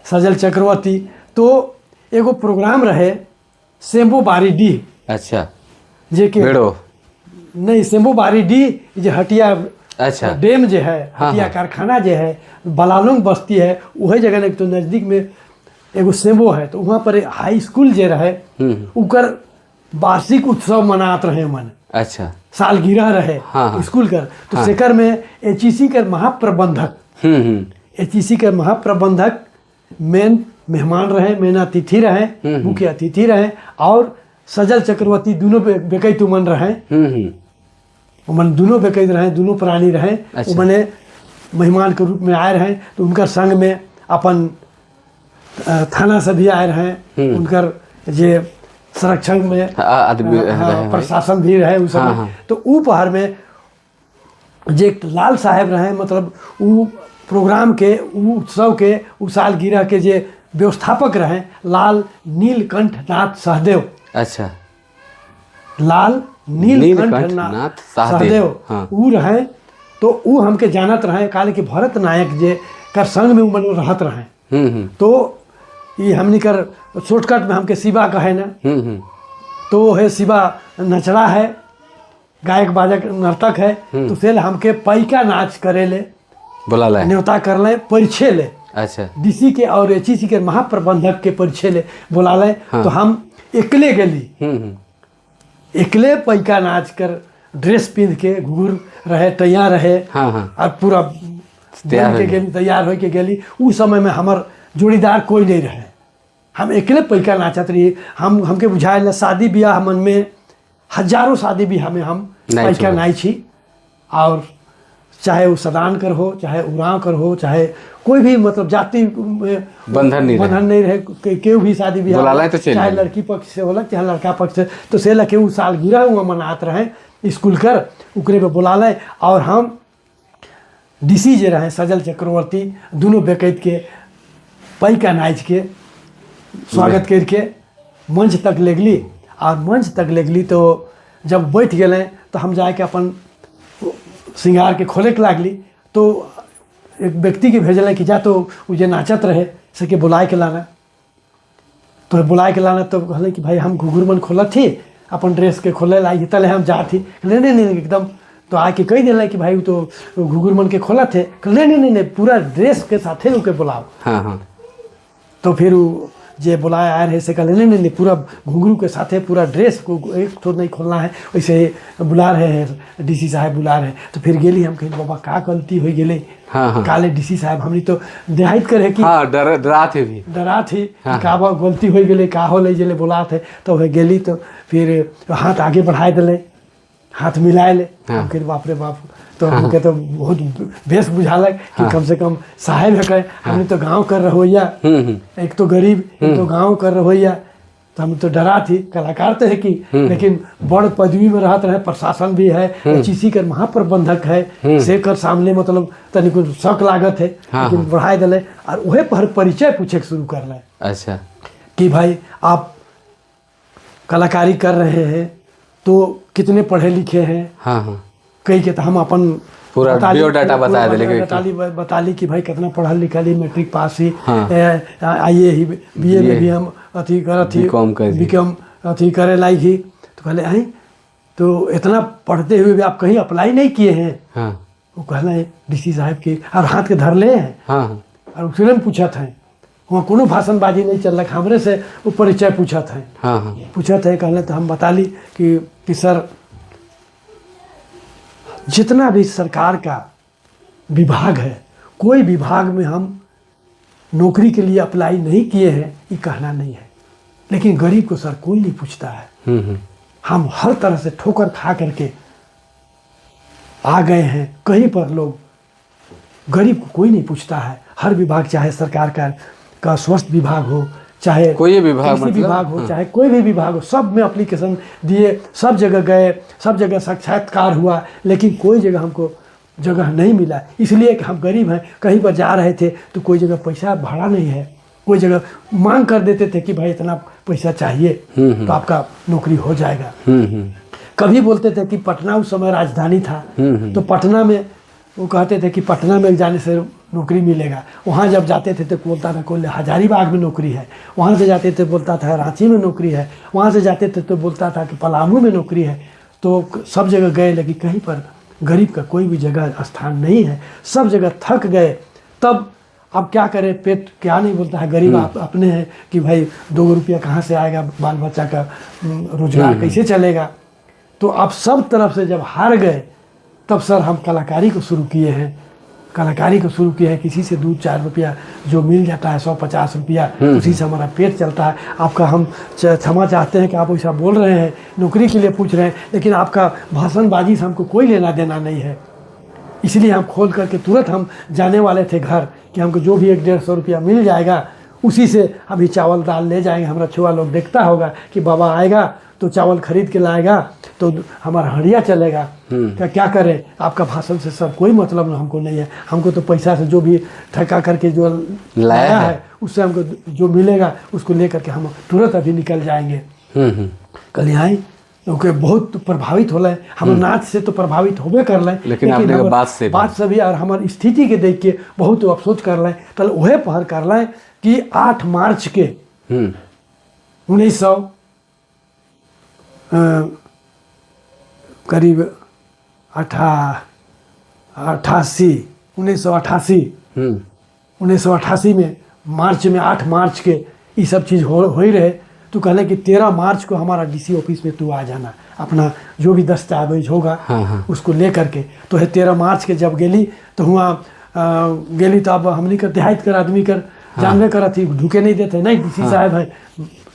सजल चक्रवर्ती। तो एगो प्रोग्राम रहे सेम्बो बारी डी। अच्छा। जे के बेड़ो नहीं, सेम्बो बारी डी जे हटिया अच्छा डैम जे है, हाँ, हटिया हाँ। कारखाना जे है, बलालुंग बस्ती है, वही जगह एक तो नज़दीक में एगो सेम्बो है, तो वहाँ पर हाई स्कूल जे रहे उकर वार्षिक उत्सव मनात रहे मन। अच्छा। सालगिरह रहे हाँ, हाँ। स्कूल कर, तो हाँ। सेकर में एचईसी कर महाप्रबंधक, एचईसी के महाप्रबंधक मेन मेहमान रहे, मेन अतिथि रहे, मुख्य अतिथि रहे, और सजल चक्रवर्ती दोनों बेकैत उमन रहे। उमन दोनों बेकैत रहे, दोनों प्राणी रहे। अच्छा। उमने मेहमान के रूप में आए रहे, तो उनकर संग में अपन थाना से भी आए रहे, उनकर जे संरक्षण में आदमी हाँ, रहे। प्रशासन भी रहे उस समय। हाँ, हाँ। तो ऊ पहर में जे लाल साहेब रहे, मतलब ऊ प्रोग्राम के, ऊ उत्सव के, ऊ सालगिरह के जे व्यवस्थापक रहे, लाल नीलकंठ नाथ सहदेव। अच्छा। लाल नीलकंठ नीलकंठ नाथ नाथ सहदेव, सहदेव। हाँ। ऊ रहे, तो ऊ हमके जानत रहे, काले कि भरत नायक जे कर संग में ऊ मन रहत रहे। तो ये हमनी कर शॉर्टकट में हमके शिवा कहे ना, तो है शिवा नचड़ा है, गायक बाजक नर्तक है, तो फिर हमके पैका नाच करे ले बोला ले न्योता कर ले, परिचय ले। अच्छा। डीसी के और एचईसी के महाप्रबंधक के परिचय ले बोला ले। हाँ। तो हम एकले गेली, एकले पैका नाच कर ड्रेस पहन के, घुघुर रहे, तैयार रहे। हाँ हाँ और पूरा तैयार बन के हो गेली, तैयार होके गेली। उस समय में हमर जोड़ीदार कोई नहीं रहे, हम अकेले पैका नाचत रही। हम हमके बुझायल शादी ब्याह मन में हजारों शादी ब्याह में हम नाच पैका हो। नाई छी, और चाहे वो सदान कर हो, चाहे उरांव कर हो, चाहे कोई भी मतलब जाति में बंधन नहीं रहे। बंधन नहीं रहे, केहू भी शादी ब्याह बुलाला तो चल चाहे जाए। लड़की पक्ष से होलक चाहे लड़का पक्ष से, तो से लके उ सालगिरह हुआ मनात रहे स्कूल कर, उकरे पे बुला लें। और हम डीसी जे रहे सजल चक्रवर्ती दोनों बेकैत के पैका नाच के स्वागत करके मंच तक ले गेली। और मंच तक ले गेली तो जब बैठ गेले तो हम जाके अपन श्रृंगार के खोले के लागली, तो एक व्यक्ति के भेजल कि जा तो उ जे नाचत रहे से के बुलाए के लाना। तो बुलाए के लाना, तो कहले कि भाई हम घुघुर मन खोलत थी, अपन ड्रेस के खोले लाई तले हम जात थी। कहले नहीं नहीं एकदम, तो आके कह दिले कि भाई उ तो घुघुर मन के खोलत थे। कहले नहीं नहीं नहीं, पूरा ड्रेस के साथे उके बुलाओ। हाँ हाँ तो फिर उ जे बुलाए आए रहे से कहले नहीं नहीं नहीं, पूरा घुंघरू के साथे पूरा ड्रेस को एक ठो नहीं खोलना है, वैसे बुला रहे हैं, डीसी साहब बुला रहे हैं। तो फिर गेली हम, कही बाबा का गलती हो गेले? हाँ, हाँ। काले डीसी साहब हमनी तो देहाइत करे कि हाँ, डर डरा थे भी। डरा थी। हाँ। का बा गलती हो गेले, का हो ले जेले बुला थे। तो वह गेली तो फिर हाथ आगे बढ़ाए दिले। हाथ मिलाए ले। हाँ। हम कहे बाप रे बाप, तो हमके तो बहुत बेस बुझालक कि कम से कम साहेब है कहे, हमने तो गांव कर रहोइया, एक तो गरीब, एक तो गांव कर रहोइया, तो हम तो डरा थी। कलाकार तो है कि लेकिन बड़ पदवी में रहत रहे, प्रशासन भी है, एचईसी कर महाप्रबंधक है, से कर सामने मतलब तनिको शक लागत है। हाँ, लेकिन बढ़ाए दिले और वह पर परिचय पूछे के शुरू कर ले कि भाई आप कलाकारी कर रहे हैं तो कितने पढ़े लिखे हैं। हाँ हाँ कही के तो हम अपन पूरा बताली- बायोडाटा पूरा बता देले कि- बताली बताली कि भाई कितना पढ़ल लिखल ही, मैट्रिक पास ही, हाँ। आइए ही, बीए में BA भी हम अथी करत ही, B.Com कर दी। बीकॉम अथी करे लायक ही। तो कहले आई तो इतना पढ़ते हुए भी आप कहीं अप्लाई नहीं किए हैं? हाँ। वो कहना डीसी साहब के और हाथ के धर ले हैं। हाँ हाँ और उसने पूछा था, वहाँ कोनो भाषणबाजी नहीं चल रहा, हमरे से वो परिचय पूछा था। हाँ हाँ पूछा था, कहले तो हम बता ली कि सर जितना भी सरकार का विभाग है, कोई विभाग में हम नौकरी के लिए अप्लाई नहीं किए हैं ये कहना नहीं है, लेकिन गरीब को सर कोई नहीं पूछता है। हम हर तरह से ठोकर खा करके आ गए हैं, कहीं पर लोग गरीब को कोई नहीं पूछता है। हर विभाग, चाहे सरकार का स्वास्थ्य विभाग हो, चाहे कोई विभाग कृषि मतलब? विभाग हो, चाहे कोई भी विभाग हो, सब में अप्लीकेशन दिए, सब जगह गए, सब जगह साक्षात्कार हुआ, लेकिन कोई जगह हमको जगह नहीं मिला, इसलिए कि हम गरीब हैं। कहीं पर जा रहे थे तो कोई जगह पैसा भाड़ा नहीं है, कोई जगह मांग कर देते थे कि भाई इतना पैसा चाहिए तो आपका नौकरी हो जाएगा। कभी बोलते थे कि पटना उस समय राजधानी था, तो पटना में वो कहते थे कि पटना में जाने से नौकरी मिलेगा। वहाँ जब जाते थे तो बोलता था कोई हजारीबाग में नौकरी है, वहाँ से जाते थे बोलता था रांची में नौकरी है, वहाँ से जाते थे तो बोलता था कि पलामू में नौकरी है। तो सब जगह गए, लेकिन कहीं पर गरीब का कोई भी जगह स्थान नहीं है। सब जगह थक गए, तब अब क्या करें, पेट क्या नहीं बोलता है गरीब आप अपने हैं कि भाई 2 रुपया कहाँ से आएगा, बाल बच्चा का रोजगार कैसे चलेगा। तो आप सब तरफ से जब हार गए तब सर हम कलाकारी को शुरू किए हैं, कलाकारी को शुरू किए हैं। किसी से 2-4 रुपया जो मिल जाता है, 150 रुपया, उसी से हमारा पेट चलता है। आपका हम क्षमा चाहते हैं कि आप ऐसा बोल रहे हैं, नौकरी के लिए पूछ रहे हैं, लेकिन आपका भाषणबाजी से हमको कोई लेना देना नहीं है। इसलिए हम खोल करके तुरंत हम जाने वाले थे घर कि हमको जो भी 100-150 रुपया मिल जाएगा उसी से अभी चावल दाल ले जाएंगे। हमारा छुआ लोग देखता होगा कि बाबा आएगा तो चावल खरीद के लाएगा तो हमारा हंडिया चलेगा। क्या क्या करें, आपका भाषण से सब कोई मतलब हमको नहीं है। हमको तो पैसा से जो भी ठका करके जो लाया है उससे हमको जो मिलेगा उसको ले करके हम तुरंत अभी निकल जाएंगे। कल यहाँ ओके बहुत प्रभावित होले, हम नाच से तो प्रभावित होबे कर ले, लेकिन आपने हमर बात से भी। बात से भी और हमार स्थिति के देख के बहुत अफसोस कर ले। तल वह पहर कर ले कि 8 मार्च के 1900 करीब 1988 1988 में मार्च में 8 मार्च के ये सब चीज़ हो ही रहे। तो कहले कि 13 मार्च को हमारा डीसी ऑफिस में तू आ जाना, अपना जो भी दस्तावेज होगा हाँ, हाँ। उसको ले करके। तो है 13 मार्च के जब गेली तो हुआ गेली तो अब हमनी कर देहात कर आदमी कर जानबे कर थी, ढुके नहीं देते, नहीं डीसी साहब है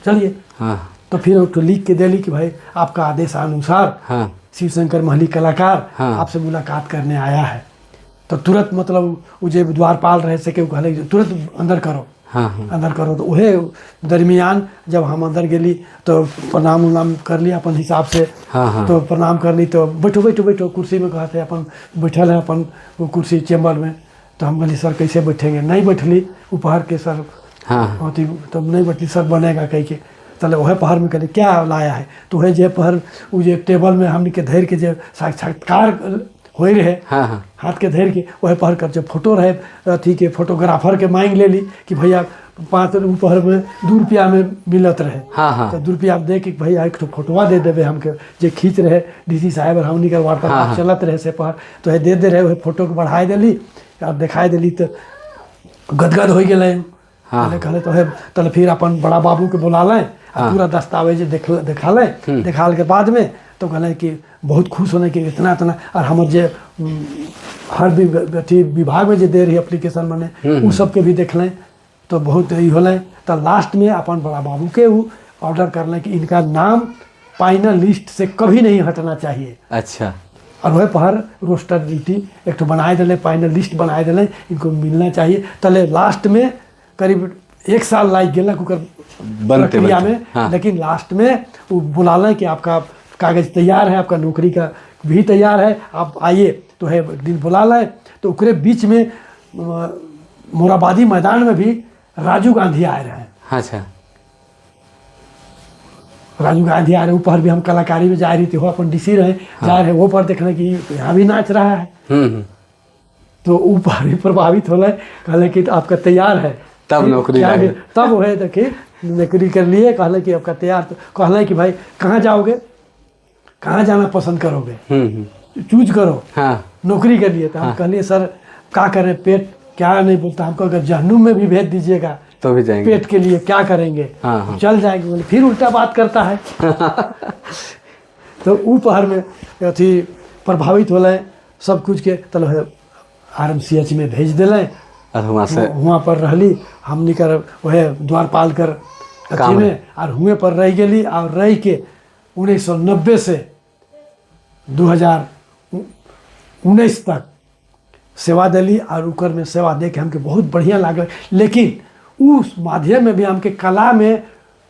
चलिए। हाँ। तो फिर तो लिख के देली कि भाई आपका आदेशानुसार हाँ। शिवशंकर महली कलाकार हाँ। आपसे मुलाकात करने आया है। तो तुरंत मतलब वो जो द्वारपाल रहे सके वो कहले तुरंत अंदर करो, हाँ, हाँ। अंदर करो। तो वह दरमियान जब हम अंदर गेली तो प्रणाम उनाम कर लिया अपन हिसाब से, हाँ, हाँ। तो प्रणाम कर ली तो बैठो बैठो बैठो कुर्सी में कहते अपन बैठल है अपन वो कुर्सी चैम्बर में। तो हम कहली सर कैसे बैठेंगे, नहीं बैठली उपहार के सर, हाँ। अथी तब नहीं बैठली सर बनेगा कह के। तले वह पहर में कहली क्या लाया है, तो वह जे पहर वो जे टेबल में हमने के धर के जे साक्षात्कार हो रहे, हाँ, हाँ। हाथ के धर के वह पहर कर जो फोटो रहे अथी के फोटोग्राफर के मांग ले ली कि भैया 5 पहर में 2 रुपया में मिलत रहे, हाँ, हाँ। तो 2 रुपया दे के भैया एक ठो फोटोआ दे देवे हमके जे खींच रहे डीसी साहब और हमनी के वार्तालाप हाँ, हाँ। चलत रहे से पहर, तो है दे दे रहे वह फोटो के बढ़ाए देली और दिखाई देली तो गदगद हो गए। हाँ। कहले तो है तले फिर अपन बड़ा बाबू के बुला लें और पूरा दस्तावेज देखा लें। देखाल के बाद में तो कहले कि बहुत खुश होने कि इतना इतना और हमर जे हर अथी विभाग में जे दे रही एप्लीकेशन मने उ सबके भी देख लें तो बहुत ई होले। तो लास्ट में अपन बड़ा बाबू के उ ऑर्डर कर लें कि इनका नाम फाइनल लिस्ट से कभी नहीं हटना चाहिए। अच्छा। और वह पहर रोस्टर ड्यूटी एक ठो बनाए दिले, फाइनल लिस्ट बनाए दिले, इनको मिलना चाहिए। तले लास्ट में करीब 1 साल लाग गेलक ओकर बनते प्रक्रिया बनते, में। हाँ। लेकिन लास्ट में वो बुलाल कि आपका कागज तैयार है, आपका नौकरी का भी तैयार है, आप आइए। तो है एक दिन बुला लें तो ओकरे बीच में मोराबादी मैदान में भी राजीव गांधी आए रहे। अच्छा। राजीव गांधी आ रहे, ऊपर भी हम कलाकारी में जा रही थी, वो अपन डीसी रहे। हाँ। जा रहे वो पर देखने कि यहाँ भी नाच रहा है। तो ऊपर भी प्रभावित होले, कहले कि आपका तैयार है। तब नौकरी क्या लागे। तब वह देखिए नौकरी कर लिए। कहले कि आपका तैयार, तो कहले कि भाई कहाँ जाओगे, कहाँ जाना पसंद करोगे, चूज करो। हाँ। नौकरी के लिए। तो हम कहलिए सर क्या करें, पेट क्या नहीं बोलता हमको, अगर जहन्नुम में भी भेज दीजिएगा तो भी जाएंगे, पेट के लिए क्या करेंगे। हाँ, हाँ। चल जाएंगे। बोले फिर उल्टा बात करता है। तो ऊ पहर में अथी प्रभावित होले सब कुछ के तल RMCH में भेज दिले। और वहाँ से वहाँ पर रहली हमनी कर वह द्वारपाल कर अथी काम में और हुएँ पर रह गेली। और रह के 1990 से 2019 तक सेवा दिली और ओकर में सेवा दे के हमके बहुत बढ़िया लागल। लेकिन उस माध्यम में भी हमके कला में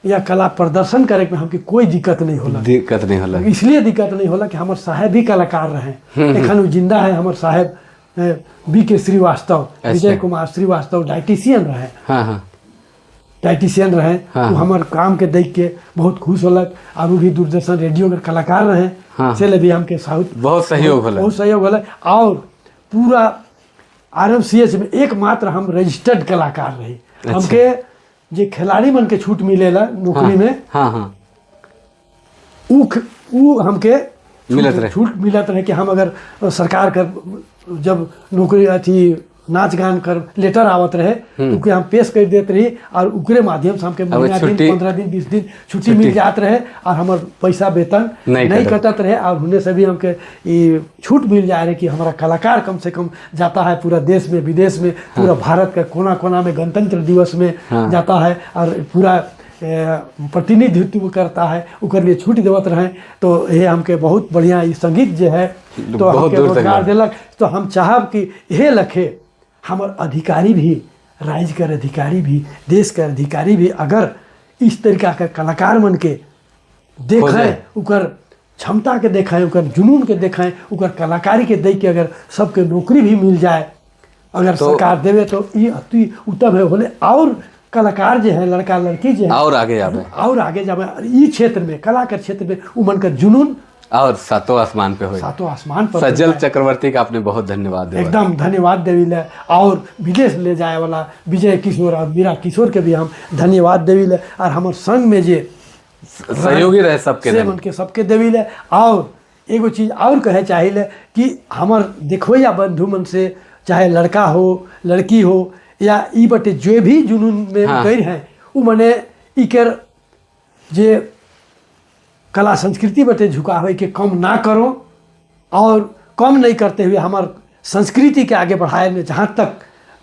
या कला प्रदर्शन करे में हमके कोई दिक्कत नहीं होला। दिक्कत नहीं होला। इसलिए दिक्कत नहीं होला कि हमार साहेब भी कलाकार रहे, एखन उ जिंदा है। हमार साहेब BK Srivastava, Vijay Kumar Srivastava dietitian रहे। हाँ हाँ। डाइटिशियन रहे। हाँ। वो हमार काम के देख के बहुत खुश होलक और वो भी दूरदर्शन रेडियो के कलाकार रहे। हाँ। से भी हमके साउथ बहुत सहयोग होला। बहुत सहयोग होला। और पूरा RMCH में एकमात्र हम रजिस्टर्ड कलाकार रही। अच्छा। हमके जे खिलाड़ी मन के छूट मिलेला नौकरी में, हाँ हाँ, ऊ हमके मिलत रहे। छूट मिलत रहे कि हम अगर सरकार कर जब नौकरी अथी नाच गान कर लेटर आवत रहे तो के हम पेश कर देत रही और उकरे माध्यम से हमके महीना दिन 15 दिन 20 दिन छुट्टी मिल जात रहे और हमार पैसा वेतन नहीं कटत रहे। और होने से भी हमके ये छूट मिल जाए रहे कि हमारा कलाकार कम से कम जाता है पूरा देश में, विदेश में, पूरा भारत का कोना कोना में गणतंत्र दिवस में जाता है और पूरा प्रतिनिधित्व करता है, ओकर लिए छूट देवत रहे। तो ये हमके बहुत बढ़िया ये संगीत जो है तो हमके रोजगार देलक। तो हम चाहब कि ये लखे हमार अधिकारी भी, राज्य के अधिकारी भी, देश के अधिकारी भी अगर इस तरीका के कलाकार मन के देखें, उकर क्षमता के देखें, उकर जुनून के देखें, उकर कलाकारी के देख के अगर सबके नौकरी भी मिल जाए, अगर तो सरकार देवे तो ये अति उत्तम है होले। और कलाकार जो है लड़का लड़की जो है और आगे जावे, और आगे जावे इस क्षेत्र में, कला के क्षेत्र में उमन का जुनून और सातों आसमान पे हो, सातों आसमान पर। सज्जल चक्रवर्ती का आपने बहुत धन्यवाद, एकदम धन्यवाद देवी ले। और विदेश ले जाए वाला विजय किशोर और मीरा किशोर के भी हम धन्यवाद देवी ले। और हमारे संग में जे सहयोगी रहे सबके, से मन के सबके देवी ले। और एगो चीज़ और कहे चाहिए कि हमार देखोया बंधु मन से, चाहे लड़का हो लड़की हो या ई बटे जो भी जुनून में हाँ। गई हैं, उ मने इकर जे कला संस्कृति बटे झुकावे के कम ना करो और कम नहीं करते हुए हमार संस्कृति के आगे बढ़ाए में जहाँ तक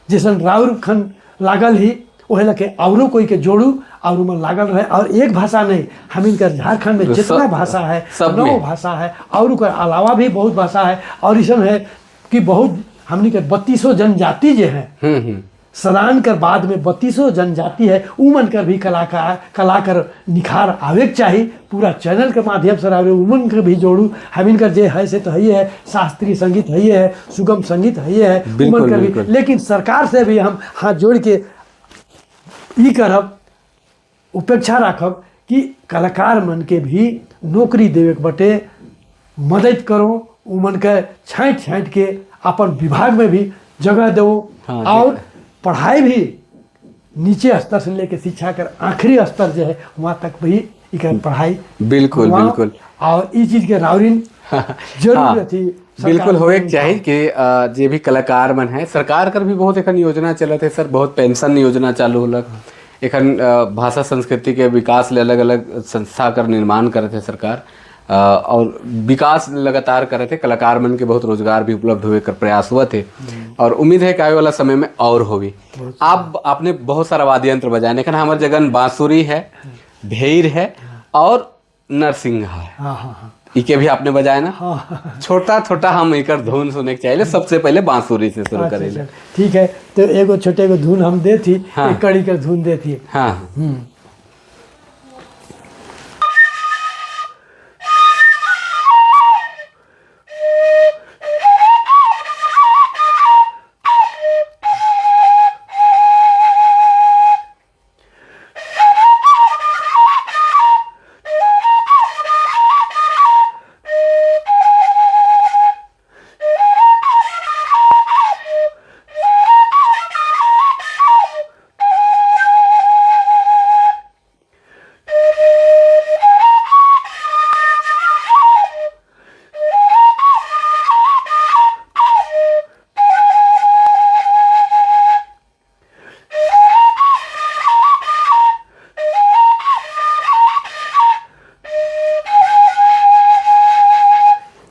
जैसन राउर खन लागल ही वही लगे औरों कोई के जोड़ू और उमन लागल रहे। और एक भाषा नहीं, हम इनकर झारखंड में जितना भाषा है, 9 भाषा है और उकर अलावा भी बहुत भाषा है। और ऐसा है कि बहुत हमनी के 32 जनजाति जो हैं, सदान कर बाद में 32 जनजाति है, उमन कर भी कलाकार निखार आवे के चाहिए। पूरा चैनल के माध्यम से आवे उमन के भी जोड़ू। हम इनकर जे है से तो है है, शास्त्रीय संगीत है है, सुगम संगीत है है, उमन कर भी। लेकिन सरकार से भी हम हाथ जोड़ के ई करब, उपेक्षा राखब कि कलाकार मन के भी नौकरी देवे के बटे मदद करो, उमन के छाँट छाँट के अपन विभाग में भी जगह दो। हाँ, और पढ़ाई भी नीचे स्तर से लेके शिक्षा कर आखिरी स्तर जो है वहाँ तक भी इकर पढ़ाई बिल्कुल बिल्कुल। और इस चीज़ के राउरिन जरूर हाँ, थी बिल्कुल होए के चाहिए कि जे भी कलाकार मन है, सरकार कर भी बहुत एखन योजना चलत है सर, बहुत पेंशन योजना चालू होलक एखन, भाषा संस्कृति के विकास ले अलग अलग संस्था कर निर्माण करत है सरकार, और विकास लगातार करे थे, कलाकार मन के बहुत रोजगार भी उपलब्ध हुए कर प्रयास हुआ थे और उम्मीद है कि आने वाला समय में और होगी। आप आपने बहुत सारा वाद्य यंत्र बजाए, लेकिन हमारे जगन बांसुरी है, भेर है और नरसिंहा है। हाँ हाँ हाँ इके भी आपने बजाया ना? हाँ। छोटा छोटा हम एकर धुन सुने के चाहिए। सबसे पहले बांसुरी से शुरू अच्छा, करेले। अच्छा, ठीक है। तो एगो छोटे एगो धुन हम दे थी। हाँ। एक कड़ी कर धुन दे थी। हाँ।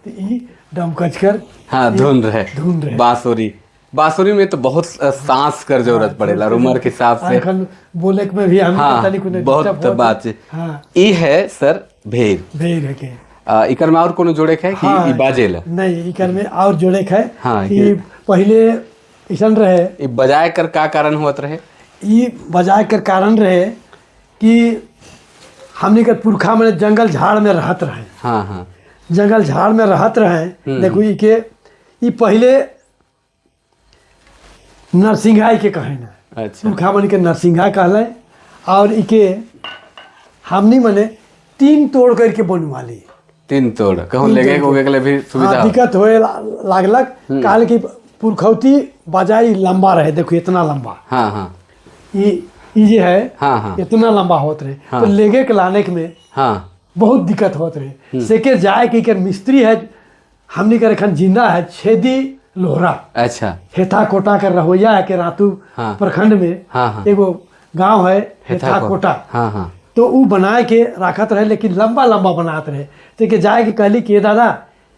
तो ई डमकच कर हाँ, धुन रहे। धुन रहे। बांसुरी, बांसुरी में तो बहुत सांस कर जरूरत पड़ेला उम्र के हिसाब से। अखन बोले में भी हम हाँ, तनिक उन्हें बहुत डिस्टर्ब होत। बात है। हाँ। ई है सर भेर। भेर है के। इकर में और कोनो जोड़े के है कि हाँ, ई बाजेला? नहीं, इकर में और जोड़े के है। हाँ, कि ये- पहले ऐसन रहे। ई बजाए कर का कारण होत रहे? ई बजाए कर कारण रहे कि हमने के पुरखा में जंगल झाड़ में रहत रहे। हाँ हाँ। जंगल झाड़ में रहत रहे। देखो ई के ई पहले नरसिंहाई के कहे ना। अच्छा। पुरखा मन के नरसिंहा कहले और इके हमनी मने तीन तोड़ करके बनवा ली। तीन तोड़ कहूँ तीन लेगे तोड़ होगे के लिए भी सुविधा। हाँ, दिक्कत होए लागलक। कहल कि पुरखौती बजाई लंबा रहे, देखो इतना लंबा। हाँ हाँ। ई ई जे है। हाँ, हाँ। इतना लंबा होत रहे। हाँ। तो लेगे के लाने के में हाँ। बहुत दिक्कत होत रहे। सेके जाए के एकर मिस्त्री है हमनी के एखन जिंदा है छेदी लोहरा। अच्छा। हेथा कोटा कर रहोया है के रातू। हाँ। प्रखंड में। हाँ, हाँ। एगो गांव है हेथा कोटा। हाँ हाँ। तो ऊ बनाए के राखत रहे, लेकिन लंबा लंबा बनात रहे। तो के जाए के कहली कि दादा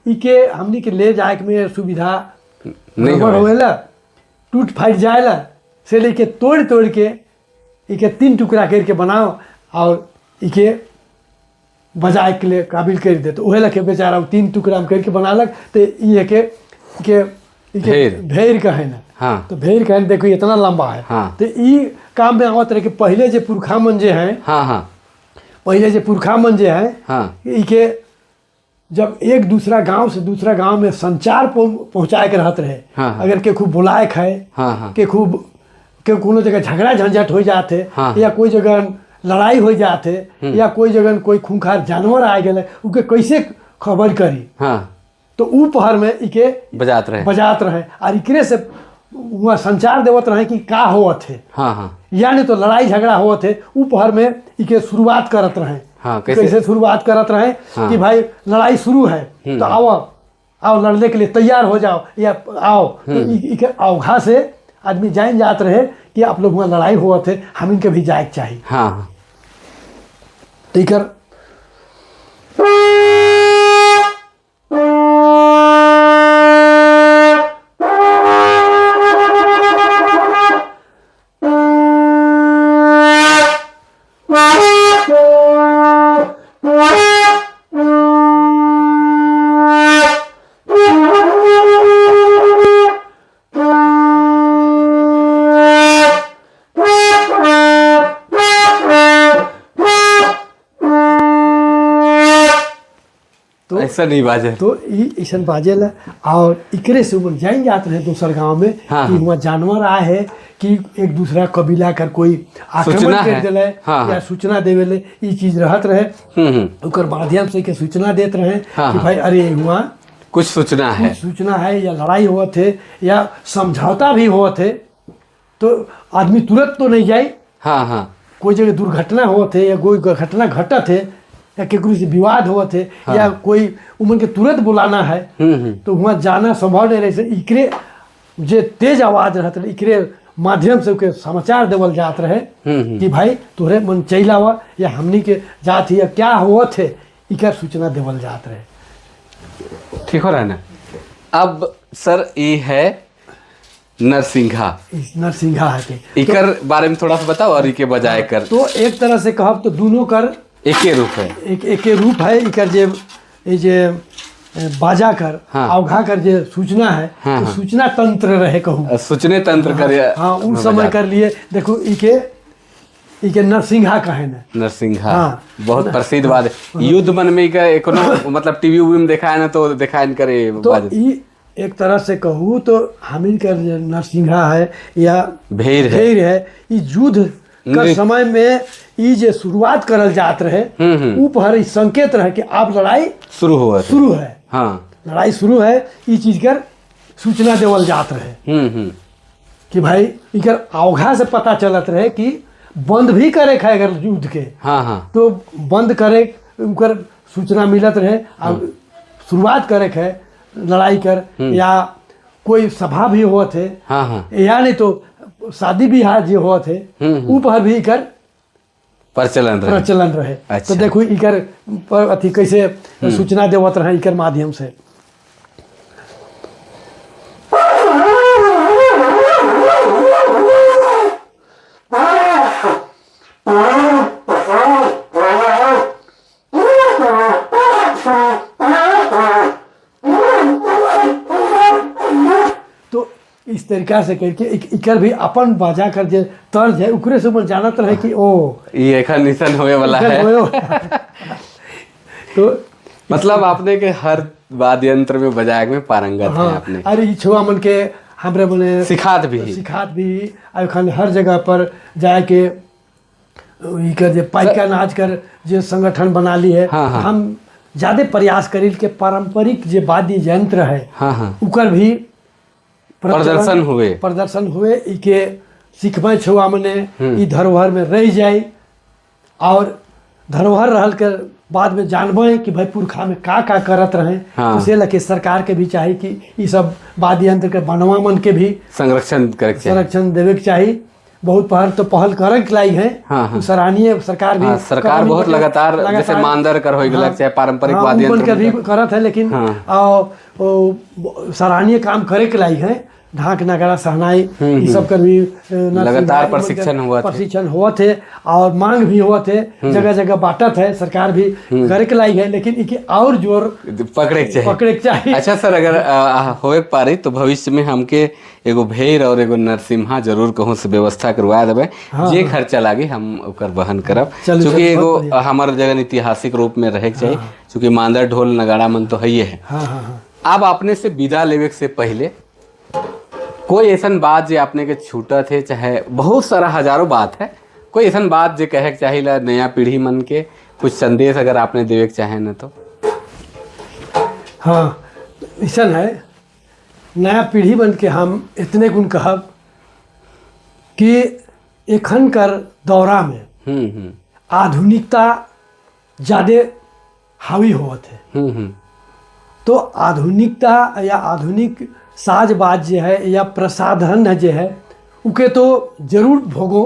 ई के हमनी के ले जाए के में सुविधा नहीं गड़बड़ होए। होएला, टूट फाट जाएला, से लेके तोड़ तोड़ के इके तीन टुकड़ा करके बनाओ और इके बजाए के लिए काबिल कर दे। तो उहे लके बेचारा तीन टुकड़ा में करके बनालक। तो ई के के इके भेर। भेर कहे ना। हाँ। तो भेर कहे देखो इतना लंबा है। हाँ। तो ई काम में आवत रहे कि पहले जे पुरखा मन जे हैं। हाँ हाँ। पहले जे पुरखा मन जे हैं। हाँ। इके जब एक दूसरा गांव से दूसरा गांव में संचार पहुंचाए के रहत रहे। हाँ, हाँ। अगर के खूब बुलाए खाए, हाँ, हाँ। के खूब के कोनो जगह झगड़ा झंझट हो जाते, हाँ। या कोई जगह लड़ाई हो जाते, या कोई जगह कोई खूंखार जानवर आ गए, उके कैसे खबर करी? हाँ। तो ऊ पहर में इके बजात रहे। बजात रहे और इकरे से वहाँ संचार देवत रहे कि का होवत है। हाँ हाँ। यानी तो लड़ाई झगड़ा होवत है ऊ पहर में इके शुरुआत करत रहे। हाँ, कैसे? कैसे शुरुआत करत रहे? हाँ। कि भाई लड़ाई शुरू है तो आओ आओ लड़ने के लिए तैयार हो जाओ या आओ। तो इके अवघा से आदमी जान जात रहे कि आप लोग वहाँ लड़ाई होवत है, हम इनके भी जाए के चाहिए। हाँ हाँ। तो इकर तो ऐसा नहीं बाजे। तो ई ऐसन बाजेला और इकरे से उमन जान जात रहे दूसर गांव में। हाँ, कि हाँ। वहाँ जानवर आए है कि एक दूसरा कबीला कर कोई आक्रमण सूचना कर है। दिले। हाँ, या हाँ। सूचना देवेले ई चीज रहत रहे। ओकर माध्यम से के सूचना देत रहे। हाँ, कि हाँ। भाई अरे वहाँ कुछ सूचना है। कुछ सूचना है या लड़ाई होत है या समझौता भी होत है, तो आदमी तुरंत तो नहीं जाए। हाँ हाँ। कोई जगह दुर्घटना होत है या कोई घटना घटत है या केकरो से विवाद होत है। हाँ। या कोई उमन के तुरंत बुलाना है। तो वहाँ जाना संभव नहीं रहे। से इकरे जे तेज आवाज रहत रहे इकरे माध्यम से ओके समाचार देवल जात रहे कि भाई तोहरे मन चल आवा या हमनी के जात ही या क्या होत है, इकर सूचना देवल जात रहे। ठीक हो रहा है ना? अब सर ये है नरसिंहा। इस नरसिंहा है के इकर बारे में थोड़ा सा बताओ और इके बजाय कर। तो एक तरह से कहब तो दोनों कर एके रूप है। एक एके रूप है। इकर जे ये जे बाजा कर हाँ। अवघा कर जे सूचना है, हाँ, तो हाँ। सूचना तंत्र रहे कहूँ। सूचने तंत्र कर। हाँ, उस समय कर लिए। देखो इके इके नरसिंहा कहे न। नरसिंहा। हाँ। बहुत प्रसिद्ध बात है युद्ध मन में का कोनो मतलब टीवी उवी में देखा है ना तो देखा है करे तो बाज ई एक तरह से कहूँ तो हमिन कर जे नरसिंहा है या भेड़ है। भेड़ है, ई युद्ध का समय में ई जे शुरुआत करल जात रहे हम्म। ऊ पर ई संकेत रहे कि अब लड़ाई शुरू हुआ था। शुरू है। हाँ। लड़ाई शुरू है, ई चीज कर सूचना देवल जात रहे कि भाई इकर अवघा से पता चलत रहे कि बंद भी करे खाए अगर युद्ध के। हाँ हाँ तो बंद करे उनकर सूचना मिलत रहे और शुरुआत करे है लड़ाई कर या कोई सभा भी होत है हाँ हाँ या नहीं तो शादी ब्याह जो होत है ऊ पर भी इकर प्रचलन रहे। प्रचलन रहे। अच्छा। तो देखो इकर पर अथी कैसे सूचना देवत रहे इकर माध्यम से। तो इस तरीका से करके इकर भी अपन बाजा कर जे तर्ज है उकरे से मन जानत रहे कि ओ ये एखन निशन होए वाला इकर है। होयो। तो मतलब आपने के हर वाद्य यंत्र में बजाए में पारंगत है हाँ, आपने। अरे ई छुआ मन के हमरे मने सिखात भी। सिखात भी आ एखन हर जगह पर जाए के इकर जे पाइका नाच कर जे संगठन बना ली है। हाँ, हाँ। हम ज्यादा प्रयास करील के पारंपरिक जे वाद्य यंत्र है हाँ हाँ उकर भी प्रदर्शन हुए। प्रदर्शन हुए, इके सिखबै छुआ मने ई धरोहर में रह जाए और धरोहर रहल के बाद में जानबै कि भाई पुरखा में का का करत रहे। हाँ। तो से लके सरकार के भी चाही कि ई सब वाद्य यंत्र के बनवा मन के भी संरक्षण करे के चाही। संरक्षण देवे के चाही। बहुत पहल तो पहल करे के लाई है। हाँ, हाँ। उ सराहनीय सरकार भी हाँ, सरकार कदम बहुत बटे- लगातार जैसे मानदर कर होई गेलक, चाहे पारंपरिक हाँ, वाद्य उमन यंत्र के भी में करत है, लेकिन हाँ। सराहनीय काम करे के लाई है। ढाक नगाड़ा शहनाई ई सब कर भी नरसिंह लगातार भाई प्रशिक्षण हुआ थे। प्रशिक्षण हुआ थे और मांग भी हुआ थे, जगह जगह बांटत है, सरकार भी करे के लाई है, लेकिन इके और जोर पकड़े के चाही। पकड़े के चाही। अच्छा सर, अगर होए के पारी तो भविष्य में हमके एगो भेड़ और एगो नरसिम्हा जरूर कहूँ से व्यवस्था करवा देबै। हाँ, जे खर्चा लागी हम ओकर वहन करब। चलू, चूँकि चलू, एगो बहुत बढ़िया। हमार जगह ऐतिहासिक रूप में रहे के चाहिए, चूँकि मांदर ढोल नगाड़ा मन तो है है। हाँ हाँ हाँ अब अपने से विदा लेवे से पहले कोई ऐसा बात जे आपने के छूटत है, चाहे बहुत सारा हजारों बात है, कोई ऐसा बात जे कहे के चाहिए नया पीढ़ी मन के, कुछ संदेश अगर आपने देवे के चाहे न तो। हाँ, ऐसा है नया पीढ़ी बन के हम इतने गुण कहब कि एखन कर दौरा में आधुनिकता ज़्यादा हावी होत है। तो आधुनिकता या आधुनिक साज बाज जे है या प्रसाधन है जे है उके तो जरूर भोगो,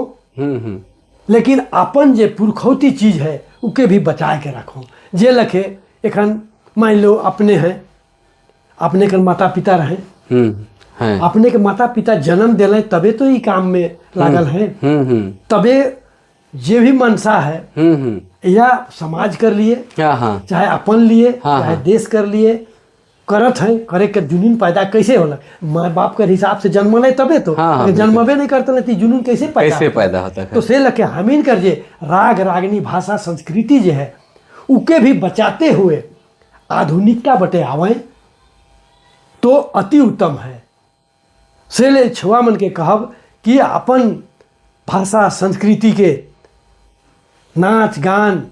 लेकिन अपन जे पुरखौती चीज है उके भी बचाए के रखो। जे लखे एखन मान लो अपने हैं, अपने के माता पिता रहे, हैं। अपने के माता पिता जन्म दिले तबे तो ई काम में लागल हैं, तबे जे भी मनसा है या समाज कर लिए, हाँ हाँ चाहे अपन लिए, हाँ, चाहे हाँ। देश कर लिए करत है। करे के जुनून पैदा कैसे होला? माँ बाप के हिसाब से जन्मले तबे तो। हाँ, हाँ, अगर जन्मबे नहीं करते तो जुनून कैसे पैदा कैसे पैदा होता है? तो से लके हमीन कर जे राग रागनी भाषा संस्कृति जे है उके भी बचाते हुए आधुनिकता बटे आवें तो अति उत्तम है। से ले छुआ मन के कहब कि अपन भाषा संस्कृति के नाच गान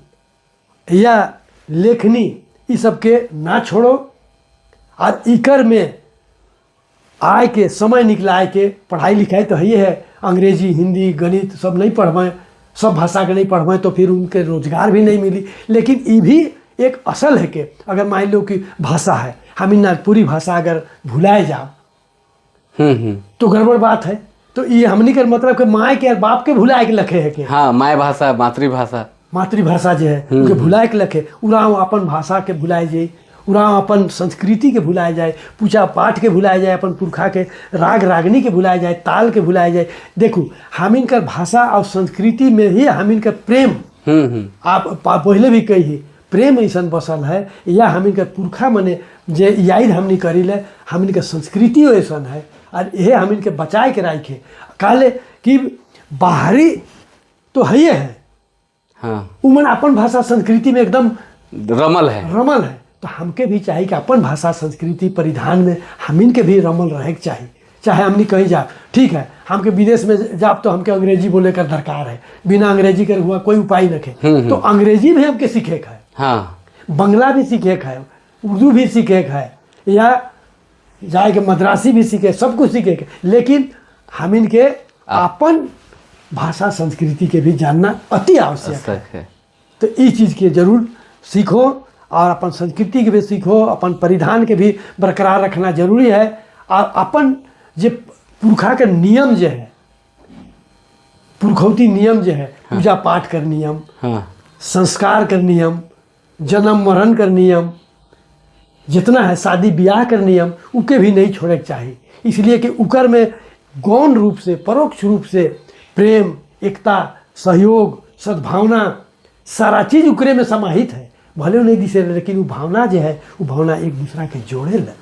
या लेखनी ई सबके ना छोड़ो और इकर में आय के समय निकलाए के पढ़ाई लिखाई तो है है, अंग्रेजी हिंदी गणित सब नहीं पढ़वें, सब भाषा के नहीं पढ़वें तो फिर उनके रोजगार भी नहीं मिली। लेकिन ये भी एक असल है कि अगर मान लो कि भाषा है, हम नागपुरी भाषा अगर भुलाए जाओ तो गड़बड़ बात है। तो ये हमनी के मतलब के माए के और बाप के भुलाए के लखे है के। हाँ, माय भाषा मातृभाषा, मातृभाषा जो है उनके भुलाए के लखे। उराव अपन भाषा के भुलाए जाए, उराव अपन संस्कृति के भुलाए जाए, पूजा पाठ के भुलाए जाए, अपन पुरखा के राग रागनी के भुलाए जाए, ताल के भुलाए जाए। देखो हम इनकर भाषा और संस्कृति में ही हम इनकर प्रेम आप पहले भी कही प्रेम ऐसा बसल है, या हमन के पुरखा मने जे याद हमनी करी ले, हमन के संस्कृति ऐसा है और यह हमन के बचाए के राखे। कहले कि बाहरी तो है ही है, उमन अपन भाषा संस्कृति में एकदम रमल है, रमल है। तो हमके भी चाहिए कि अपन भाषा संस्कृति परिधान में हमिन के भी रमल रहे के चाहिए। चाहे हमनी कहीं जा, ठीक है, हमके विदेश में जाब तो हमके अंग्रेजी बोले कर दरकार है, बिना अंग्रेजी कर हुआ कोई उपाय नहीं है, तो अंग्रेजी भी हमके सीखे का है, बंगला भी सीखे का है, उर्दू भी सीखे का है, या जाए के मद्रासी भी सीखे, सब कुछ सीखे के, लेकिन हमिन के अपन भाषा संस्कृति के भी जानना अति आवश्यक है। है। तो इस चीज़ के जरूर सीखो और अपन संस्कृति के भी सीखो, अपन परिधान के भी बरकरार रखना जरूरी है। और अपन जे पुरखा के नियम जो है, पुरखौती नियम जो है, पूजा पाठ कर नियम, संस्कार कर नियम, जन्म मरण कर नियम जितना है, शादी ब्याह कर नियम, उके भी नहीं छोड़े के चाहिए। इसलिए कि उकर में गौण रूप से, परोक्ष रूप से प्रेम, एकता, सहयोग, सद्भावना, सारा चीज़ उकरे में समाहित है। भले वो नहीं दिसे, लेकिन वो भावना जो है, वो भावना एक दूसरा के जोड़े ला,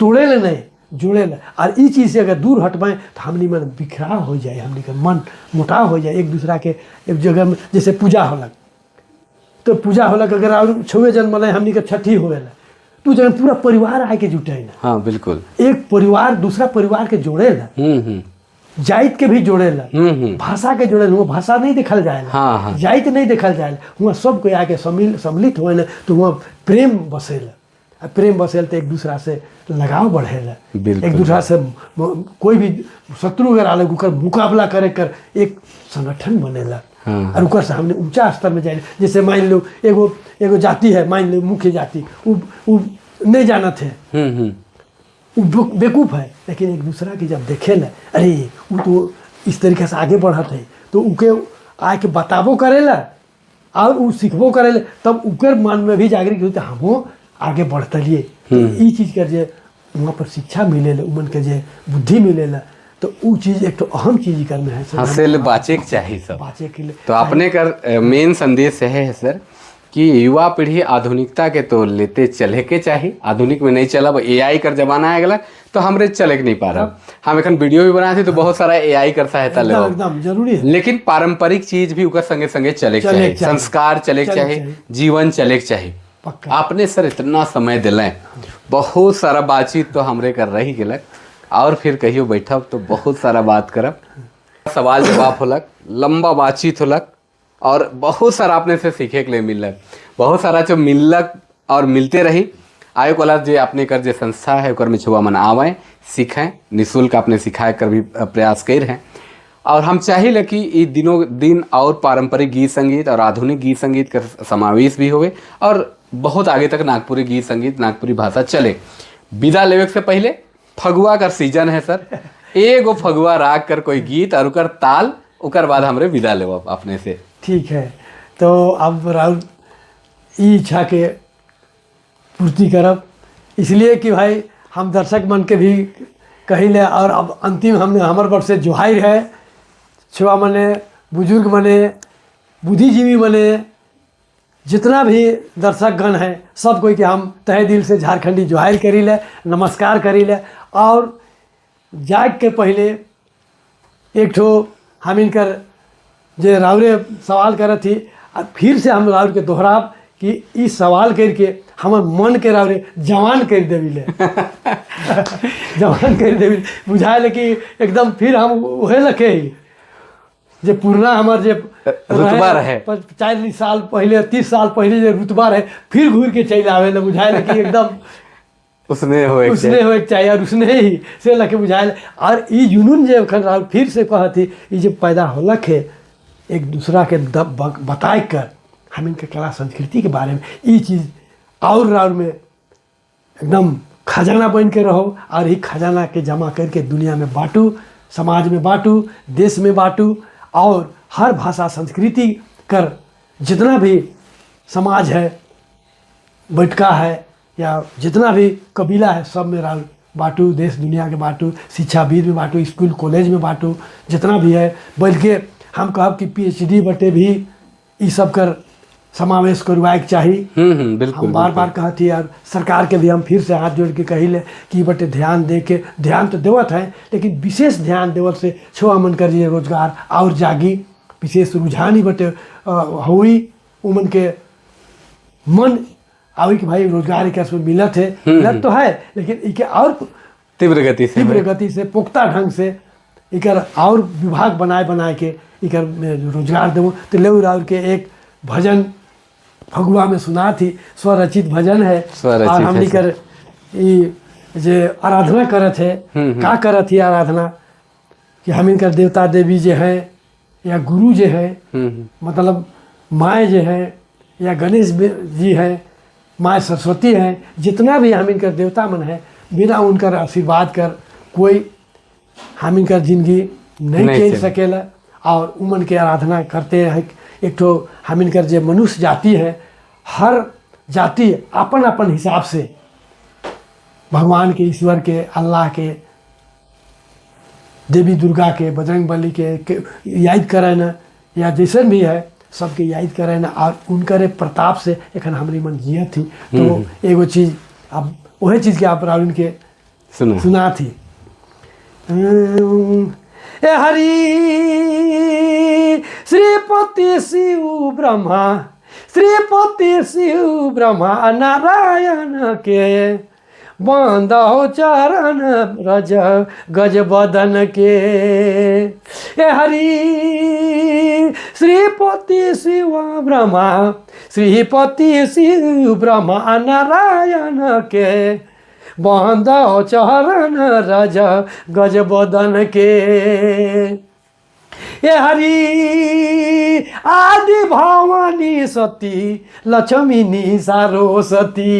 तोड़े ले नहीं, जोड़े ला। और इस चीज़ से अगर दूर हटबाएँ तो हमनी मन बिखराव हो जाए, हमनी के मन मोटाव हो जाए एक दूसरा के एक जगह में। जैसे पूजा होलक तो पूजा होलक, अगर और छुए जन्म हमनी के छठी होवेला तो जगह पूरा परिवार आके जुटे ना। हाँ बिल्कुल, एक परिवार दूसरा परिवार के जोड़े ला, जाइत के भी जोड़े ला, भाषा के जोड़े ला। वहाँ भाषा नहीं देखल जाए, हाँ। जाइत नहीं देखल जाए, वहाँ सब कोई आके सम्मिलित हुए ना तो वहाँ प्रेम बसेला। आ प्रेम बसेल तो एक दूसरा से लगाव बढ़ेला, एक दूसरा से कोई भी शत्रु अगर आले ओकर मुकाबला करे कर एक संगठन बनेला। और ओकर से हमने ऊंचा स्तर में जाए। जैसे मान लो एगो एगो जाति है, मान लो मुख्य जाति, उ नहीं जानत है, वो बेवकूफ़ है, लेकिन एक दूसरा की जब देखे ना, अरे वो तो इस तरीके से आगे बढ़त है, तो उके आके बताबो करेला और वो सीखबो करेला, तब उकर मन में भी जागृत होते हमो आगे बढ़ते लिए। तो ई चीज़ के जे वहाँ पर शिक्षा मिलेला, उमन के जे बुद्धि मिलेला, तो उ चीज़ एक तो अहम चीज़ कर में है सर। हाँ, से बाचे के चाहिए सब, बाचे के लिए। तो अपने कर मेन संदेश है सर कि युवा पीढ़ी आधुनिकता के तो लेते चले के चाहिए, आधुनिक में नहीं चलब, एआई कर जमाना आ गया तो हमरे चले के नहीं पा रहा। हम एखन वीडियो भी बनाए थे तो बहुत सारा एआई कर सहायता ले, एकदम जरूरी है, लेकिन पारंपरिक चीज भी उकर संगे संगे चले के चाहिए, संस्कार चले के चाहिए, जीवन चले के चाहिए। आपने सर इतना समय दिलें, बहुत सारा बातचीत तो हमरे कर रही गलक, और फिर कहियो बैठब तो बहुत सारा बात करब, सवाल जवाब होलक, लंबा बातचीत होलक और बहुत सारा अपने से सीखे के लिए मिलक, बहुत सारा जो मिलक और मिलते रही। आयोग वाला जे अपने कर जे संस्था है ओकर में छुआ मन आवें, सीखें, निःशुल्क अपने सिखाए कर भी प्रयास कर हैं। और हम चाहिए कि ये दिनों दिन और पारंपरिक गीत संगीत और आधुनिक गीत संगीत का समावेश भी होवे और बहुत आगे तक नागपुरी गीत संगीत, नागपुरी भाषा चले। विदा लेवे से पहले फगुआ का सीजन है सर, एगो फगुआ राग कर कोई गीत और उकर ताल, उकर बाद हमरे विदा लेब अपने से। ठीक है, तो अब राहुल इच्छा के पूर्ति करब, इसलिए कि भाई हम दर्शक मन के भी कही ले। और अब अंतिम हमने हमार पर से जोहार है, छुआ मने, बुजुर्ग मने, बुद्धिजीवी मने, जितना भी दर्शकगण है सब कोई के हम तहे दिल से झारखंडी जोहार करी ले, नमस्कार करी ले। और जाग के पहले एक ठो हम इनकर जे राउरे सवाल करत थी, और फिर से हम राउर के दोहराब कि ई सवाल करके हमर मन के राउरे जवान कर देवी ले, जवान कर देवी, बुझाए कि एकदम फिर हम वहे लखे ही जे पुरना हमार जे रुतबा रहे, 40 साल पहले, 30 साल पहले जे रुतबा रहे, फिर घूर के चल आवे ले, बुझाए कि एकदम उसने होए उसने होए चाहिए और उसने ही से लके बुझाए। और ई जुनून जे अखन राउर फिर से कहती, ई जे पैदा होलक है एक दूसरा के बताए कर हम इनके कला संस्कृति के बारे में ई चीज़ और राउर में एकदम खजाना बन के रहो और ही खजाना के जमा करके दुनिया में बांटू, समाज में बांटू, देश में बांटू और हर भाषा संस्कृति कर जितना भी समाज है, बैठका है या जितना भी कबीला है, सब में राउर बांटू, देश दुनिया के बांटू, शिक्षाविद में बांटू, स्कूल कॉलेज में बांटू, जितना भी है। बल्कि हम कहब कि PhD बटे भी ई सब कर समावेश करवाए के चाही। बिल्कुल। हम बार बार कहती यार सरकार के भी हम फिर से हाथ जोड़ के कही ले कि बटे ध्यान दे के, ध्यान तो देवत है लेकिन विशेष ध्यान देवत से छुआ मन कर ये रोजगार और जागी, विशेष रुझान ही बटे हुई उमन के मन आई कि भाई रोजगार के इसमें मिलत है, मिलत तो है लेकिन इके और तीव्र गति से, तीव्र गति से पुख्ता ढंग से इकर और विभाग बनाए बनाए के इकर रोजगार देवो। तो लेउ राउर के एक भजन फगुआ में सुना थी, स्वरचित भजन है। स्वरचित और है हमनी सर। कर ई जे आराधना करत है, का करत ही आराधना कि हम इनकर देवता देवी जे हैं या गुरु जे हैं, मतलब माए जे हैं या गणेश जी हैं, माँ सरस्वती हैं, जितना भी हम इनकर देवता मन है, बिना उनकर आशीर्वाद कर कोई हम इनकर जिंदगी नहीं नहीं चल चले। सकेला। और उमन के आराधना करते हैं। एक तो हम इनकर जे मनुष्य जाति है, हर जाति अपन अपन हिसाब से भगवान के, ईश्वर के, अल्लाह के, देवी दुर्गा के, बजरंग बली के याद करे न या जैसन भी है सबके याद करे न, और उनकरे प्रताप से एखन हमरी मन जियत थी। तो एगो चीज़ अब वही चीज़ के आप रावण के सुना सुना थी। ए हरि श्रीपति शिव ब्रह्मा, श्रीपति शिव ब्रह्मा नारायण के बंदो चरण रज गज बदन के। ए हरि श्रीपति शिव ब्रह्मा, श्रीपति शिव ब्रह्मा नारायण के बंदो चरण रज गज बदन के। ए हरि आदि भवानी सती लक्ष्मी सारो सती।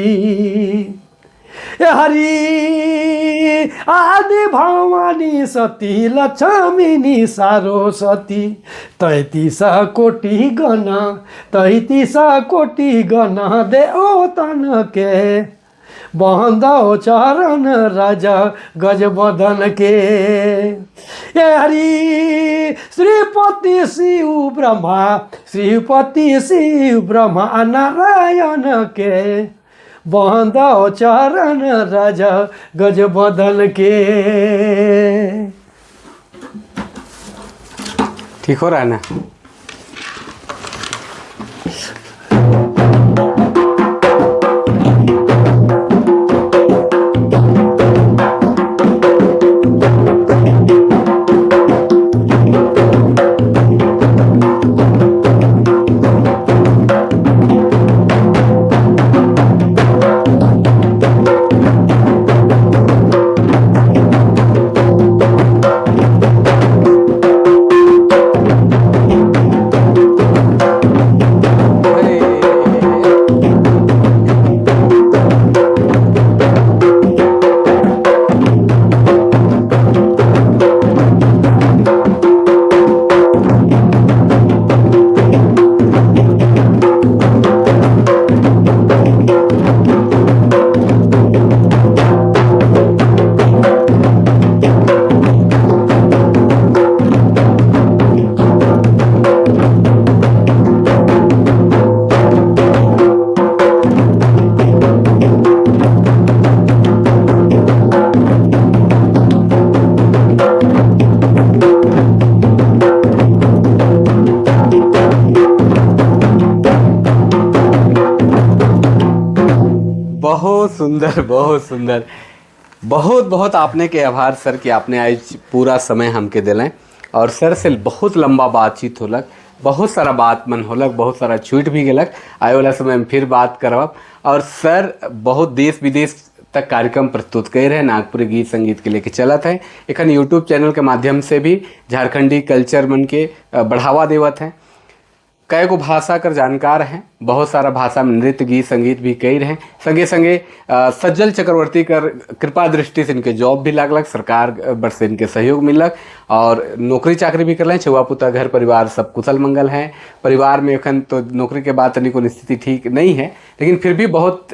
ए हरि आदि भवानी सती लक्ष्मी सारो सती। 33 कोटि गण, 33 कोटि गण देवतन के बंदो चरण रज गज बदन के। ए हरि श्रीपति शिव ब्रह्मा, श्रीपति शिव ब्रह्मा नारायण के बंदो चरण रज गज बदन के। ठीक हो रहा है ना? बहुत सुंदर, बहुत सुंदर, बहुत बहुत आपने के आभार सर कि आपने आज पूरा समय हमके दिलें और सर से बहुत लंबा बातचीत होलक, बहुत सारा बात मन होलक, बहुत सारा छूट भी गेलक। आए वाला समय में फिर बात करब। और सर बहुत देश विदेश तक कार्यक्रम प्रस्तुत कर रहे हैं, नागपुरी गीत संगीत के लेके चलत है। एखन यूट्यूब चैनल के माध्यम से भी झारखंडी कल्चर मन के बढ़ावा देवत हैं। कई गो भाषा कर जानकार हैं, बहुत सारा भाषा में नृत्य गीत संगीत भी कई रहे हैं। संगे संगे सज्जल चक्रवर्ती कर कृपा दृष्टि से इनके जॉब भी लागलक, सरकार बर से इनके सहयोग मिलक और नौकरी चाकरी भी कर छुआ पुता घर परिवार सब कुशल मंगल हैं। परिवार में एखन तो नौकरी के बाद तनिक स्थिति ठीक नहीं है, लेकिन फिर भी बहुत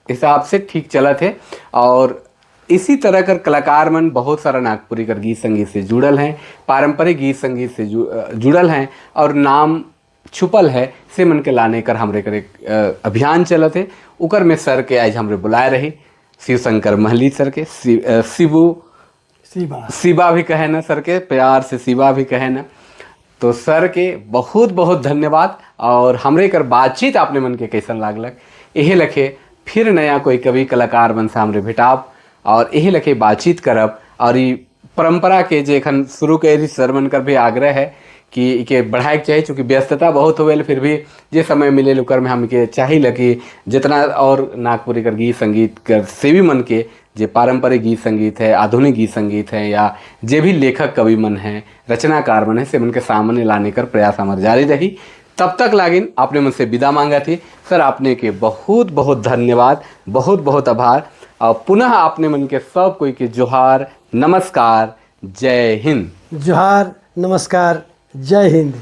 हिसाब से ठीक चलत है। और इसी तरह कर कलाकार मन बहुत सारा नागपुरी कर गीत संगीत से जुड़ल हैं, पारंपरिक गीत संगीत से जुड़ल हैं और नाम छुपल है से मन के लाने कर हमरे कर एक अभियान चलत है। उकर में सर के आज हमरे बुलाए रही, शिवशंकर महली सर के, शिबू शिवा। शिवा भी कहे ना सर के, प्यार से शिवा भी कहे ना। तो सर के बहुत बहुत धन्यवाद। और हमरे कर बातचीत आपने मन के कैसन लागलक, यही लखे फिर नया कोई कवि कलाकार मन से हमरे भेटाब और यही लखे बातचीत करब। और ई परंपरा के जे एखन शुरू करी, सर मन कर भी आग्रह है कि इके बढ़ाए के चाही, चूँकि व्यस्तता बहुत होवेल, फिर भी जे समय मिले ओकर में हमके चाही कि जितना और नागपुरी कर गीत संगीत कर सेवी मन के जे पारंपरिक गीत संगीत है, आधुनिक गीत संगीत है, या जे भी लेखक कवि मन है, रचनाकार मन है, से मन के सामने लाने कर प्रयास हमार जारी रही। तब तक लागिन आपने मुझसे विदा मांगा थी। सर, आपने के बहुत बहुत धन्यवाद, बहुत बहुत आभार। और पुनः आपने मन के सब कोई के जोहार, नमस्कार, जय हिंद। जोहार, नमस्कार, जय हिंद।